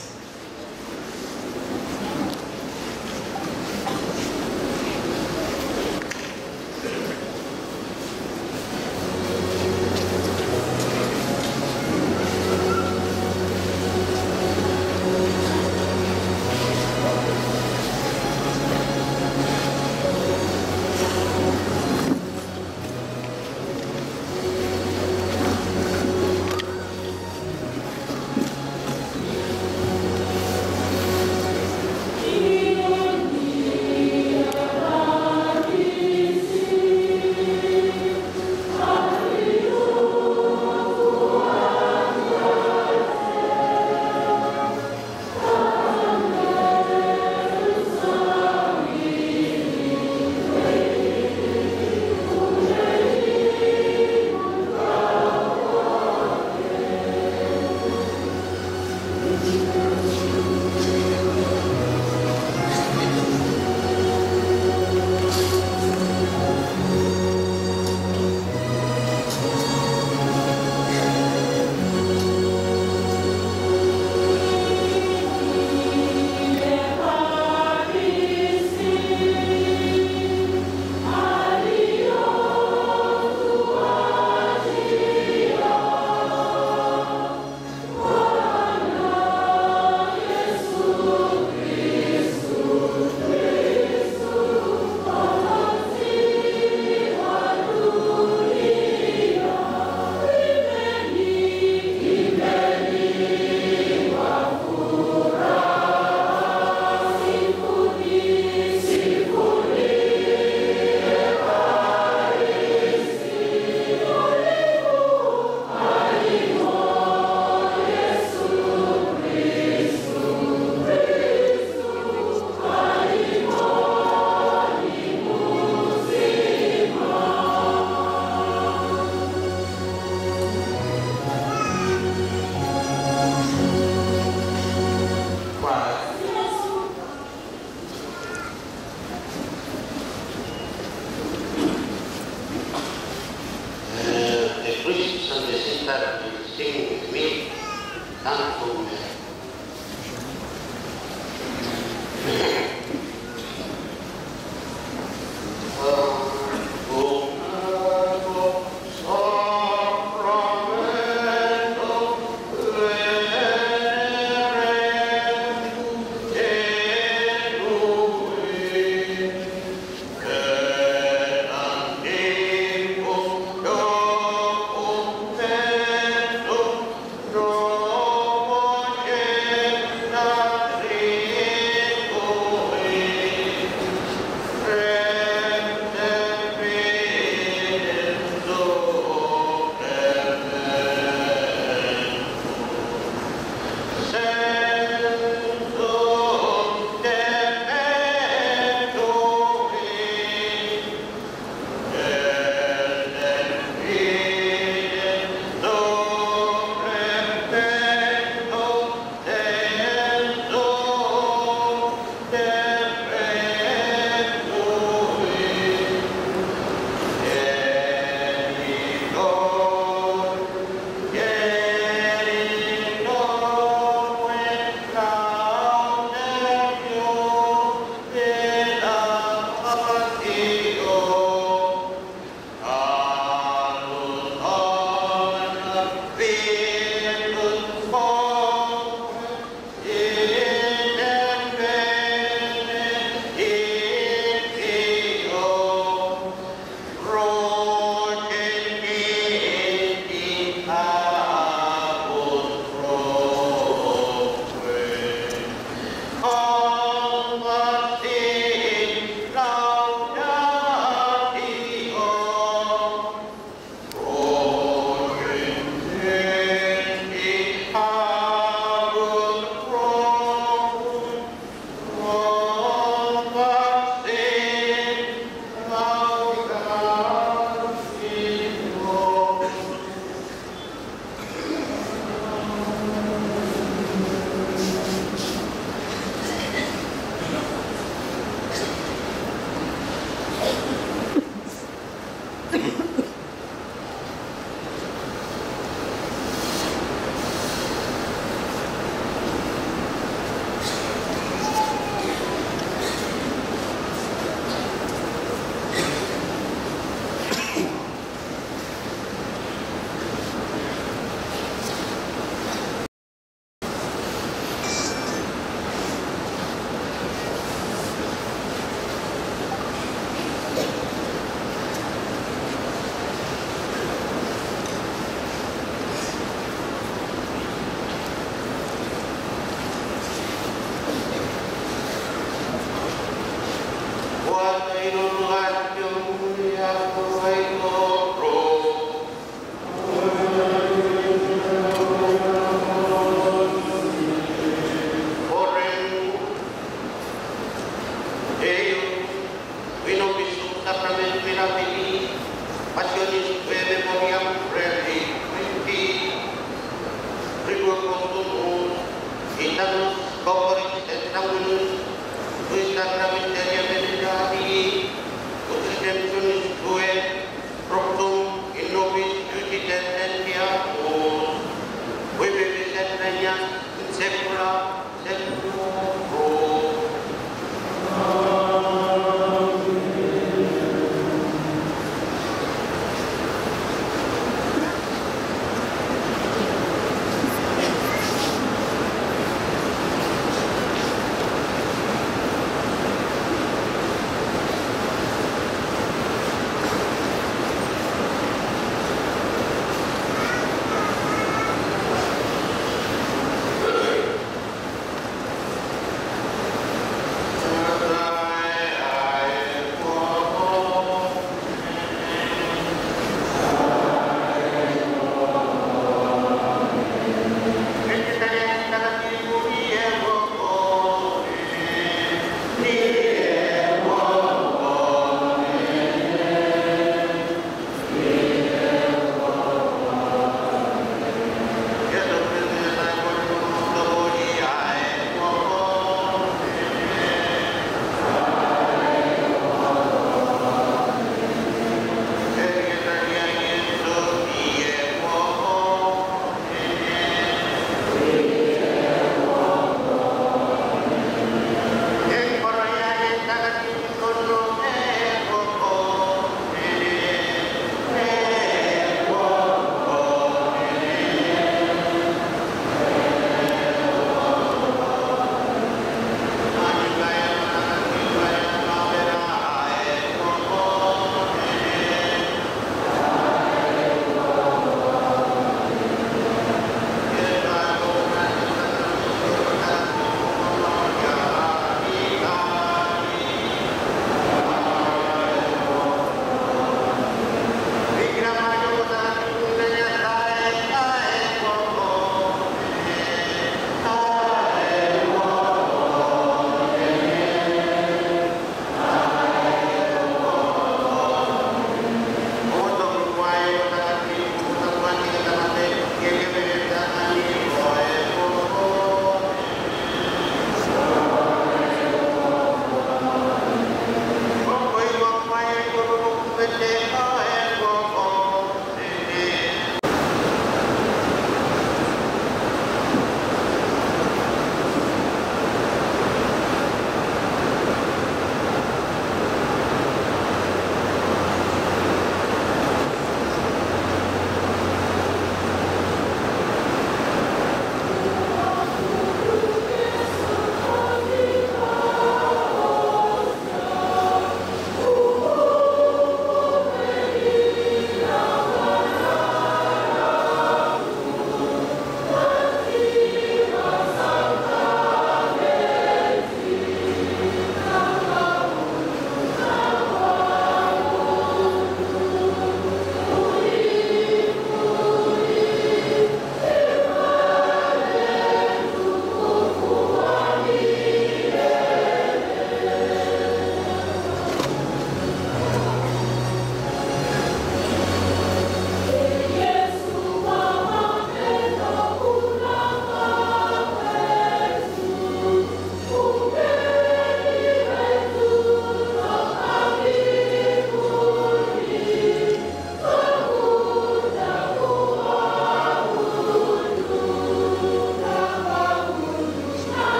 Oh.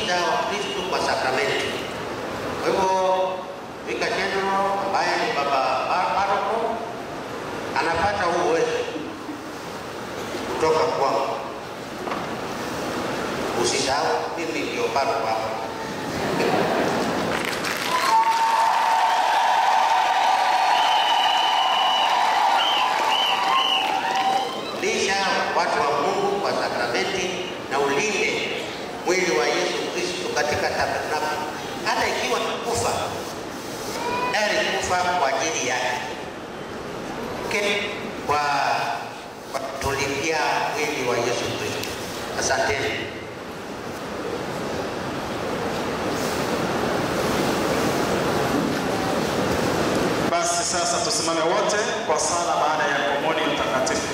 Tunalisha Wakristo kwa sakramenti. Kwa hivyo Vicar General ambaye ni baba paroko anapata huu uwezo kutoka kwangu. Usisahau mimi ndio paroko hapa. Lisha watu wa Mungu kwa sakramenti na ulinde mwili wa Yesu Kristo katika tabernakulo. Hata ikiwa kufa, tayari kufa kwa ajili yake. Okay? Kwa tulipia mwili wa Yesu Kristo. Asanteni. Basi sasa tusimame wote kwa sala baada ya komoni mtakatifu.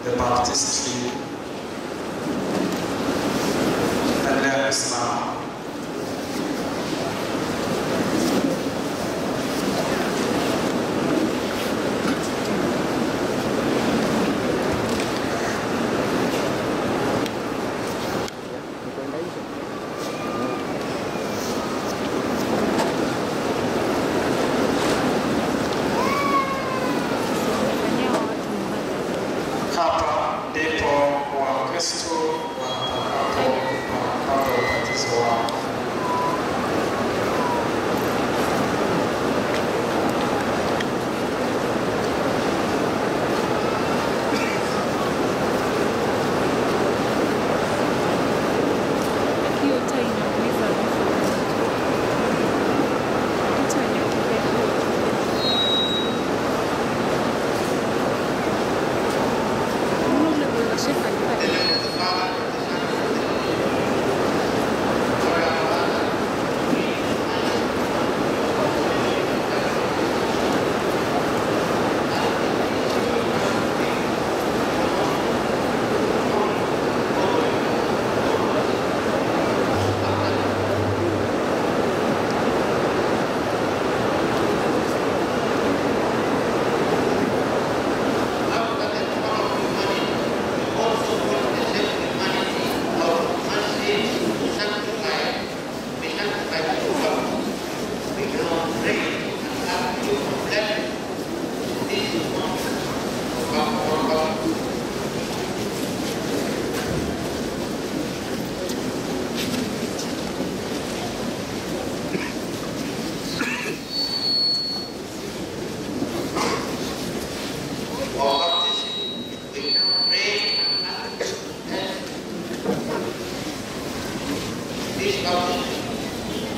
The baptistry. Endelea kusimama. Hapa ndipo Wakristo watakapopata ubatizo wao.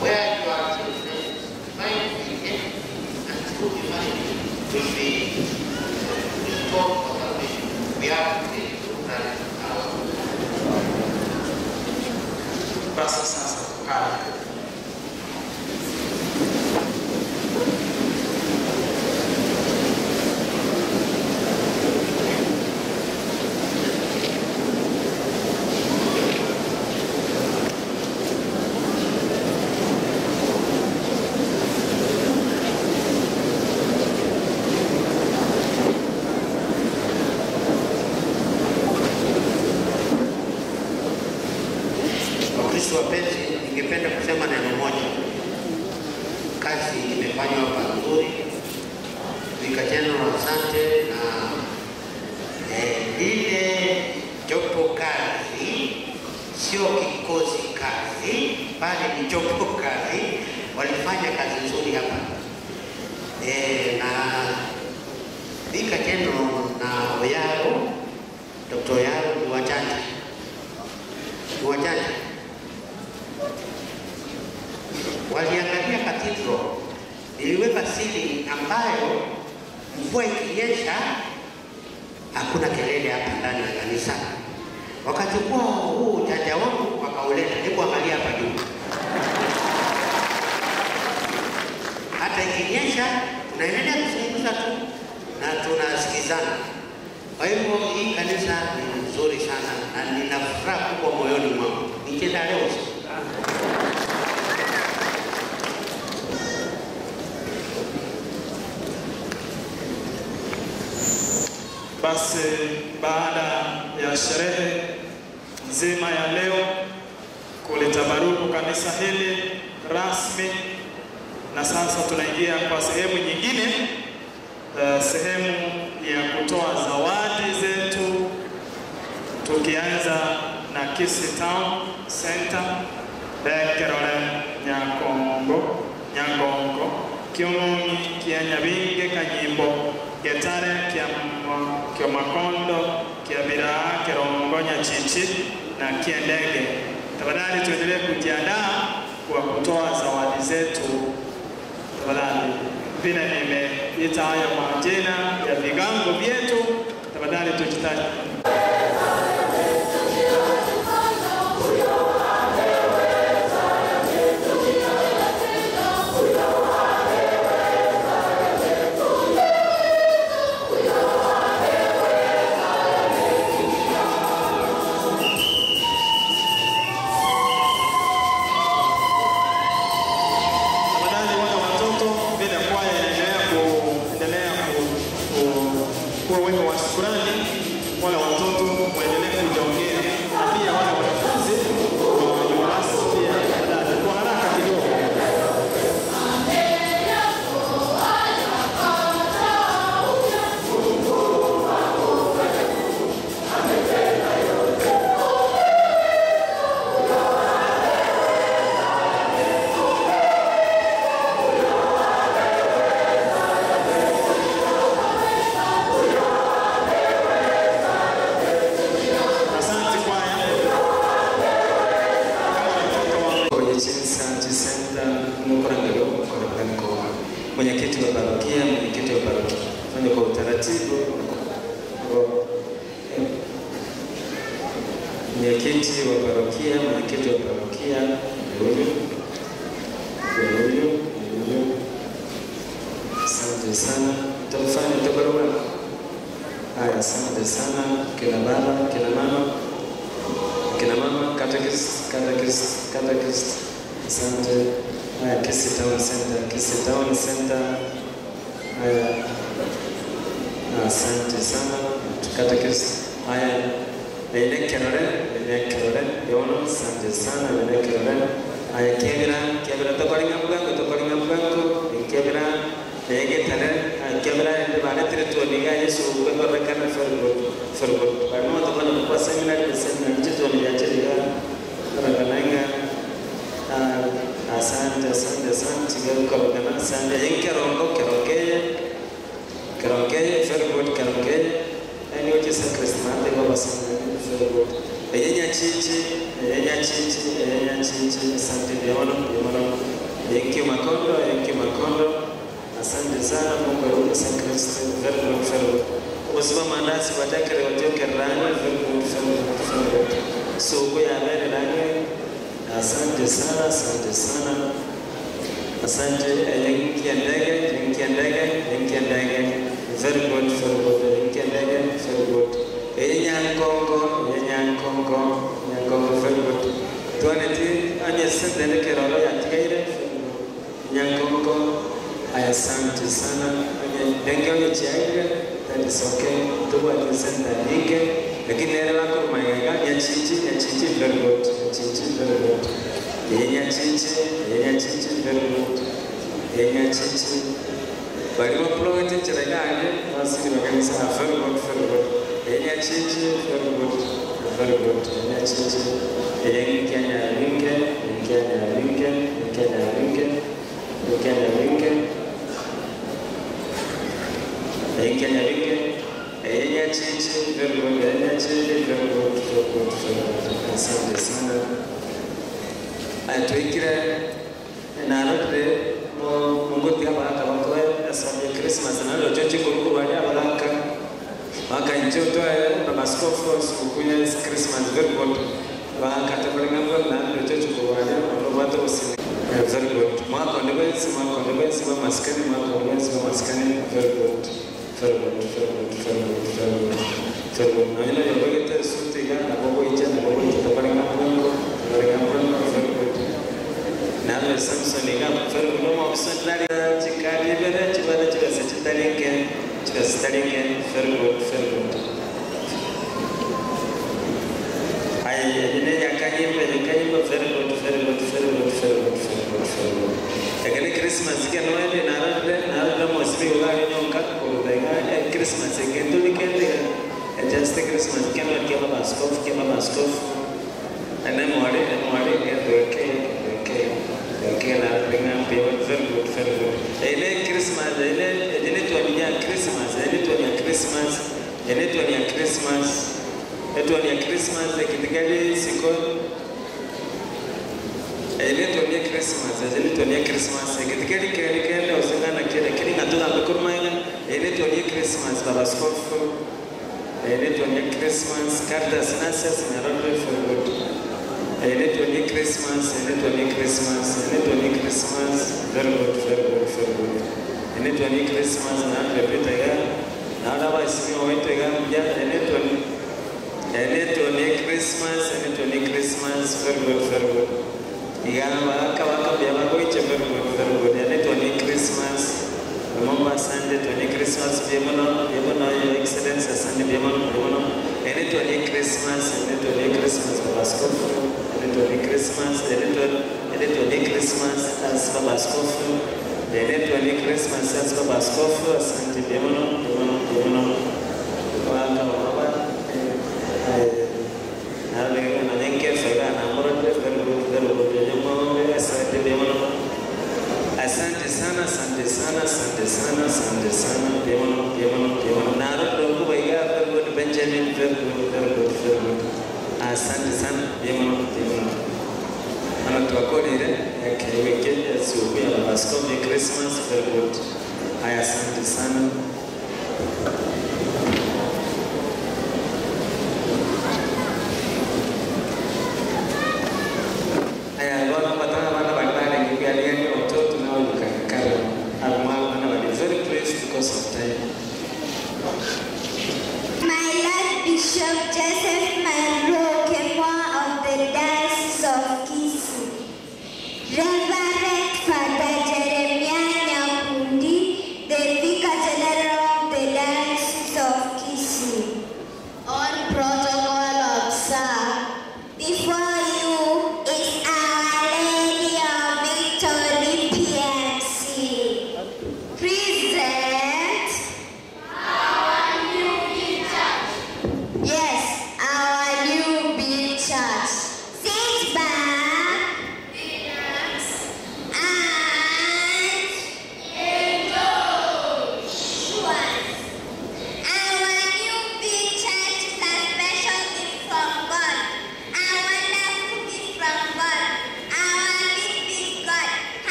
Where you are children, find the end and true humanity will be restored for salvation. We are to Christ our Lord. Basi sasa tukale. Wapenzi, ningependa kusema neno moja. Kazi imefanywa hapa nzuri. Vicar General, asante. Na lile jopo kazi sio kikosi kazi, bali ni jopo kazi. Walifanya kazi nzuri hapa. Na Vicar General na Oyaro, Dr. Oyaro ni wajanja. Ni wajanja. Waliangalia cathedral, iliweka ceiling ambayo mvua ikinyesha hakuna kelele hapa ndani ya kanisa. Wakachukua huu ujanja wangu wakauleta, hebu angalia hapa juu. Hata ikinyesha tunaendelea kuzungumza tu na tunasikizana. Kwa hivyo hii kanisa ni nzuri sana na nina furaha kubwa moyoni mwangu. Nicheza leo. Basi baada ya sherehe nzima ya leo kulitabaruku kanisa hili rasmi, na sasa tunaingia kwa sehemu nyingine, sehemu ya kutoa zawadi zetu, tukianza na Kisii Town Center, Bekerole Nyakongo, Nyagongo, Kiong'ong'i, Kianyabinge, Kanyimbo, Getare, Kiomakondo, Kiabiraa, Kerongo, Nyachichi na Kiendege. Tafadhali tuendelee kujiandaa kwa kutoa zawadi zetu. Tafadhali, vile nimeita hayo majina ya vigango vyetu, tafadhali tujitahidi. Mwenyekiti wa parokia, mwenyekiti wa parokia. Fanya kwa utaratibu. Mwenyekiti wa parokia, mwenyekiti wa parokia, huyu. Huyu, huyu. Asante sana. Tutafanya tabarua. Haya, asante sana kina baba, kina mama. Kina mama, catechist, catechist, catechist. Asante. Haya, Kisii Town Center, Kisii Town Center. Haya, asante sana. Catechist. Haya, Lele Kerore, Lele Kerore, Yono, asante sana, Lele Kerore. Haya, Kebra, Kebra tokoringa mlango, tokoringa mlango, Kebra, Lege tare, Kebra ndio bale tuoniga Yesu kwa rekana fergo, fergo. Barno tokona kwa seminar, seminar tuoniga chiriga, rakananga. Asante, asante, asante. Asante. Kerongo, kerongeye, kerongeye, very good, kerongeye. Ani oje sa Christmas kwa basanga, very good. Eyenya chichi, eyenya chichi, eyenya chichi. Asante biono, biono. Yenki makondo, yenki makondo. Asante sana Mungu arudia sa Kristo, very good, very good. Uzima mandazi watakere watioke rani, very good, very good, very good. Suku ya bere rani. Asante. Asante sana, asante sana. Asante yenkia ndege, yenkia ndege, yenkia ndege. Very good, very good. Yenkia ndege, very good. Yenyankongo, yenyankongo, yenyankongo, very good. Tuone ti anye sende kerolo ya tigaire. Nyankongo, asante sana. Ndenge onye chiaire, that is okay. Tuwa tisenda nyinge. Lakini nere wako mayega, nyachichi, nyachichi, very good. Nyachichi, very good. Nyachichi, nyachichi, very good. Nyachichi. Barimo plowete chirega ande, wasiri makanisa, very good, very good. Nyachichi, very good, very good. Nyachichi. Nyachichi, nyaringe, nyaringe, nyaringe. Nyaringe, nyaringe, nyachichi, very good, nyachichi, very good, very good, very good. Asante sana. Atuikire narode Mungu tia baraka watoe asante Christmas na leo chochi kuruku baada baraka maka nje utoe baba askofu sikukuu ya Christmas very good baraka tabaringa na leo chochi kuruku watu usini. Very good. Mwaka ndebezi, mwaka ndebezi, maskani, mwaka ndebezi, maskani. Very good. Very good, very good, very good, very good. Very good. Na ila yobegete suti ga na bobo icha na bobo icha tabaringa mwango, tabaringa mwango, very good. Na lo Samson ga very good. No option lari chikali bere chibale chibase chitalinge, chibase chitalinge. Very good, very good. Ay, ine yakanyimba, yakanyimba, very good, very good, very good, very good, very good, very good. Lakini Christmas ke noele narale narale mosbi uga nyonka kurudega Christmas ke tu nikende just Christmas ke no ke baba askof ke baba askof ene mode mode ke doke doke doke narale ngam pe very good, very good. Ele Christmas ele ele tu ania Christmas ele tu ania Christmas ele tu ania Christmas etu ni Christmas kitikali siko eletu ni Christmas eletu ni Christmas kitikali kile kile usingana kile kile ngatoka mkurmaina eletu ni Christmas baba askofu eletu ni Christmas cartas nasas na robe for good eletu ni Christmas eletu ni Christmas eletu ni Christmas very good, very good, very good. Eletu ni Christmas na repita ya na baba isimi wetu ya eletu ni Eletu ni Christmas, eletu ni Christmas, very good, very good. Igana waka waka biaba goiche, very good, very good. Eletu ni Christmas, remember Sunday to ni Christmas, biemono, biemono, Your Excellency, Sunday biemono, biemono. Eletu ni Christmas, eletu ni Christmas, Baba Askofu, eletu ni Christmas, eletu ni Christmas, as Baba Askofu, eletu ni Christmas, as Baba Askofu, asante biemono, biemono, biemono. Waka waka. Asante sana, asante sana, asante sana, asante sana. Biemono, biemono, biemono. Naro dogo baiga, very good, Benjamin, very good, very good, very good. Asante sana, biemono, biemono. Ana tuwakorire, okay, weekend sikukuu ya Baba Askofu Christmas, very good. Haya, asante sana. My Lord Bishop Joseph Monroe Kemwa of the Diocese of Kisii, Reverend Father Jeremiah Nyakundi, the Vicar General of the Diocese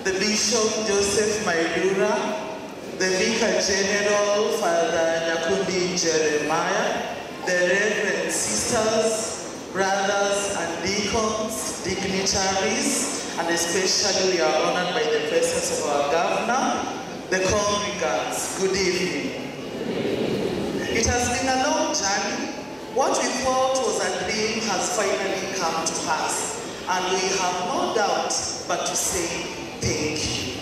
the Bishop Joseph Mairura, the Vicar General, Father Nyakundi Jeremiah, the Reverend Sisters, brothers and deacons, dignitaries, and especially we are honored by the presence of our governor, the congregants. Good evening. It has been a long journey. What we thought was a dream has finally come to pass, and we have no doubt but to say thank you.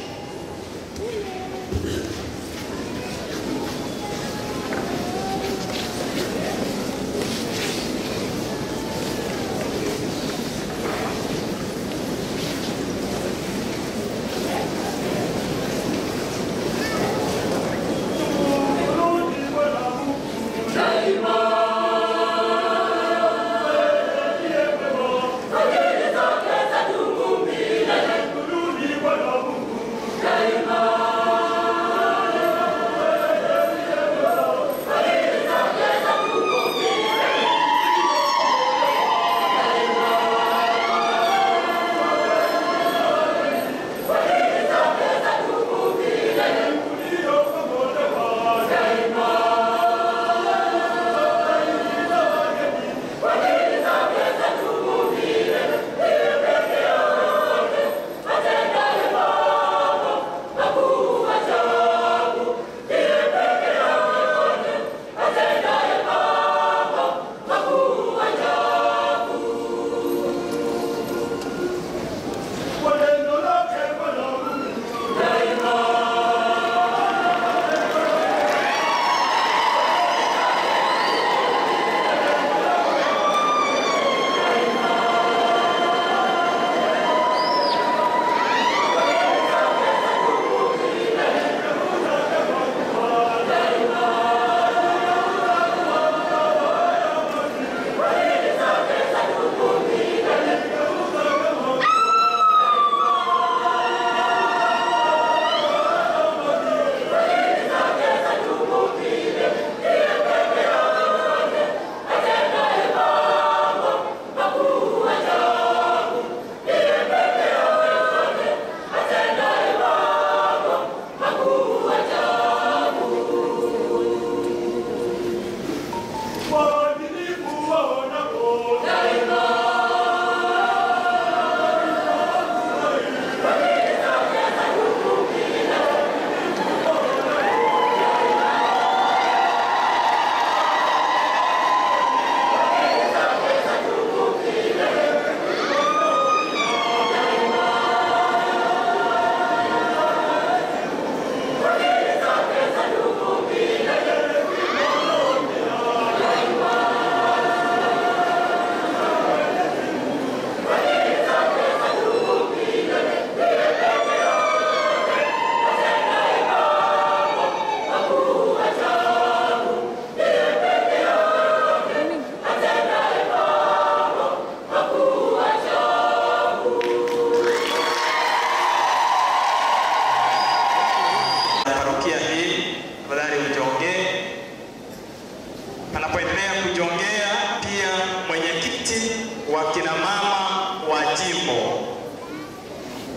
Wa kina mama wa jimbo,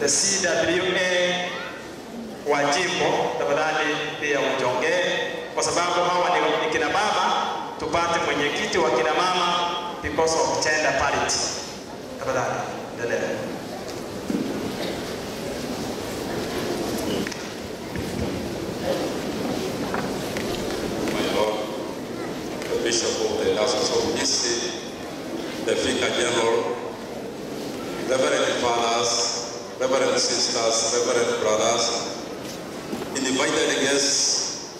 the CWA wa jimbo, tafadhali pia ujongee, kwa sababu hawa ni kina baba, tupate mwenyekiti wa kina mama because of gender parity. Tafadhali endelea. My Lord, the Bishop of the Diocese of Kisii, the Vicar General, Reverend Fathers, Reverend Sisters, Reverend Brothers, invited guests,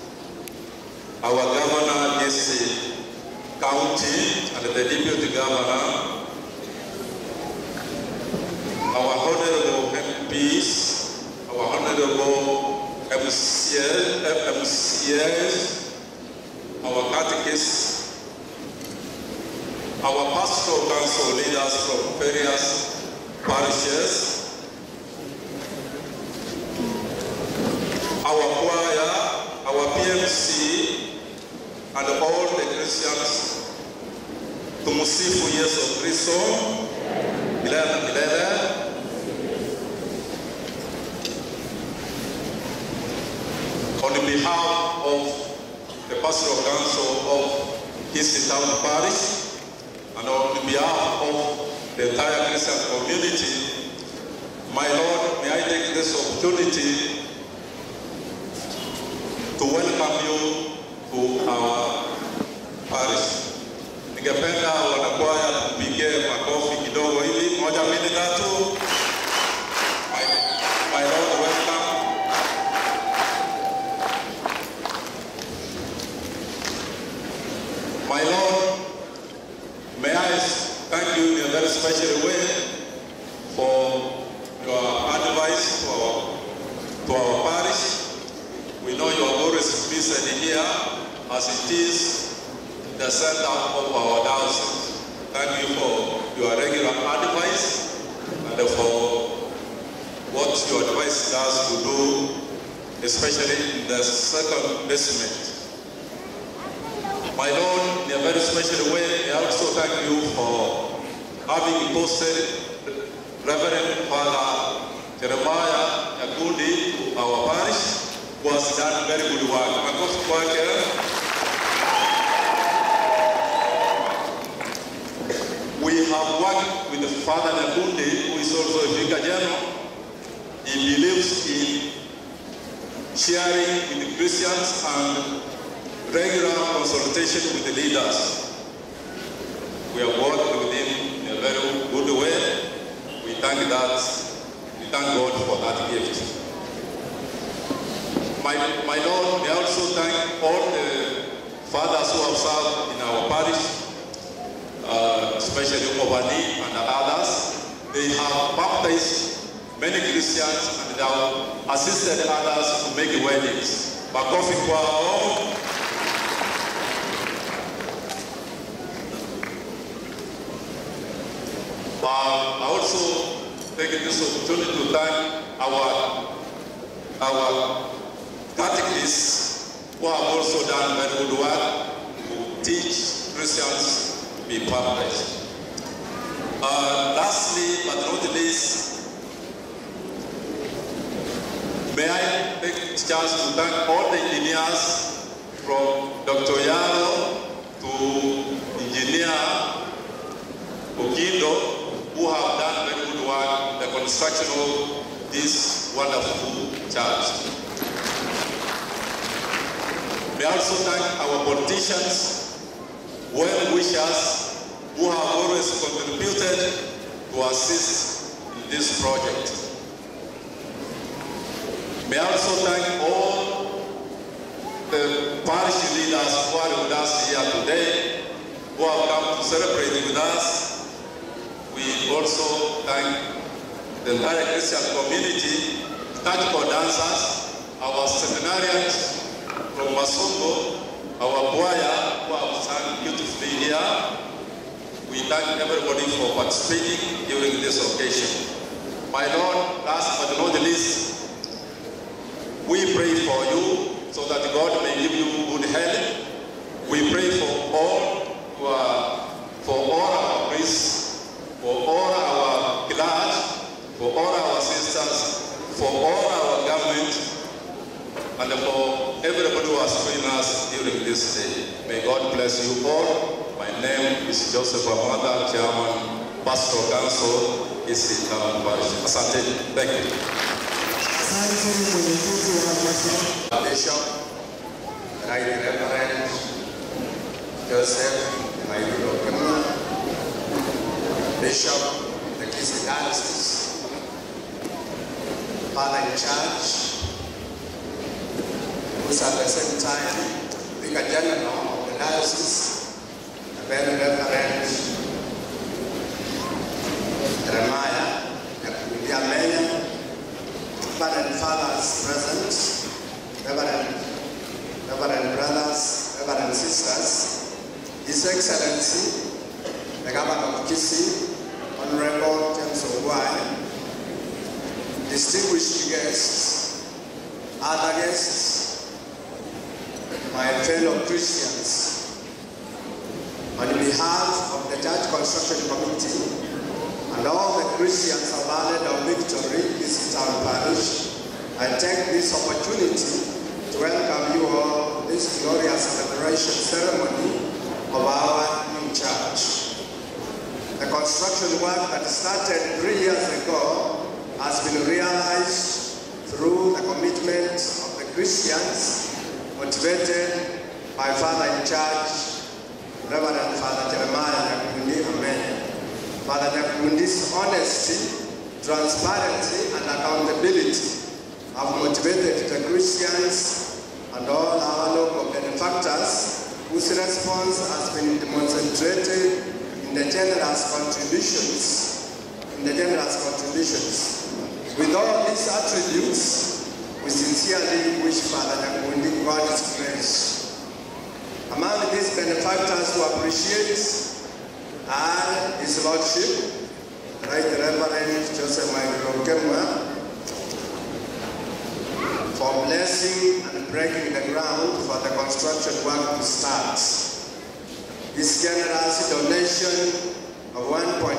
our Governor, Kisii County, and the Deputy Governor, our Honorable MPs, our Honorable MCS, our catechists, our pastoral council leaders from various parishes, our choir, our PMC, and all the Christians. Tumusifu Yesu Kristo. Milele na milele. behalf of the Pastoral Council of Kisii Town Parish and on behalf of the entire Christian community, my Lord, may I take this opportunity to welcome you to our parish. Ningependa wanakwaya tupige makofi kidogo hivi, 1, 2, 3. My Lord, welcome. My Lord, may I thank you in a very special way for your advice to our parish. We know you are always busy here, as it is the center of our diocese. Thank you for your regular advice and for what your advice does to do, especially in the second basement. My Lord, in a very special way, I also thank you for having posted Reverend Father Jeremiah Nyakundi to our parish, who has done very good work. Makofi kwake. We have worked with Father Nyakundi, who is also a vicar general. He believes in sharing with the Christians and regular consultation with the leaders. We have worked with him in a very good way. We thank God for that gift. My Lord, may I also thank all the fathers who have served in our parish, especially Obani and others. They have baptized many Christians and they have assisted others to make weddings. Makofi kwao. I also take this opportunity to thank our catechists who have also done very good work to teach Christians to be baptized. Lastly, but not least, may I take this chance to thank all the engineers from Dr. Yaro to Engineer Okindo, who have done very good work in the construction of this wonderful church. May I also thank our politicians, well-wishers, who have always contributed to assist in this project. May I also thank all the parish leaders who are with us here today, who have come to celebrate with us. We also thank the entire Christian community, liturgical dancers, our seminarians from Masongo, our choir who have sung beautifully here. We thank everybody for participating during this occasion. My Lord, last but not least, we pray for you so that God may give you good health. We pray for all our priests, for all our clergy, for all our sisters, for all our government, and for everybody who has joined us during this day. May God bless you all. My name is Joseph Amada, Chairman, Pastoral Council, Kisii Town Parish. Asante. Thank you. Bishop, Right Reverend Joseph Mairura Okemwa, Bishop of the Kisii Diocese, Father in charge, who's at the same time Vicar General of the Diocese, the Very Reverend Jeremiah Nyakundi Amenya, Reverend Fathers present, Reverend Brothers, Reverend Sisters, His Excellency, the Governor of Kisii, Honorable James Ongwae, distinguished guests, other guests, my fellow Christians, on behalf of the Church Construction Committee and all the Christians of Our Lady of Victory, Kisii Town Parish, I take this opportunity to welcome you all to this glorious celebration ceremony of our new church. The construction work that started 3 years ago has been realized through the commitment of the Christians, motivated by Father in Charge, Reverend Father Jeremiah Nyakundi Amenye. Father Nyakundi's honesty, transparency, and accountability have motivated the Christians and all our local benefactors, whose response has been demonstrated in the generous contributions. With all these attributes, we sincerely wish Father Nyakundi God's grace. Among these benefactors who appreciate are His Lordship, Right Reverend Joseph Mairura Okemwa, for blessing and breaking the ground for the construction work to start. His generous donation of 1.5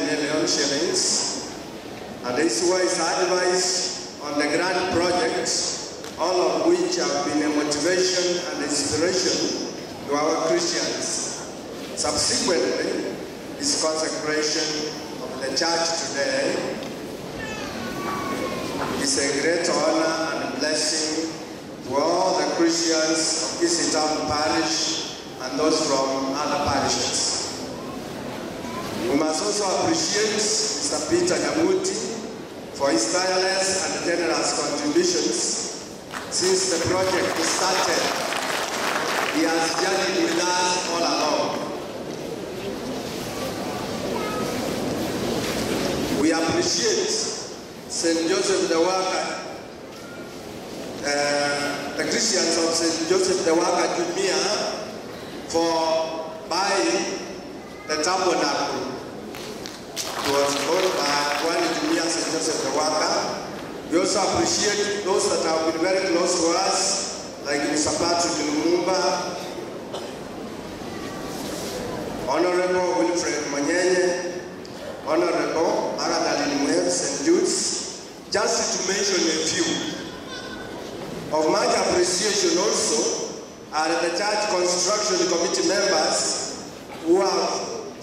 million shillings and his wise advice on the grant project, all of which have been a motivation and inspiration to our Christians. Subsequently, his consecration of the church today is a great honor and blessing to all the Christians of Kisii Town Parish and those from other parishes. We must also appreciate Mr. Peter Nyamuti for his tireless and generous contributions since the project started. He has journeyed with us all along. We appreciate St. Joseph the Worker, the Christians of St. Joseph the Worker Jumia, for buying the tabernacle. It was bought by one Jumia St. Joseph the Worker. We also appreciate those that have been very close to us, like Mr. Patrick Lumumba, Honorable Wilfred Manyenye, Honorable Magdalene Muev, St. Jude's, just to mention a few. Of much appreciation also are the church construction committee members who have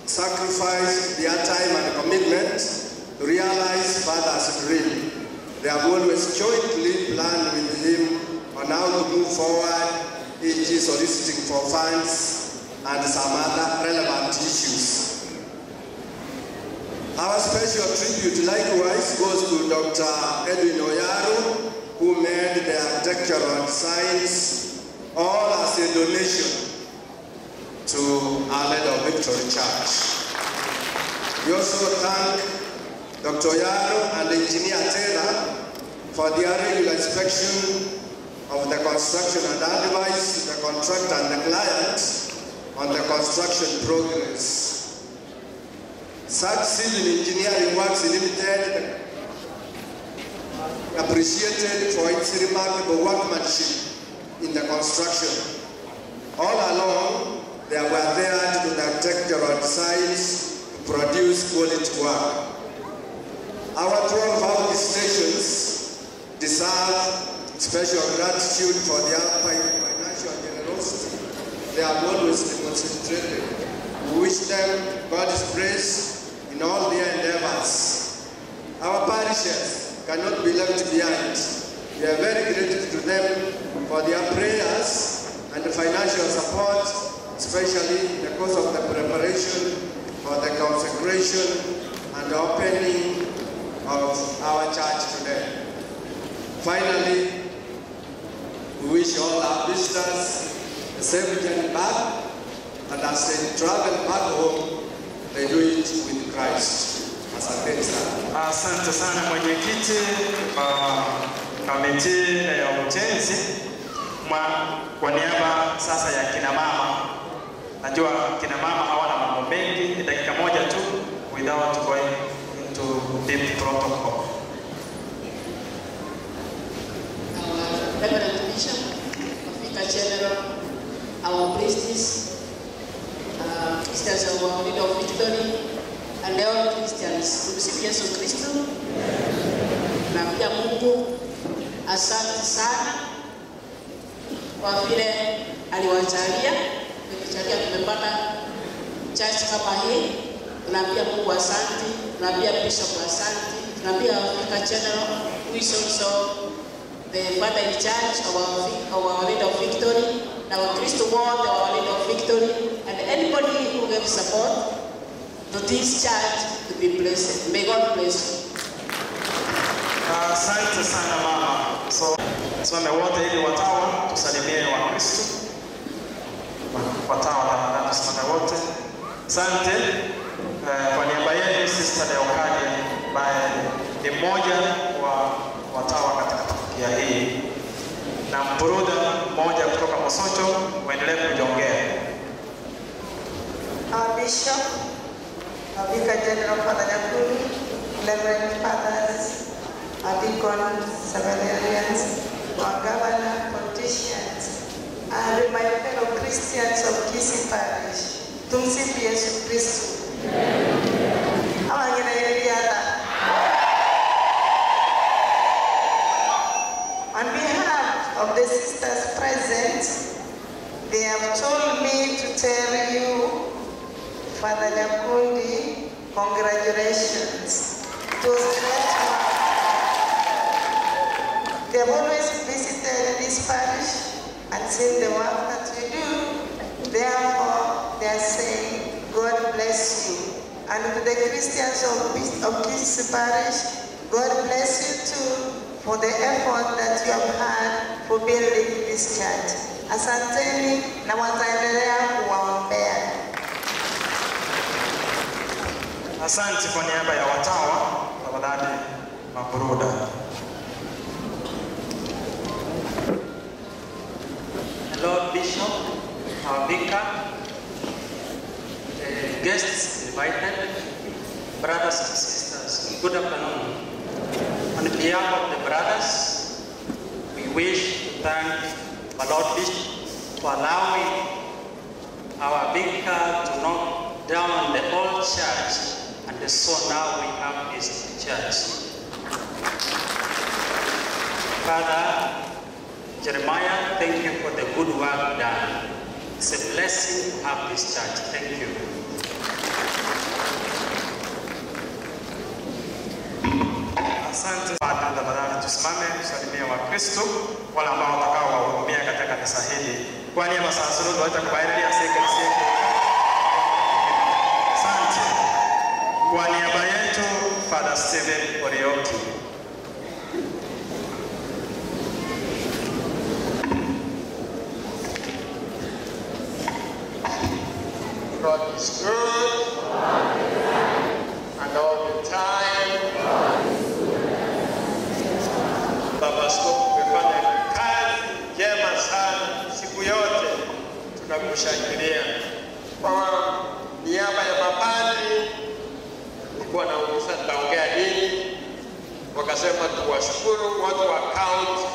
sacrificed their time and commitment to realize Father's dream. They have always jointly planned with him on how to move forward, e.g. soliciting for funds and some other relevant issues. Our special tribute likewise goes to Dr. Edwin Oyaro, who made the architectural designs all as a donation to Our Lady of Victory Church. We also thank Dr. Oyaro and Engineer Taylor for their regular inspection of the construction and advice to the contractor and the client on the construction progress. Such Civil Engineering Works Limited appreciated for its remarkable workmanship in the construction. All along, they were there to the architectural designs to produce quality work. Our 12 housing stations deserve special gratitude for their financial generosity they have always demonstrated. We wish them God's grace in all their endeavors. Our parishes cannot be left behind. We are very grateful to them for their prayers and financial support, especially in the course of the preparation for the consecration and opening of our church today. Finally, we wish all our visitors a safe journey back, and as they travel back home, they do it with Christ. Asante sana. Asante sana mwenyekiti wa kamati ya ujenzi. Kwa niaba sasa ya kina mama, najua kina mama hawana mambo mengi, ni dakika moja tu without going into deep protocol. Our Reverend Bishop, Vicar General, our priests, Christians of our Leader of Victory, and all Christians. Tumsifu Yesu Kristo. Na pia Mungu, asante sana kwa vile aliwajalia, tumejalia tumepata church kama hii. Tunaambia Mungu asante, tunaambia Bishop asante, tunaambia Vicar General who is also the father in charge of our Lady of Victory, na Wakristo wote wa Our Lady of Victory, and anybody who gave support to this church to be blessed. May God bless you. Asante sana mama. So simame wote ili watawa tusalimie Wakristo. Watawa tafadhali tusimame wote. Asante. Kwa niaba yenu Sister Leocadia ambaye ni mmoja wa watawa katika parokia hii na mburuda mmoja kutoka Mosocho, waendelee kujongea. Our Bishop, our Vicar General Father Nyakundi, Reverend Fathers, our deacons, seminarians, our governor, politicians, and my fellow Christians of Kisii Parish. Tumsifu Yesu Kristo. On behalf of the sisters present, they have told me to tell you, Father Nyakundi, congratulations. It was great work. They have always visited this parish and seen the work that you do. Therefore, they are saying, God bless you. And to the Christians of Kisii Parish, God bless you too for the effort that you have had for building this church. Asanteni na wataendelea kuwaombea. Asante kwa niaba ya watawa, tafadhali maburuda. Lord Bishop, our Vicar, the guests invited, brothers and sisters, good afternoon. On behalf of the brothers, we wish to thank our Lord Bishop for allowing our vicar to knock down the old church, and so now we have this church. Father Jeremiah, thank you for the good work done. It's a blessing to have this church. Thank you. Asante. Tafadhali tusimame tusalimie Wakristo wale ambao watakao wahudumia katika kanisa hili. Kwa niaba ya Sasuluhu wacha kubahiria seke seke. Asante. Kwa niaba yetu Father Stephen Orioki. God is good, and all the time. Baba Askofu, umefanya kazi njema sana siku yote, tunakushangilia. Kwa niaba ya mapadri, nilikuwa nauliza nitaongea nini, wakasema tuwashukuru watu wa county.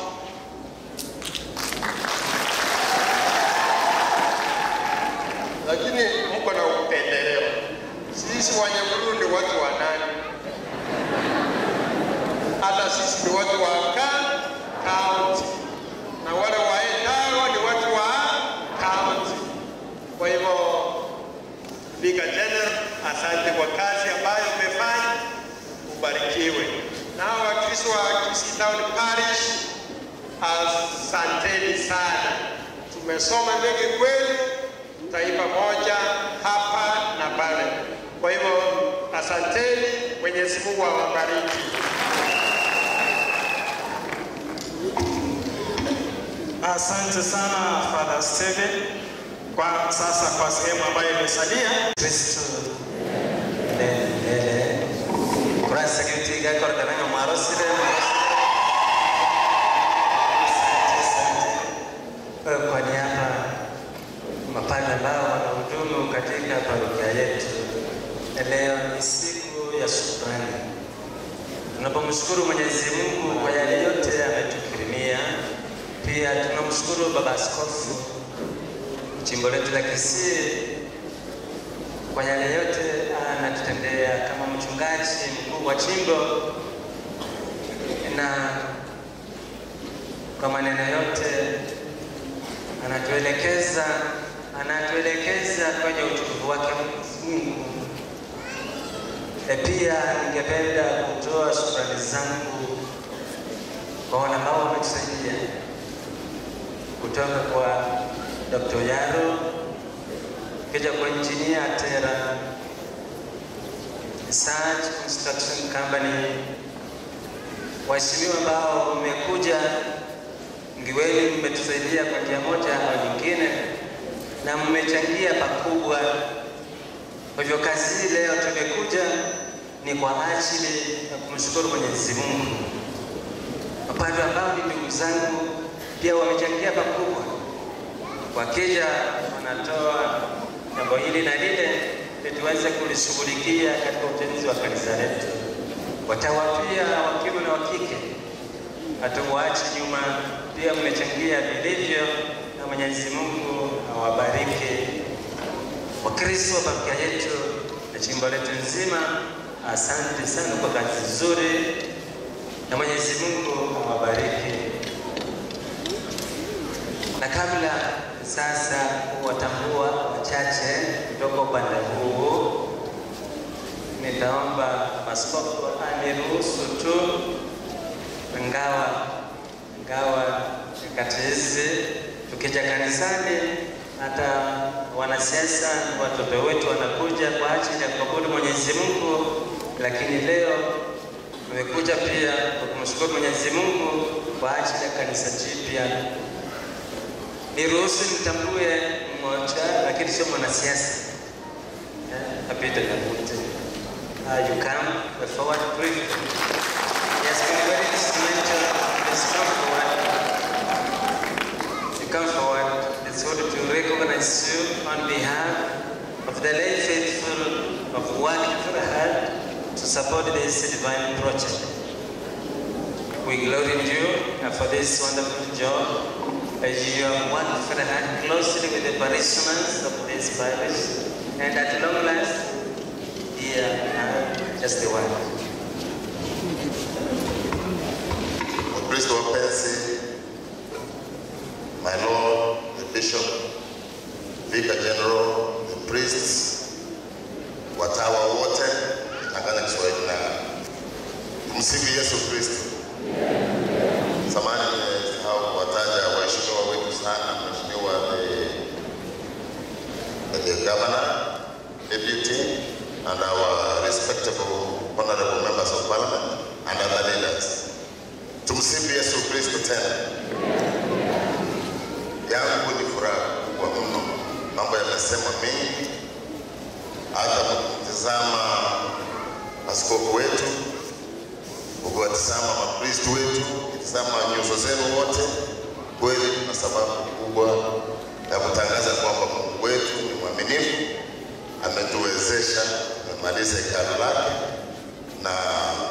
Lakini mko na upendeleo. Sisi Wanyamuluru ni watu wa nani? Hata sisi ni watu wa county, na wale waendao ni watu wa county. Kwa hivyo Vicar General, asante kwa kazi ambayo umefanya, ubarikiwe. Na Wakristo wa Kisii Town Parish, asanteni sana. Tumesoma mengi kweli, taifa moja hapa na pale. Kwa hivyo asanteni, Mwenyezi Mungu awabariki. Asante sana Father Stephen. Kwa sasa kwa sehemu ambayo imesalia Kristo lele kurasa kitiga kwa kana marosire. Asante kwa niaba mapadri ambao wanahudumu katika parokia yetu. Leo ni siku ya shukrani. Tunapomshukuru Mwenyezi Mungu kwa yale yote ametukirimia. Pia tunamshukuru Baba Askofu jimbo letu la Kisii kwa yale yote anatutendea kama mchungaji mkuu wa jimbo, na kwa maneno yote Anatuelekeza kwenye utukufu wake Mungu. Pia ningependa kutoa shukrani zangu kwa wale ambao wametusaidia, kutoka kwa Dr. Yaro, kisha kwa Engineer Tera, Search Construction Company, waheshimiwa ambao mmekuja, ngiweni mmetusaidia kwa njia moja au nyingine na mmechangia pakubwa. Kwa hivyo kazi leo tumekuja ni kwa ajili ya kumshukuru Mwenyezi Mungu. Mapadri ambao ni ndugu zangu pia wamechangia pakubwa, wakija wanatoa jambo hili na lile ili tuweze kulishughulikia katika ujenzi wa kanisa letu. Watawa pia wa kiume na wa kike hatuwaachi nyuma, pia mmechangia vilivyo, na Mwenyezi Mungu awabariki. Wakristo wa parokia yetu na jimbo letu nzima, asante sana kwa kazi nzuri, na Mwenyezi Mungu awabariki. Na kabla sasa kuwatambua wachache kutoka upande huu, nitaomba askofu aniruhusu tu, ingawa nyakati hizi tukija kanisani hata wanasiasa watoto wetu wanakuja kwa ajili ya kuabudu Mwenyezi Mungu, lakini leo tumekuja pia kwa kumshukuru Mwenyezi Mungu kwa ajili ya kanisa jipya. Niruhusu nitambue mmoja, lakini sio mwanasiasa. Apita Nyabuti. You come forward briefly. He has been very instrumental. Please come forward. You come forward. It's order to recognize you on behalf of the lay faithful of working very hard to support this divine project. We glory in you for this wonderful job, as you have worked very hard closely with the parishioners of this parish, and at long last, here are just the one. Wakristo wapenzi, my Lord, the Bishop, Vicar General, the priests, watawa wote, tangana Kiswahili na tumsifu Yesu Kristo. Samahani nimesahau kuwataja waheshimiwa wetu sana, Mheshimiwa the Governor, Deputy, and our respectable honorable members of parliament and other leaders. Tumsifu Yesu Kristo tena. Yangu ni furaha kubwa mno. Mambo yamesemwa mengi, hata mkitazama askofu wetu, ukiwatazama makristo wetu, ukitazama nyuso zenu wote, kweli tuna sababu kubwa ya kutangaza kwamba Mungu wetu ni mwaminifu, ametuwezesha tumemaliza hekalu lake na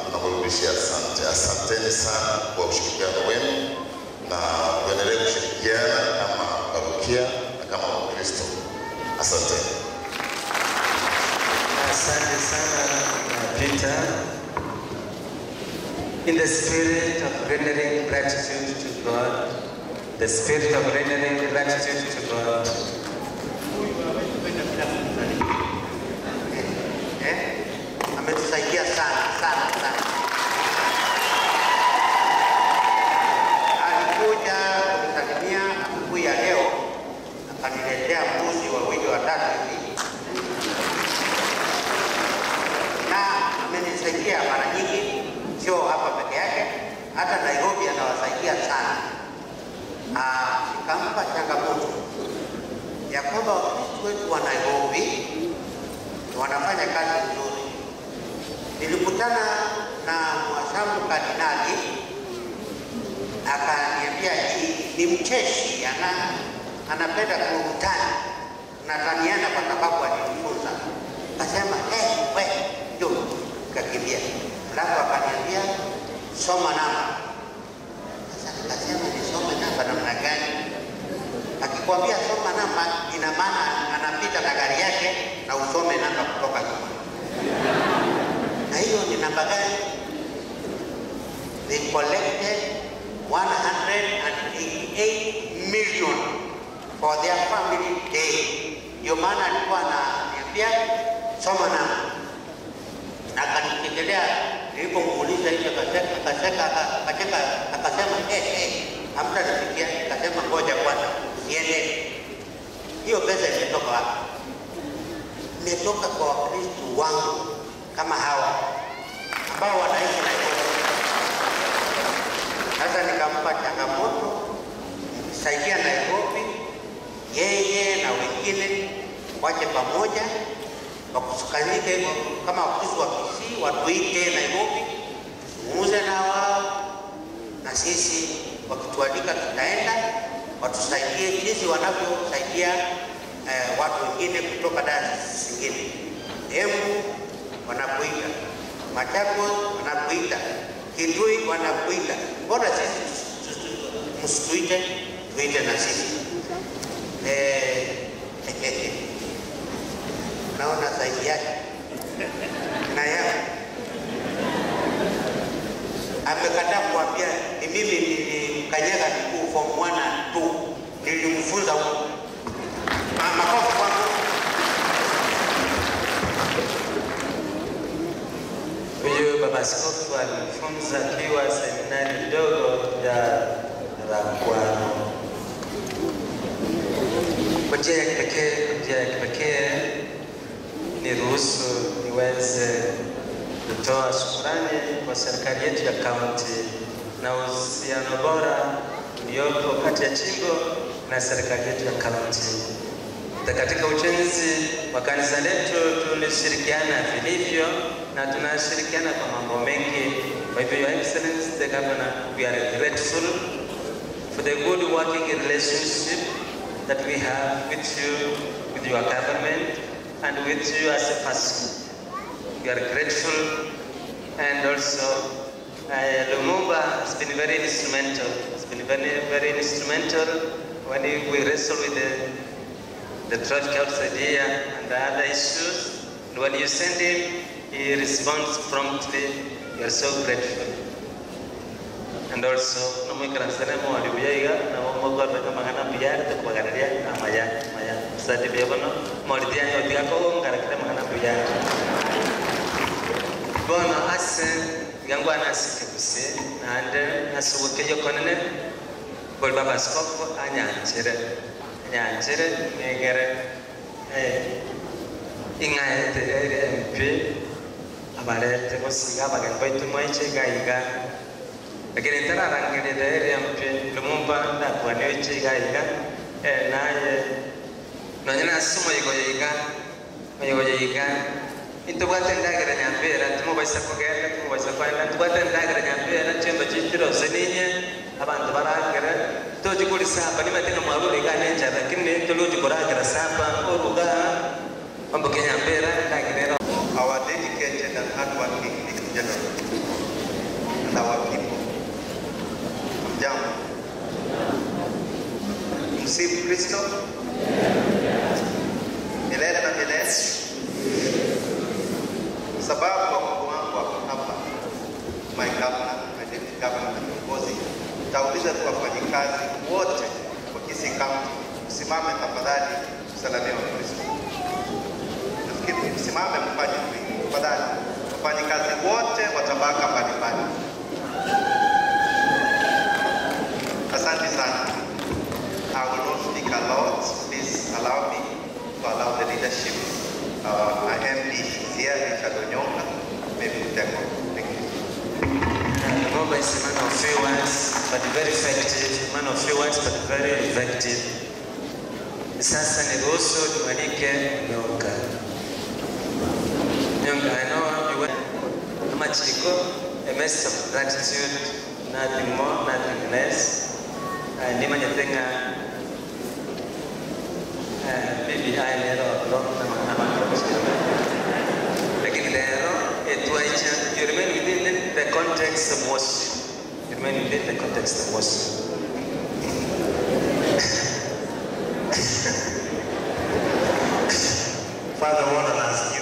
tunamrudishia asante. Asanteni sana kwa ushirikiano wenu, na tuendelee kushirikiana kama parokia na kama Wakristo. Asanteni. Asante sana Peter. In the spirit of rendering gratitude to God, the spirit of rendering gratitude to God. Ametusaidia sana sana sana. Alikuja kunisalimia asubuhi ya leo, akaniletea mbuzi wawili watatu hivi, na amenisaidia mara nyingi, sio hapa peke yake, hata Nairobi anawasaidia sana. Nikampa changamoto ya kwamba Wakristo wetu wa Nairobi wanafanya kazi nzuri. Nilikutana na Mhashamu Kardinali, akaniambia ni mcheshi, anapenda kurutana, tunataniana kwa sababu alinifunza. Akasema hey, we njoo, nikakimbia. Alafu akaniambia soma namba. Sasa nikasema nisome namba namna gani? Akikwambia soma namba, ina maana anapita na gari yake na usome namba kutoka nyuma. Na hiyo ni namba gani? They collected 188 million for their family day. Ndio maana alikuwa ananiambia soma na akanichekelea. Nilipomuuliza hicho akacheka akacheka akasema hamtanifikia. Akasema ngoja kwanza usiende. Hiyo pesa imetoka wapi? Imetoka kwa Wakristo wangu kama hawa ambao wanaishi Nairobi. Sasa nikampa changamoto, saidia Nairobi, yeye na wengine waje pamoja wakusanyike kama Wakristo wa Kisii, watuite Nairobi, tuzungumze na wao, na sisi wakitualika tutaenda, watusaidie jinsi wanavyosaidia watu wengine kutoka dayosisi zingine. Embu wanakuita, Machakos wanakuita, Kitui wanakuita, mbona sisi msituite? Tuite na sisi. Naona saizi yake na yangu amekataa kuambia ni mimi nilimkanyaga miguu form 1 and 2, nilimfunza huko. Makofi kwangu. Huyu baba askofu alifunza akiwa seminari ndogo ya Rakwaro. Kwa njia ya kipekee, niruhusu niweze kutoa shukrani kwa serikali yetu ya kaunti na uhusiano bora uliopo kati ya jimbo na serikali yetu ya kaunti. Katika ujenzi wa kanisa letu tulishirikiana vilivyo na tunashirikiana kwa mambo mengi. Kwa hivyo, Your Excellency the Governor, we are grateful for the good working relationship that we have with you, with your government, and with you as a person. We are grateful, and also Lumumba has been very instrumental. Has been very, very instrumental when we wrestle with the traffic outside here and the other issues. And when you send him, he responds promptly. We are so grateful. And also, namuikaransane mwaliuyaiga na mogorbe magana biyar te kwagararia amaya maya sadi bebono mordiani otiga kogo ngarakire magana biyar bono ase gangwana asikebuse nande nasubuke yokonene bol baba askofu anyanchere anyanchere ngegere ingaete MP abarete bosiga abagenyi baitu mwaiche gaiga lakini ntararangirire MP Lumumba ndakwanioche igaiga naye nonye nasoma yigoyiga yigoyiga intubwate ndagira nyambera tumubaisa kugenda tumubaisa kwenda ntubwate ndagira nyambera chemba chitiro seninye abantu baragira tojikuri saba nimatenga mwarure ganenja lakini tolojikoragira saba oruga mambo kenyambera ndagira. Our dedicated and hardworking Vicar General and our people. Jambo. Msifu Kristo milele na milele. Sababu wakubwa wangu wako hapa, my governor, my deputy governor na viongozi, nitauliza tu wafanyikazi wote wa Kisii County msimame tafadhali, tusalamie Wakristo. Nafikiri msimame mfanye hivi tafadhali, wafanyikazi wote wa tabaka mbalimbali. Asante sana. I will not speak a lot. Please allow me to allow the leadership. My MD is here, Richard Onyonka. Maybe we take over. Thank you. Lumumba is a man of few words, but very effective. Man of few words, but very effective. Sasa niruhusu tumwalike Nyonga. Nyonga, I know you went Amachiko, a message of gratitude, nothing more, nothing less. Nimanyetenga BBI lero lakini lero etuaicha, you remain within the context of worship. You remain within the context of worship. Father Wonderlands,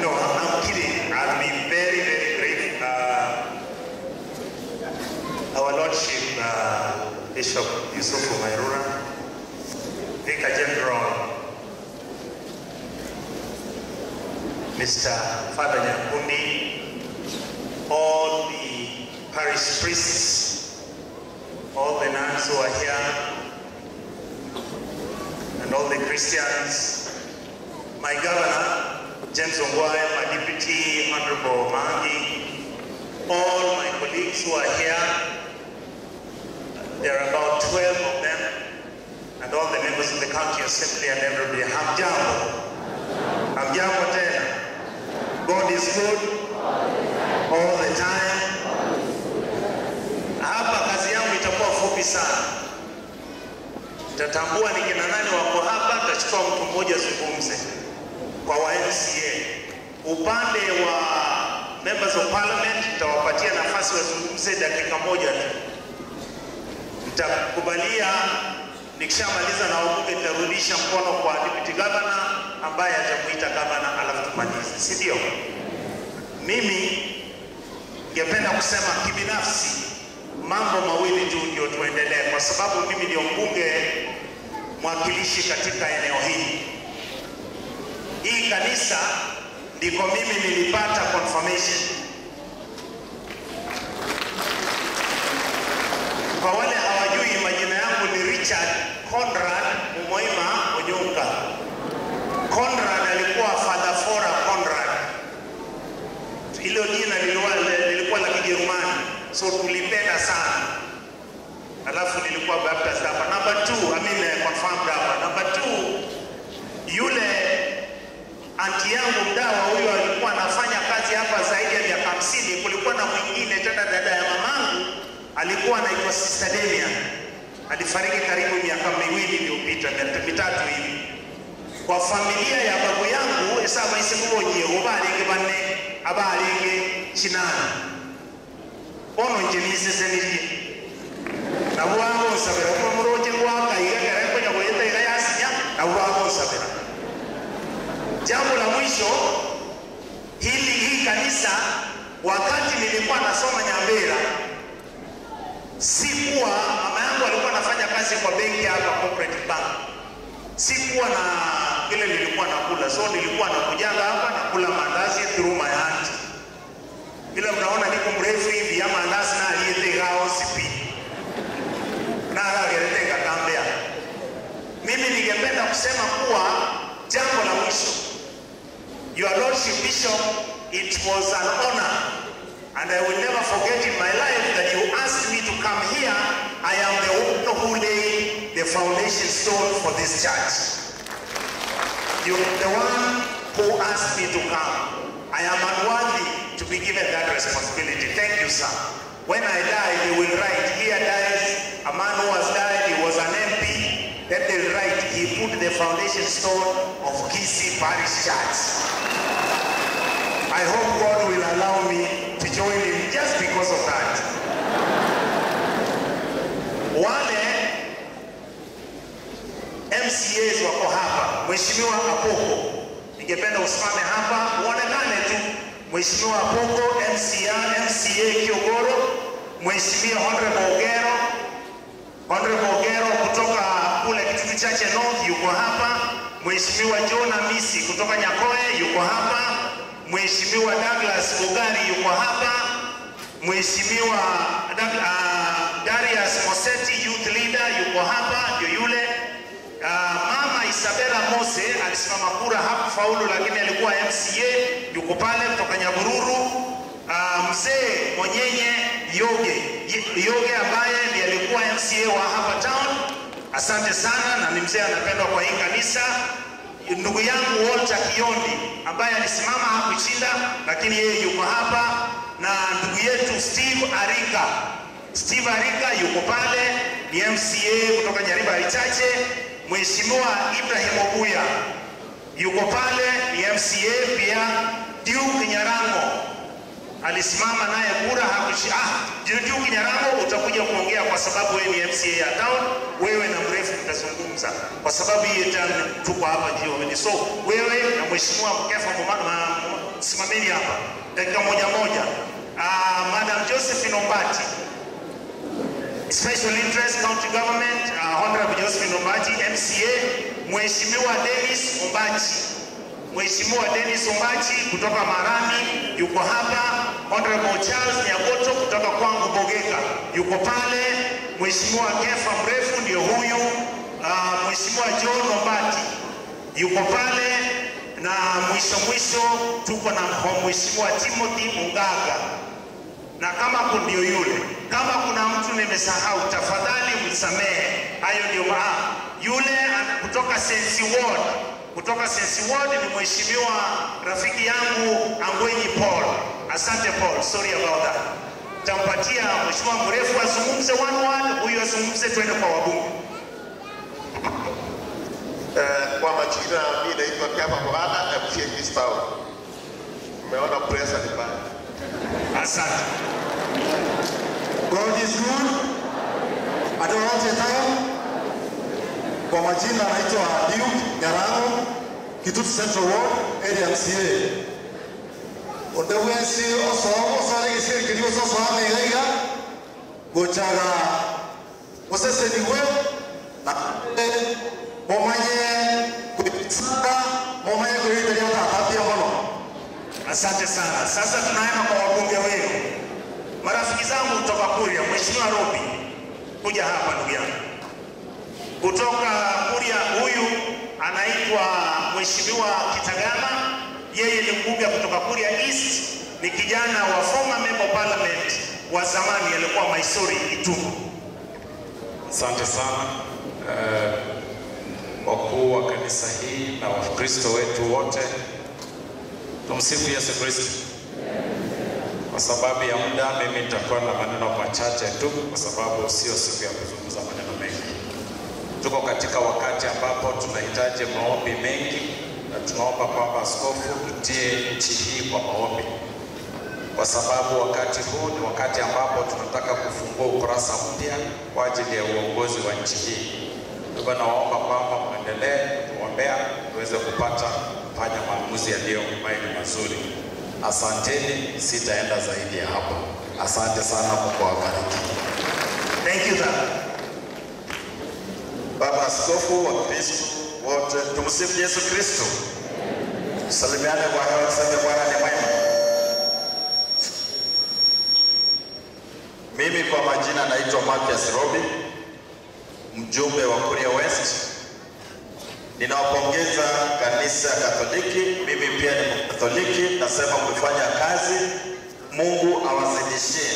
no, I'm kidding. I'll be very, very brief. Our Lordship, Bishop Yusufu Mairura, Vicar General Mr. Father Nyakundi, all the parish priests, all the nuns who are here, and all the Christians, my governor, James Ongwae, my deputy, Honorable Mangi, all my colleagues who are here, there are about 12 of them, and all the members of the county assembly and everybody. Hamjambo. Hamjambo tena. God is good all the time. Hapa kazi yangu itakuwa fupi sana. Nitatambua ni kina nani wako hapa, nitachukua mtu mmoja azungumze kwa wa MCA. Upande wa members of parliament nitawapatia nafasi wazungumze dakika moja tu. Nitakubalia nikishamaliza na wabunge nitarudisha mkono kwa deputy governor ambaye atamuita governor alafu tumalize, si ndio? Mimi ningependa kusema kibinafsi mambo mawili tu ndio tuendelee, kwa sababu mimi ndio mbunge mwakilishi katika eneo hili. Hii kanisa ndiko mimi nilipata confirmation. Kwa wale hawajui, majina yangu ni Richard Conrad Mumoima Onyonka. Conrad alikuwa Father Fora Conrad. Hilo jina lilikuwa la Kijerumani, so tulipenda sana. Alafu nilikuwa baptized hapa. Number 2, confirmed hapa. Number 2, yule anti yangu mdawa huyo alikuwa anafanya kazi hapa zaidi ya miaka 50. Kulikuwa na mwingine tena dada ya mamangu alikuwa anaitwa Sister Damian. Alifariki karibu miaka miwili iliyopita, mitatu hivi. Kwa familia ya babu yangu esaba isikubonye obalenge banne abalenge chinana. Ono nje nisese na bwabo nsabira kuma muroje gwaka igagara konya goyeta igayasinya na bwabo nsabira. Jambo la mwisho, hii kanisa wakati nilikuwa nasoma Nyambera, sikuwa, mama yangu alikuwa anafanya kazi kwa benki hapa Cooperative Bank. Sikuwa na kile nilikuwa nakula, so nilikuwa nakujanga hapa nakula mandazi through my aunt. Bila mnaona niko mrefu hivi ya mandazi na aliyetega OCP. Na aliyetega kambea. Mimi ningependa kusema kuwa jambo la mwisho, Your Lordship Bishop, it was an honor and I will never forget in my life that you asked me to come here. I am the one who laid the foundation stone for this church. You are the one who asked me to come. I am unworthy to be given that responsibility. Thank you, sir. When I die, they will write, here dies a man who has died, he was an MP. Then they write, he put the foundation stone of Kisii Parish Church. I hope God will allow me to join him just because of that. Wale MCAs wako hapa, Mheshimiwa Apoko, ningependa usimame hapa, uonekane tu. Mheshimiwa Apoko, MCA Kiogoro, Mheshimiwa Honorable Ogero, Honorable Ogero kutoka kule Kitutu Chache North yuko hapa, Mheshimiwa John Amisi kutoka Nyakoe yuko hapa, Mheshimiwa Douglas Bugari yuko hapa, Mheshimiwa Darius Moseti youth leader yuko hapa, ndio yule. Mama Isabella Mose alisimama kura hakufaulu, lakini alikuwa MCA yuko pale kutoka Nyabururu. Mzee Monyenye Yoge ambaye ndiye alikuwa MCA wa hapa town. Asante sana, na ni mzee anapendwa kwa hii kanisa. Ndugu yangu Walter Kiondi ambaye alisimama hakushinda, lakini yeye yuko hapa, na ndugu yetu Steve Arika. Steve Arika yuko pale, ni MCA kutoka Nyariba Chache. Mheshimiwa Ibrahim Obuya yuko pale, ni MCA pia. Duke Nyarango alisimama naye kura hakushinda. Duke Nyarango utakuja kuongea kwa sababu wewe ni MCA ya town, wewe na mrefu mtazungumza kwa sababu hii town tuko hapa jioni. So wewe na Mheshimiwa Mkefa simameni hapa dakika moja moja. Madam Josephine Ombati, Special Interest County Government, Honorable Josephine Ombachi, MCA, Mheshimiwa Dennis Ombachi. Mheshimiwa Dennis Ombachi kutoka Marami yuko hapa. Honorable Charles Nyagoto kutoka kwangu Bogeka yuko pale. Mheshimiwa Kefa Mrefu ndio huyu. Mheshimiwa John Ombati yuko pale, na mwisho mwisho tuko na Mheshimiwa Timothy Mungaga, na kama ndio yule, kama kuna mtu nimesahau tafadhali msamehe. Hayo ndio yule kutoka Sensi Ward. Kutoka Sensi Ward ni mheshimiwa rafiki yangu Angwenyi Paul. Asante Paul, sorry about that. Tampatia mheshimiwa Mrefu azungumze one word, huyu azungumze, twende kwa wabunge. Kwa majina mimi naitwa Kama Mwana MCA Kistawa. Umeona pressure ni mbaya. Asante. God is good at all the time. Kwa majina naitwa Duke Nyarango, Kitutu Central Ward, area MCA. Ondewensi oso oso gisi kiri oso oso ameiga gochaga oseseniwe na momanye kuitsaka momanye kuiteria tata pia mono. Asante sana. Sasa tunaenda kwa wabunge wenu. Marafiki zangu kutoka Kuria, Mheshimiwa Robi, kuja hapa ndugu yangu. Kutoka Kuria huyu anaitwa Mheshimiwa Kitagama, yeye ni mbunge kutoka Kuria East, ni kijana wa former member parliament wa zamani alikuwa Maisuri Itungu. Asante sana wakuu wa kanisa hii na Wakristo wetu wote. Tumsifu Yesu Kristo. Kwa sababu ya muda mimi nitakuwa na maneno machache tu, kwa sababu sio siku ya kuzungumza maneno mengi. Tuko katika wakati ambapo tunahitaji maombi mengi, na tunaomba kwamba askofu tutie nchi hii kwa maombi, kwa sababu wakati huu ni wakati ambapo tunataka kufungua ukurasa mpya kwa ajili ya uongozi wa nchi hii. Kwa naomba kwamba muendelee kuombea tuweze kupata kufanya maamuzi yaliyo mazuri. Asanteni, sitaenda zaidi ya hapo. Asante sana kwa kuwabariki. Thank you sir. Baba Askofu wa Kristo wote, tumsifu Yesu Kristo. Salimiane kwa hewa, tuseme Bwana ni mwema. Mimi kwa majina naitwa Mathias Robi, mjumbe wa Kuria West. Ninawapongeza kanisa Katoliki, mimi pia ni Mkatoliki, nasema mmefanya kazi, Mungu awazidishie.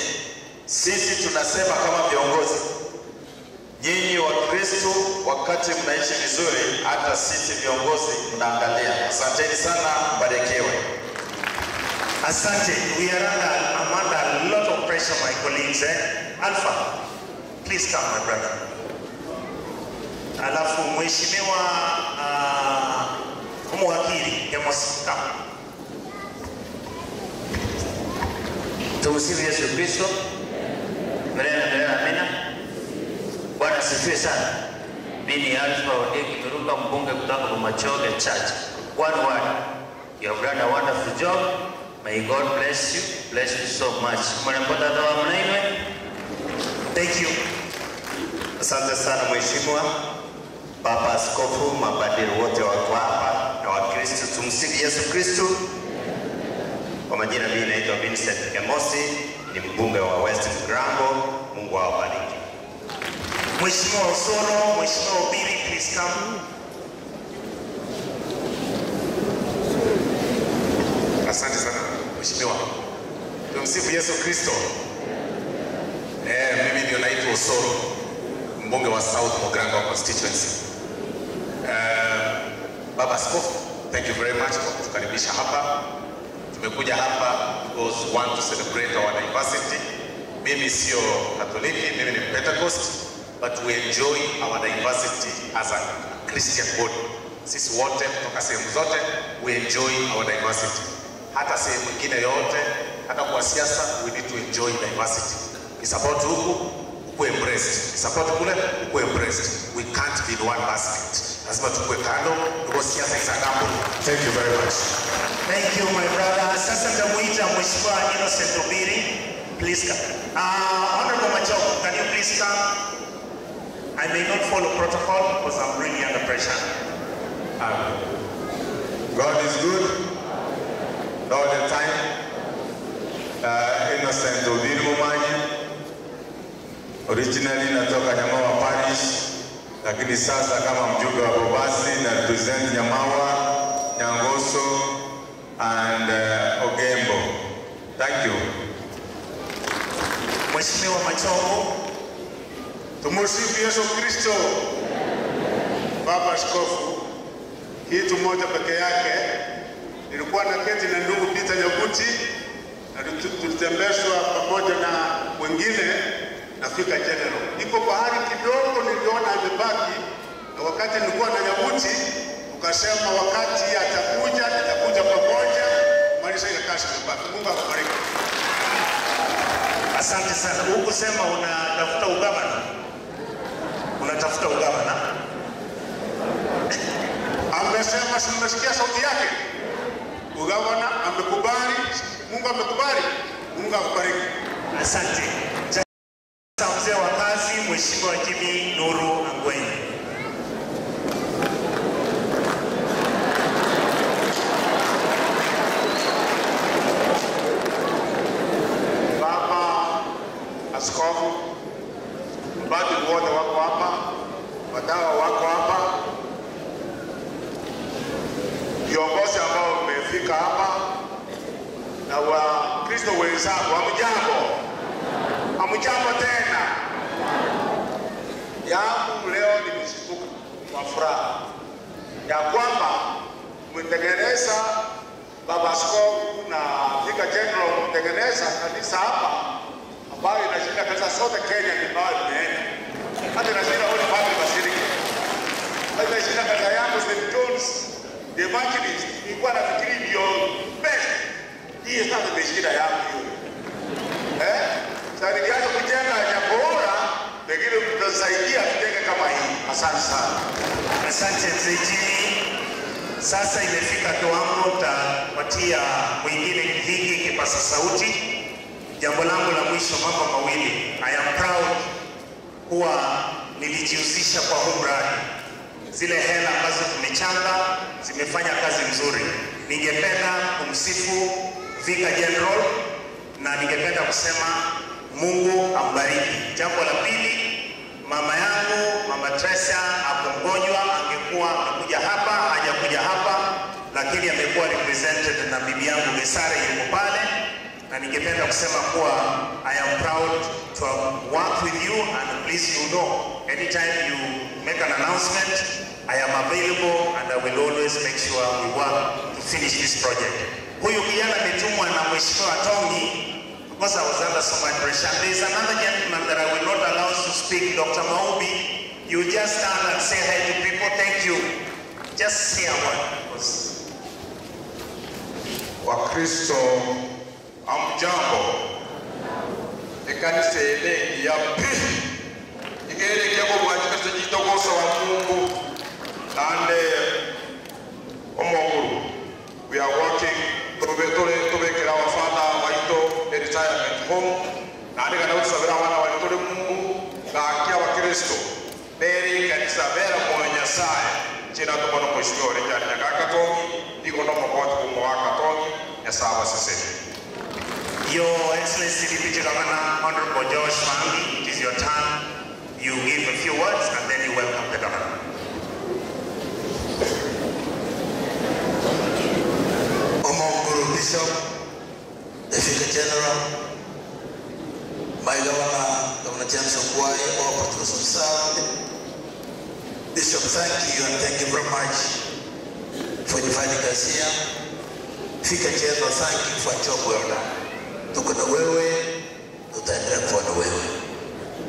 Sisi tunasema kama viongozi, nyinyi wa Kristo wakati mnaishi vizuri, hata sisi viongozi mnaangalia. Asanteni sana, mbarikiwe. Asante. We are under, I'm under a lot of pressure, my colleagues. Alpha, please come, my brother. Alafu mheshimiwa mwakili Amos, come. Tumsifu Yesu Kristo. Milele milele amina. Bwana asifiwe sana. Mimi ni Alpha Odeki Miruka, mbunge kutoka Bomachoge Church. One word. You have done a wonderful job. May God bless you. Bless you so much. Thank you. Asante sana mheshimiwa Baba Askofu, mapadri wote wako hapa na Wakristo. Tumsifu Yesu Kristo. Kwa majina mimi naitwa Vincent Kemosi, ni mbunge wa West Mgrango. Mungu awabariki. Mheshimiwa Osoro, Mheshimiwa Obiri, please come. Asante sana mheshimiwa. Tumsifu Yesu Kristo. Mimi ndio naitwa Osoro, mbunge wa South Mugrango constituency. Baba Askofu, thank you very much kwa kutukaribisha hapa. Tumekuja hapa because we want to celebrate our diversity. Mimi sio Katoliki, mimi ni Pentecost, but we enjoy our diversity as a Christian body. Sisi wote kutoka sehemu zote, we enjoy our diversity. Hata sehemu nyingine yote, hata kwa siasa, we need to enjoy diversity. Support huku, ukuwe embraced. Support kule, ukuwe embraced. We can't be in one basket. Lazima tukue kando, because siasa is a gamble. Thank you very much. Thank you my brother. Sasa nitamuita Mheshimiwa Innocent Obiri. Please come. Honorable Machogu, can you please come? I may not follow protocol because I'm really under pressure. God is good all the time. Innocent Obiri Momanyi, originally natoka Nyamawa Parish, lakini sasa kama mjumbe wa Bobasi na represent Nyamawa, Nyangoso and Ogembo. Thank you. Mheshimiwa Machogu. Tumusifu Yesu Kristo. Baba Askofu, kitu moja peke yake, nilikuwa na keti na ndugu Peter Nyakuti na tulitembeshwa pamoja na wengine na Vicar General. Iko bahari kidogo niliona amebaki, na wakati nilikuwa na Nyakuti tukasema wakati atakuja tutakuja pamoja kumaliza ile kazi imebaki. Mungu akubariki. Asante sana. Hukusema unatafuta ugavana? Unatafuta ugavana? Amesema, si mmesikia sauti yake? Ugavana amekubali, Mungu amekubali. Mungu akubariki. Asante. Sasa mzee wa kazi, Mheshimiwa Jimmy Nuru Angwenyi. Baba Askofu, mapadri wote wako hapa, watawa wako hapa, viongozi ambao mmefika hapa na Wakristo wenzangu, hamjambo? Hamjambo tena. Yangu leo nimeshtuka kwa furaha ya kwamba mmetengeneza, Baba Askofu na Vicar General mmetengeneza kanisa hapa ambayo inashinda kanisa sote Kenya ambayo imeenda. Hata inashinda Holy Family Basilica. Hata inashinda kanisa yangu St. John's the Evangelist. Nilikuwa nafikiri ndio best. Hii sasa imeshinda yangu hiyo. Sasa nikianza kujenga Nyakora, pengine mtasaidia tujenge kama hii. Asante sana. Asante Mzee Jimmy. Sasa imefika kiwango nitapatia mwingine hiki kipasa sauti. Jambo langu la mwisho, mambo mawili. I am proud kuwa nilijihusisha kwa huu mradi. Zile hela ambazo tumechanga zimefanya kazi nzuri. Ningependa kumsifu Vicar General na ningependa kusema Mungu ambariki. Jambo la pili, mama yangu, Mama Teresa, hapo mgonjwa, angekuwa amekuja hapa, hajakuja hapa, lakini amekuwa represented na bibi yangu Gesare yuko pale. Na ningependa kusema kuwa I am proud to have worked with you, and please you know, anytime you make an announcement, I am available and I will always make sure we work to finish this project. Huyu kijana ametumwa na Mheshimiwa Tongi because I was under so much pressure. And there is another gentleman that I will not allow to speak, Dr. Maubi. You just stand and say hi to people, thank you. Just say a word. Because Wakristo amjambo. Ekanisa elengi ya pi igerekea kubwachikase chitogoso wa Mungu ande omoguru. We are working tubekera our father waito a retirement home nandi kana kusabira wana waito Mungu gakia wa Kristo beri kanisa bera moyo Nyasaye china tumono mheshimiwa Richard Nyagaka Tongi iko no mokoti kumwaka Tongi Nyasaye wasese. Your Excellency Deputy Governor, Honorable Josh Mwangi, it is your turn. You give a few words and then you welcome the governor. Omonguru Bishop, the Vicar General, my Governor, Governor James Ongwae, all protocols observed. Bishop, thank you and thank you very much for inviting us here. Vicar General, thank you for a job well done. Tuko na wewe, tutaendelea kuwa na wewe.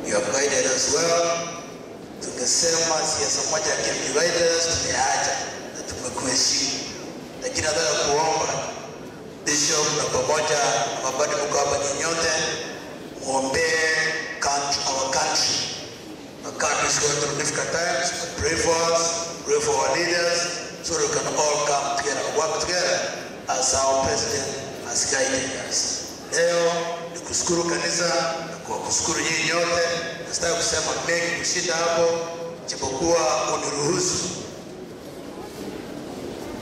You have guided us well. Tungesema siasa moja ya you guided us, tumeacha na tumekuheshimu. Lakini nataka kuomba Bishop na pamoja na mabadi mko hapa nyinyi muombee our country. Our country is going through difficult times, but pray for us, pray for our leaders, so we can all come together and work together as our president has guided us. Leo ni Kushukuru kanisa na kwa kushukuru nyinyi nyote. Nasitaki kusema mengi kushinda hapo, japokuwa uniruhusu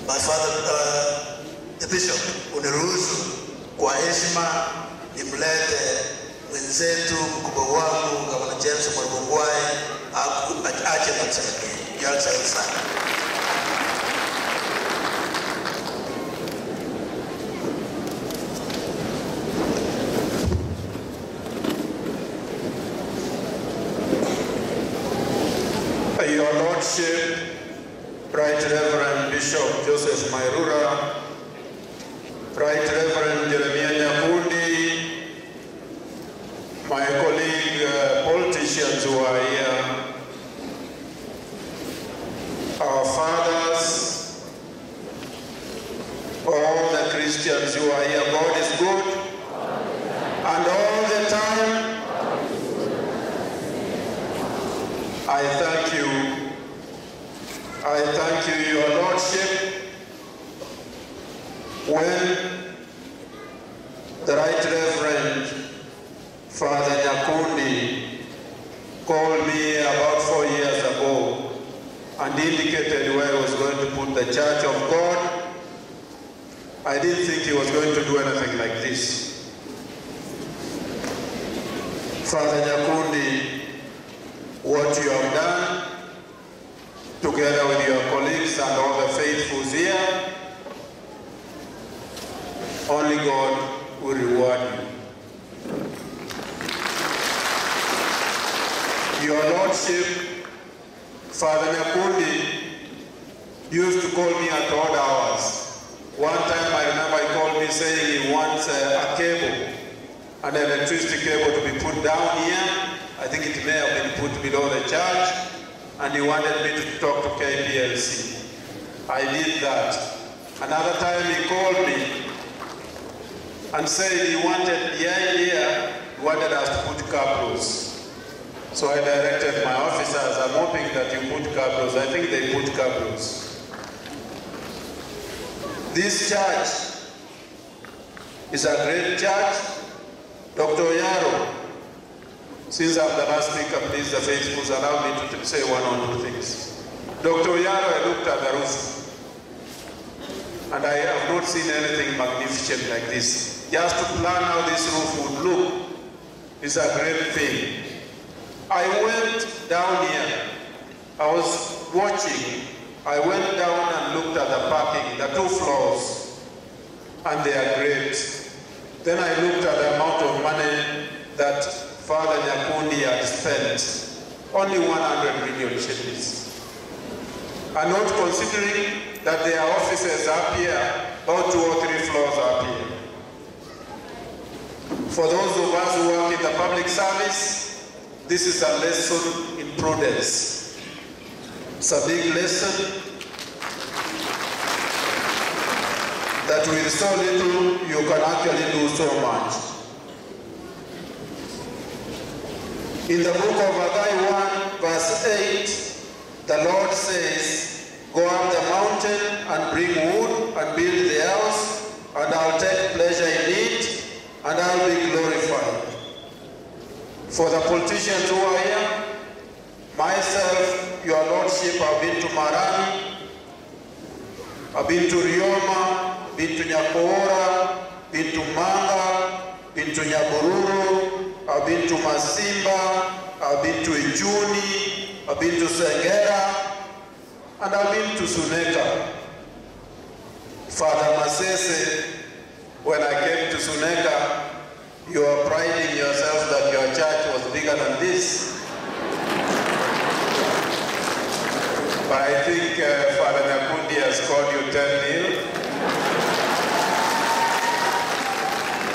my father, the bishop, uniruhusu kwa heshima nimlete mwenzetu mkubwa wangu Gavana James Mwarugongwai aje atusalimie. Asante sana. Your Lordship, Right Reverend Bishop Joseph Mairura, Right Reverend Jeremiah Nyakundi, my colleague politicians who are here, our fathers, all the Christians who are here, God is good, and all the time. I thank you. I thank you, Your Lordship. When the Right Reverend Father Nyakundi called me about 4 years ago and indicated where he was going to put the Church of God, I didn't think he was going to do anything like this. Father Nyakundi, what you have done, together with your colleagues and all the faithfuls here, only God will reward you. Your Lordship, Father Nyakundi used to call me at odd hours. One time I remember he called me saying he wants a cable, an electricity cable to be put down here. I think it may have been put below the church, and he wanted me to talk to KPLC. I did that. Another time he called me and said he wanted the idea, he wanted us to put cabros. So I directed my officers, I'm hoping that you put cabros. I think they put cabros. This church is a great church. Dr. Oyaro, since I'm the last speaker, please, the faithfuls, allow me to say one or two things. Dr. Oyaro, I looked at the roof, and I have not seen anything magnificent like this. Just to plan how this roof would look is a great thing. I went down here. I was watching. I went down and looked at the parking, the two floors, and they are great. Then I looked at the amount of money that Father Nyakundi had spent, only 100 million shillings. And not considering that there are offices up here, about 2 or 3 floors up here. For those of us who work in the public service, this is a lesson in prudence. It's a big lesson that with so little, you can actually do so much. In the book of Haggai 1, verse 8, the Lord says, "Go up the mountain and bring wood and build the house, and I'll take pleasure in it, and I'll be glorified." For the politicians who are here, myself, Your Lordship, I've been to Marani, I've been to Rioma, been to Nyakora, been to Manga, been to Nyabururu, I've been to Masimba, I've been to Ijuni, I've been to Sengera, and I've been to Suneka. Father Masese, when I came to Suneka, you are priding yourself that your church was bigger than this. But I think Father Nyakundi has called you 10-0.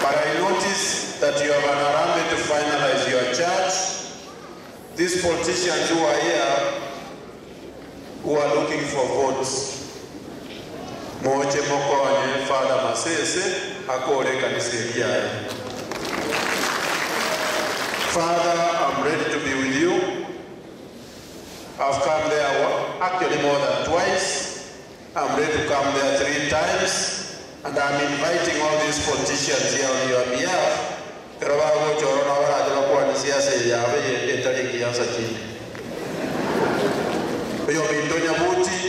But I notice that you have an harambee to finalize your church. These politicians who are here, who are looking for votes, Moche mokonye Father Masese, akore kanisa yaye. Father, I'm ready to be with you. I've come there actually more than twice. I'm ready to come there 3 times. And I'm inviting all these politicians here on your behalf Kero bagochoro na baraje bakwana siasa yabe etari kianza chini. Oyo Minto Nyabuti,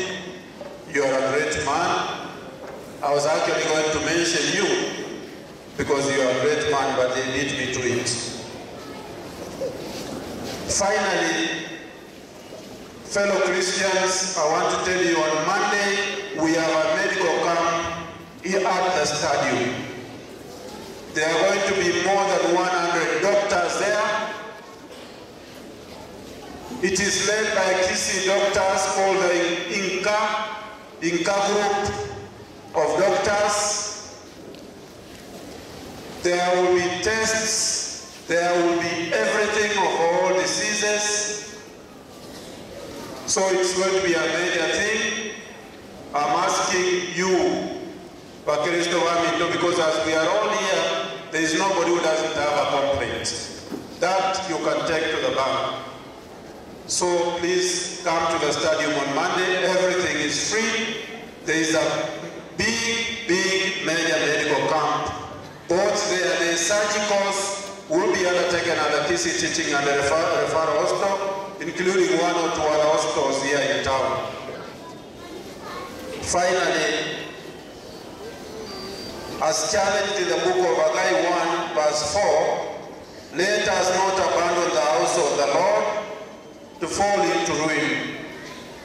you are a great man. I was actually going to mention you because you are a great man, but they beat me to it. Finally, fellow Christians, I want to tell you on Monday, we have a medical camp here at the stadium. There are going to be more than 100 doctors there. It is led by Kisii doctors called the Inca group of doctors. There will be tests, there will be everything of all diseases. So it's going to be a major thing. I'm asking you, Bakristo Wamito, because as we are all here, there is nobody who doesn't have a complaint. That you can take to the bank. So please come to the stadium on Monday. Everything is free. There is a big, big major medical camp. Both there, the surgicals will be undertaken at the Kisii Teaching and the Referral Hospital, including one or two other hospitals here in town. Finally, as challenged in the book of Haggai 1, verse 4, let us not abandon the house of the Lord to fall into ruin,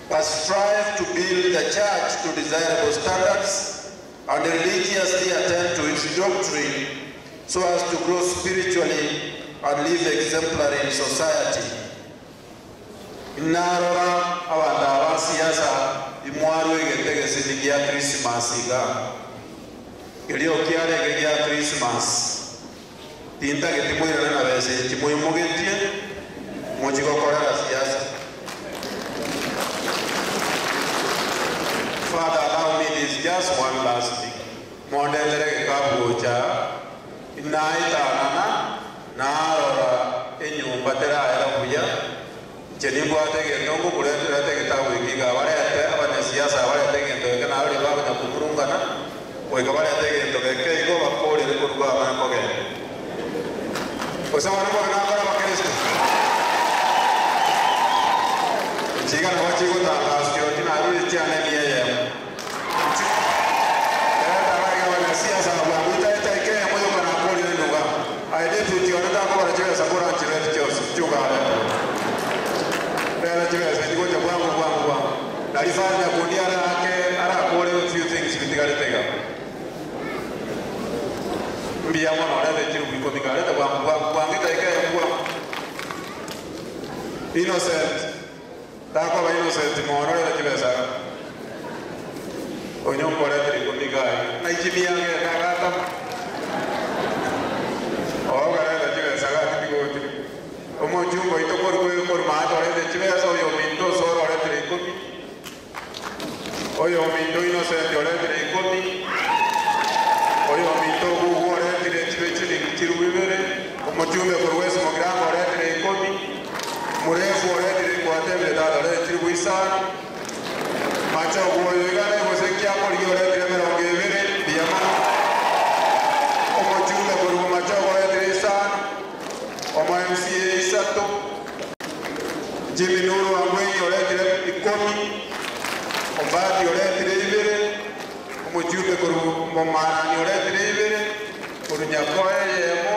but strive to build the church to desirable standards and religiously attend to its doctrine so as to grow spiritually and live exemplary in society. Inarora abantu abasiasa imwaru egetegesi gya Christmas iga. Kelio kiarege gya Christmas. Tinta getimwirana na bese timwimugetie mujigokorera siasa. Father, allow me this just one last thing. Mondelere kabucha inaitanana narora enyumba teraera buya chenibwate gento kuretera gitabu ikiga barete abanesiasa barete gento kana bari babanya kumurungana oika barete gento keke igo bakorire kurwa banakoge osaba nako nakora bakristo chiga na wachigo tangasio tina ruri chiane mieye era baiga banesiasa bwabuta eta ike moyo kana korire nuga ai deputy onata ko barachega sakura chirete chose chuga nalifanya kundi arake arakore few things bitigaritega mbia mwana orete chiru bikomika reta bwangita ike mbwa innocent takwa ba innocent mono reta chibesa onyo korete bikomika na ichimiange tagata ogareta chibesa gati omochungo itokor kor maat orete chibesa oyo minto soro orete ikomi oyo minto innocent orete ikomi oyo minto gugu orete chibe chiru bibere omochumbe korwes mogram orete ikomi murefu orete kwatebe dada orete chiru isano macho goyo igane gosekia kori orete merongo ibere biyamano omochumbe koru macho orete isano omo MCA isato Jimmy Nuru Angwenyi oretire ikomi Ombati oretire ibere omujumbe koru Momarani oretire ibere koru Nyakoe yemo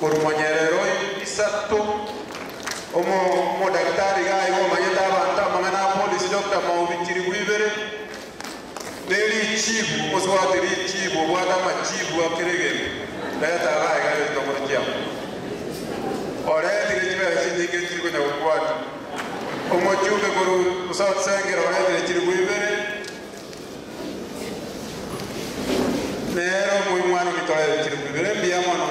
koru Monyerero isato omo daktari gai go manyeta abanta mangana police doctor maubichiri ibere neri chibu oswatiri chibu bwata machibu akirege leta gai gai tokorkia oretire chibesa chinyinge chiri kunya kukwata omochumbe koru South Sengera oretire chiri kuibere nero muimwana mitolere chiri kuibere mbia mono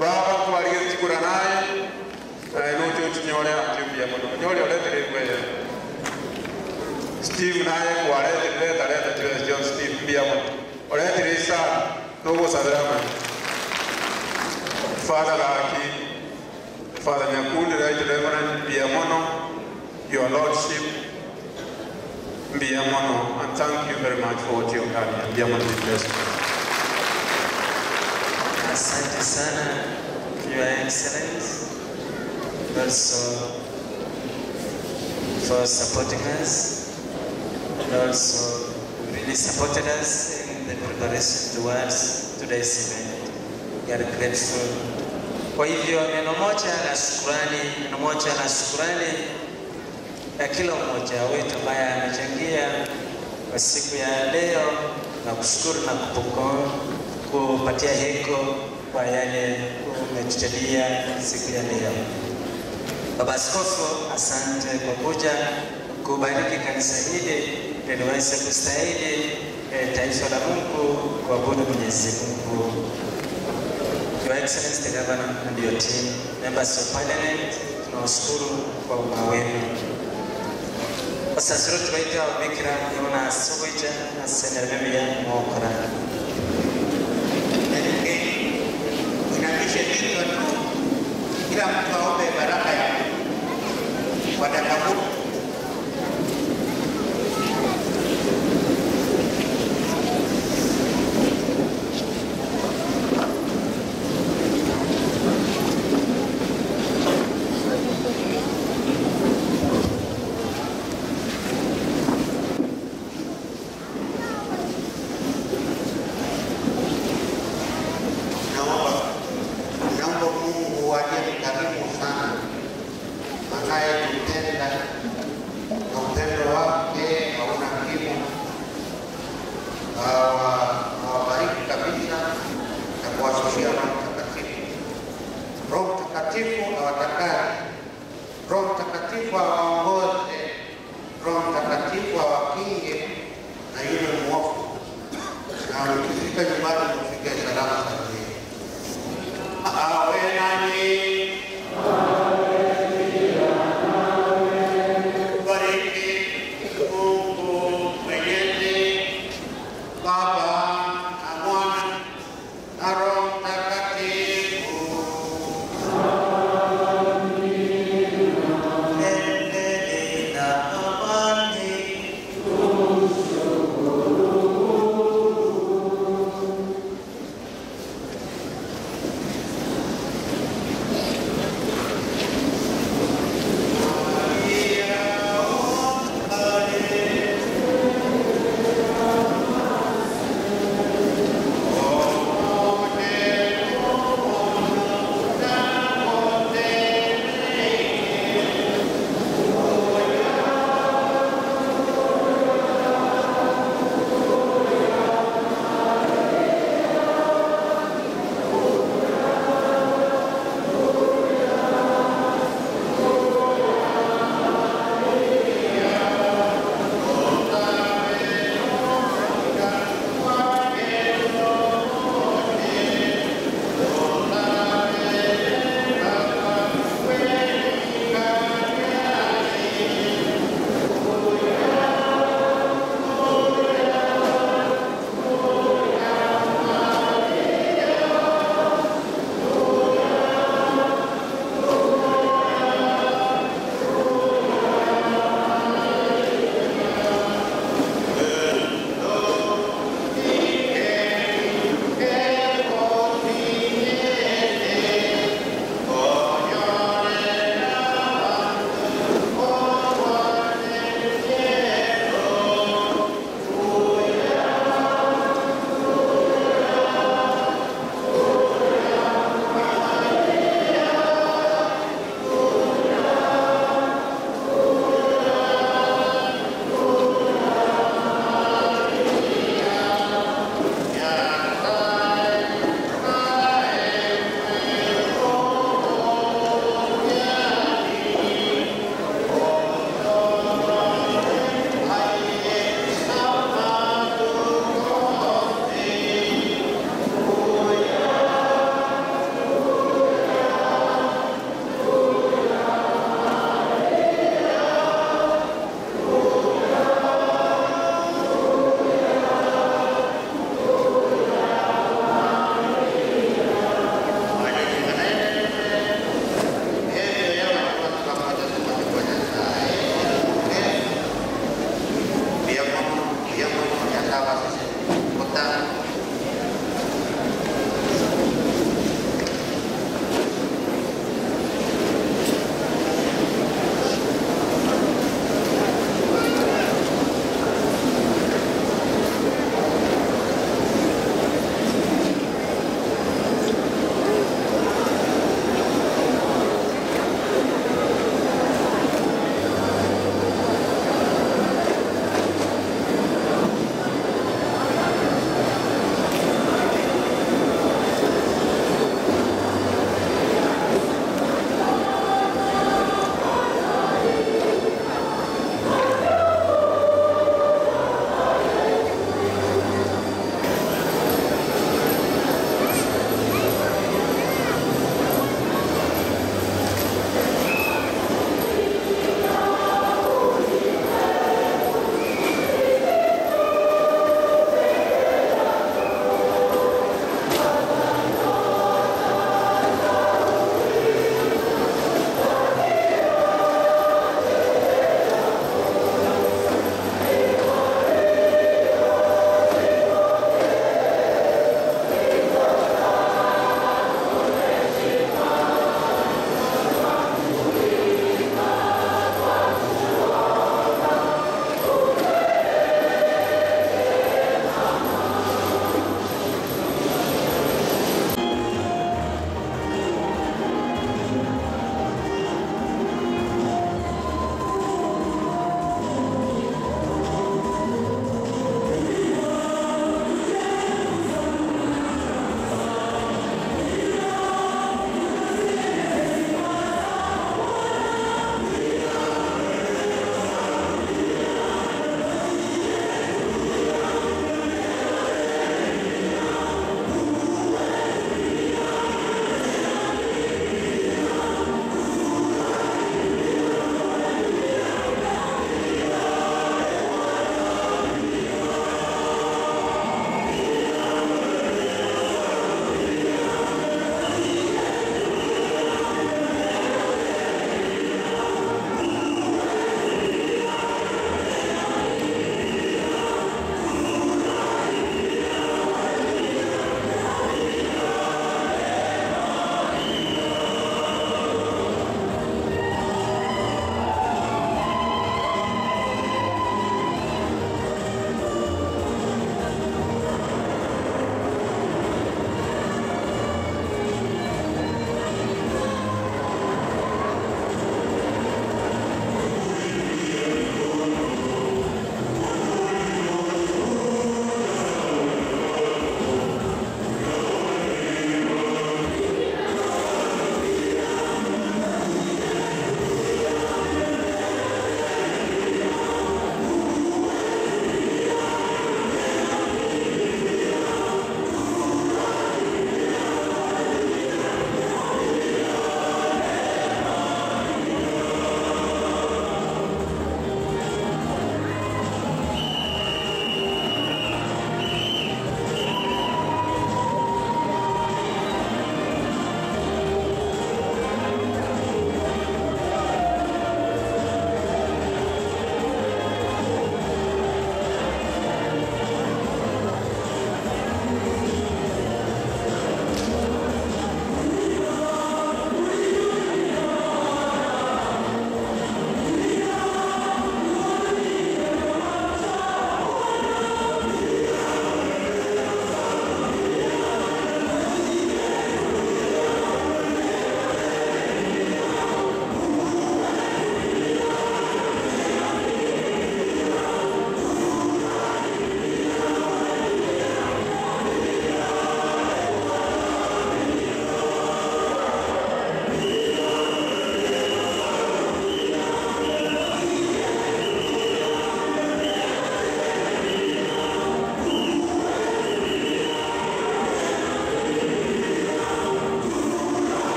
baba kubarige chikura naye nocho chinyore mbia mono nyore oretire kuibere Steve naye kuaretire tareta chibesa John Steve mbia mono oretire isa togo sadrama Father Laki Father Nyakundi, Right Reverend Biamono, Your Lordship, Biamono, and thank you very much for what you've done here. Biamono, be blessed. Asante sana Excellence, also for supporting us, and also really supported us in the preparation towards today's event. We are grateful. Kwa hivyo neno moja la shukrani, neno moja la shukrani ya kila mmoja wetu ambaye amechangia kwa siku ya leo, na kushukuru na kupatia heko kwa yale umetujalia siku ya leo. Baba Askofu, asante kwa kuja kubariki kanisa hili liliweze kustahili taifa la Mungu kuabudu Mwenyezi Mungu. Your Excellency the Governor and your team, members of Parliament, tunawashukuru kwa uma wenu. Osasiroti baita ababikira yona sogoija na seneremia mwokora. Inamishe kichwa tu, kila mtu aombe baraka ya Mungu kwa dakika 10. Naomba Mungu aliye mkarimu sana, anayetupenda na upendo wake hauna kimo, awabariki kabisa na kuwashushia Roho Mtakatifu. Roho Mtakatifu awatakase, Roho Mtakatifu awaongoze.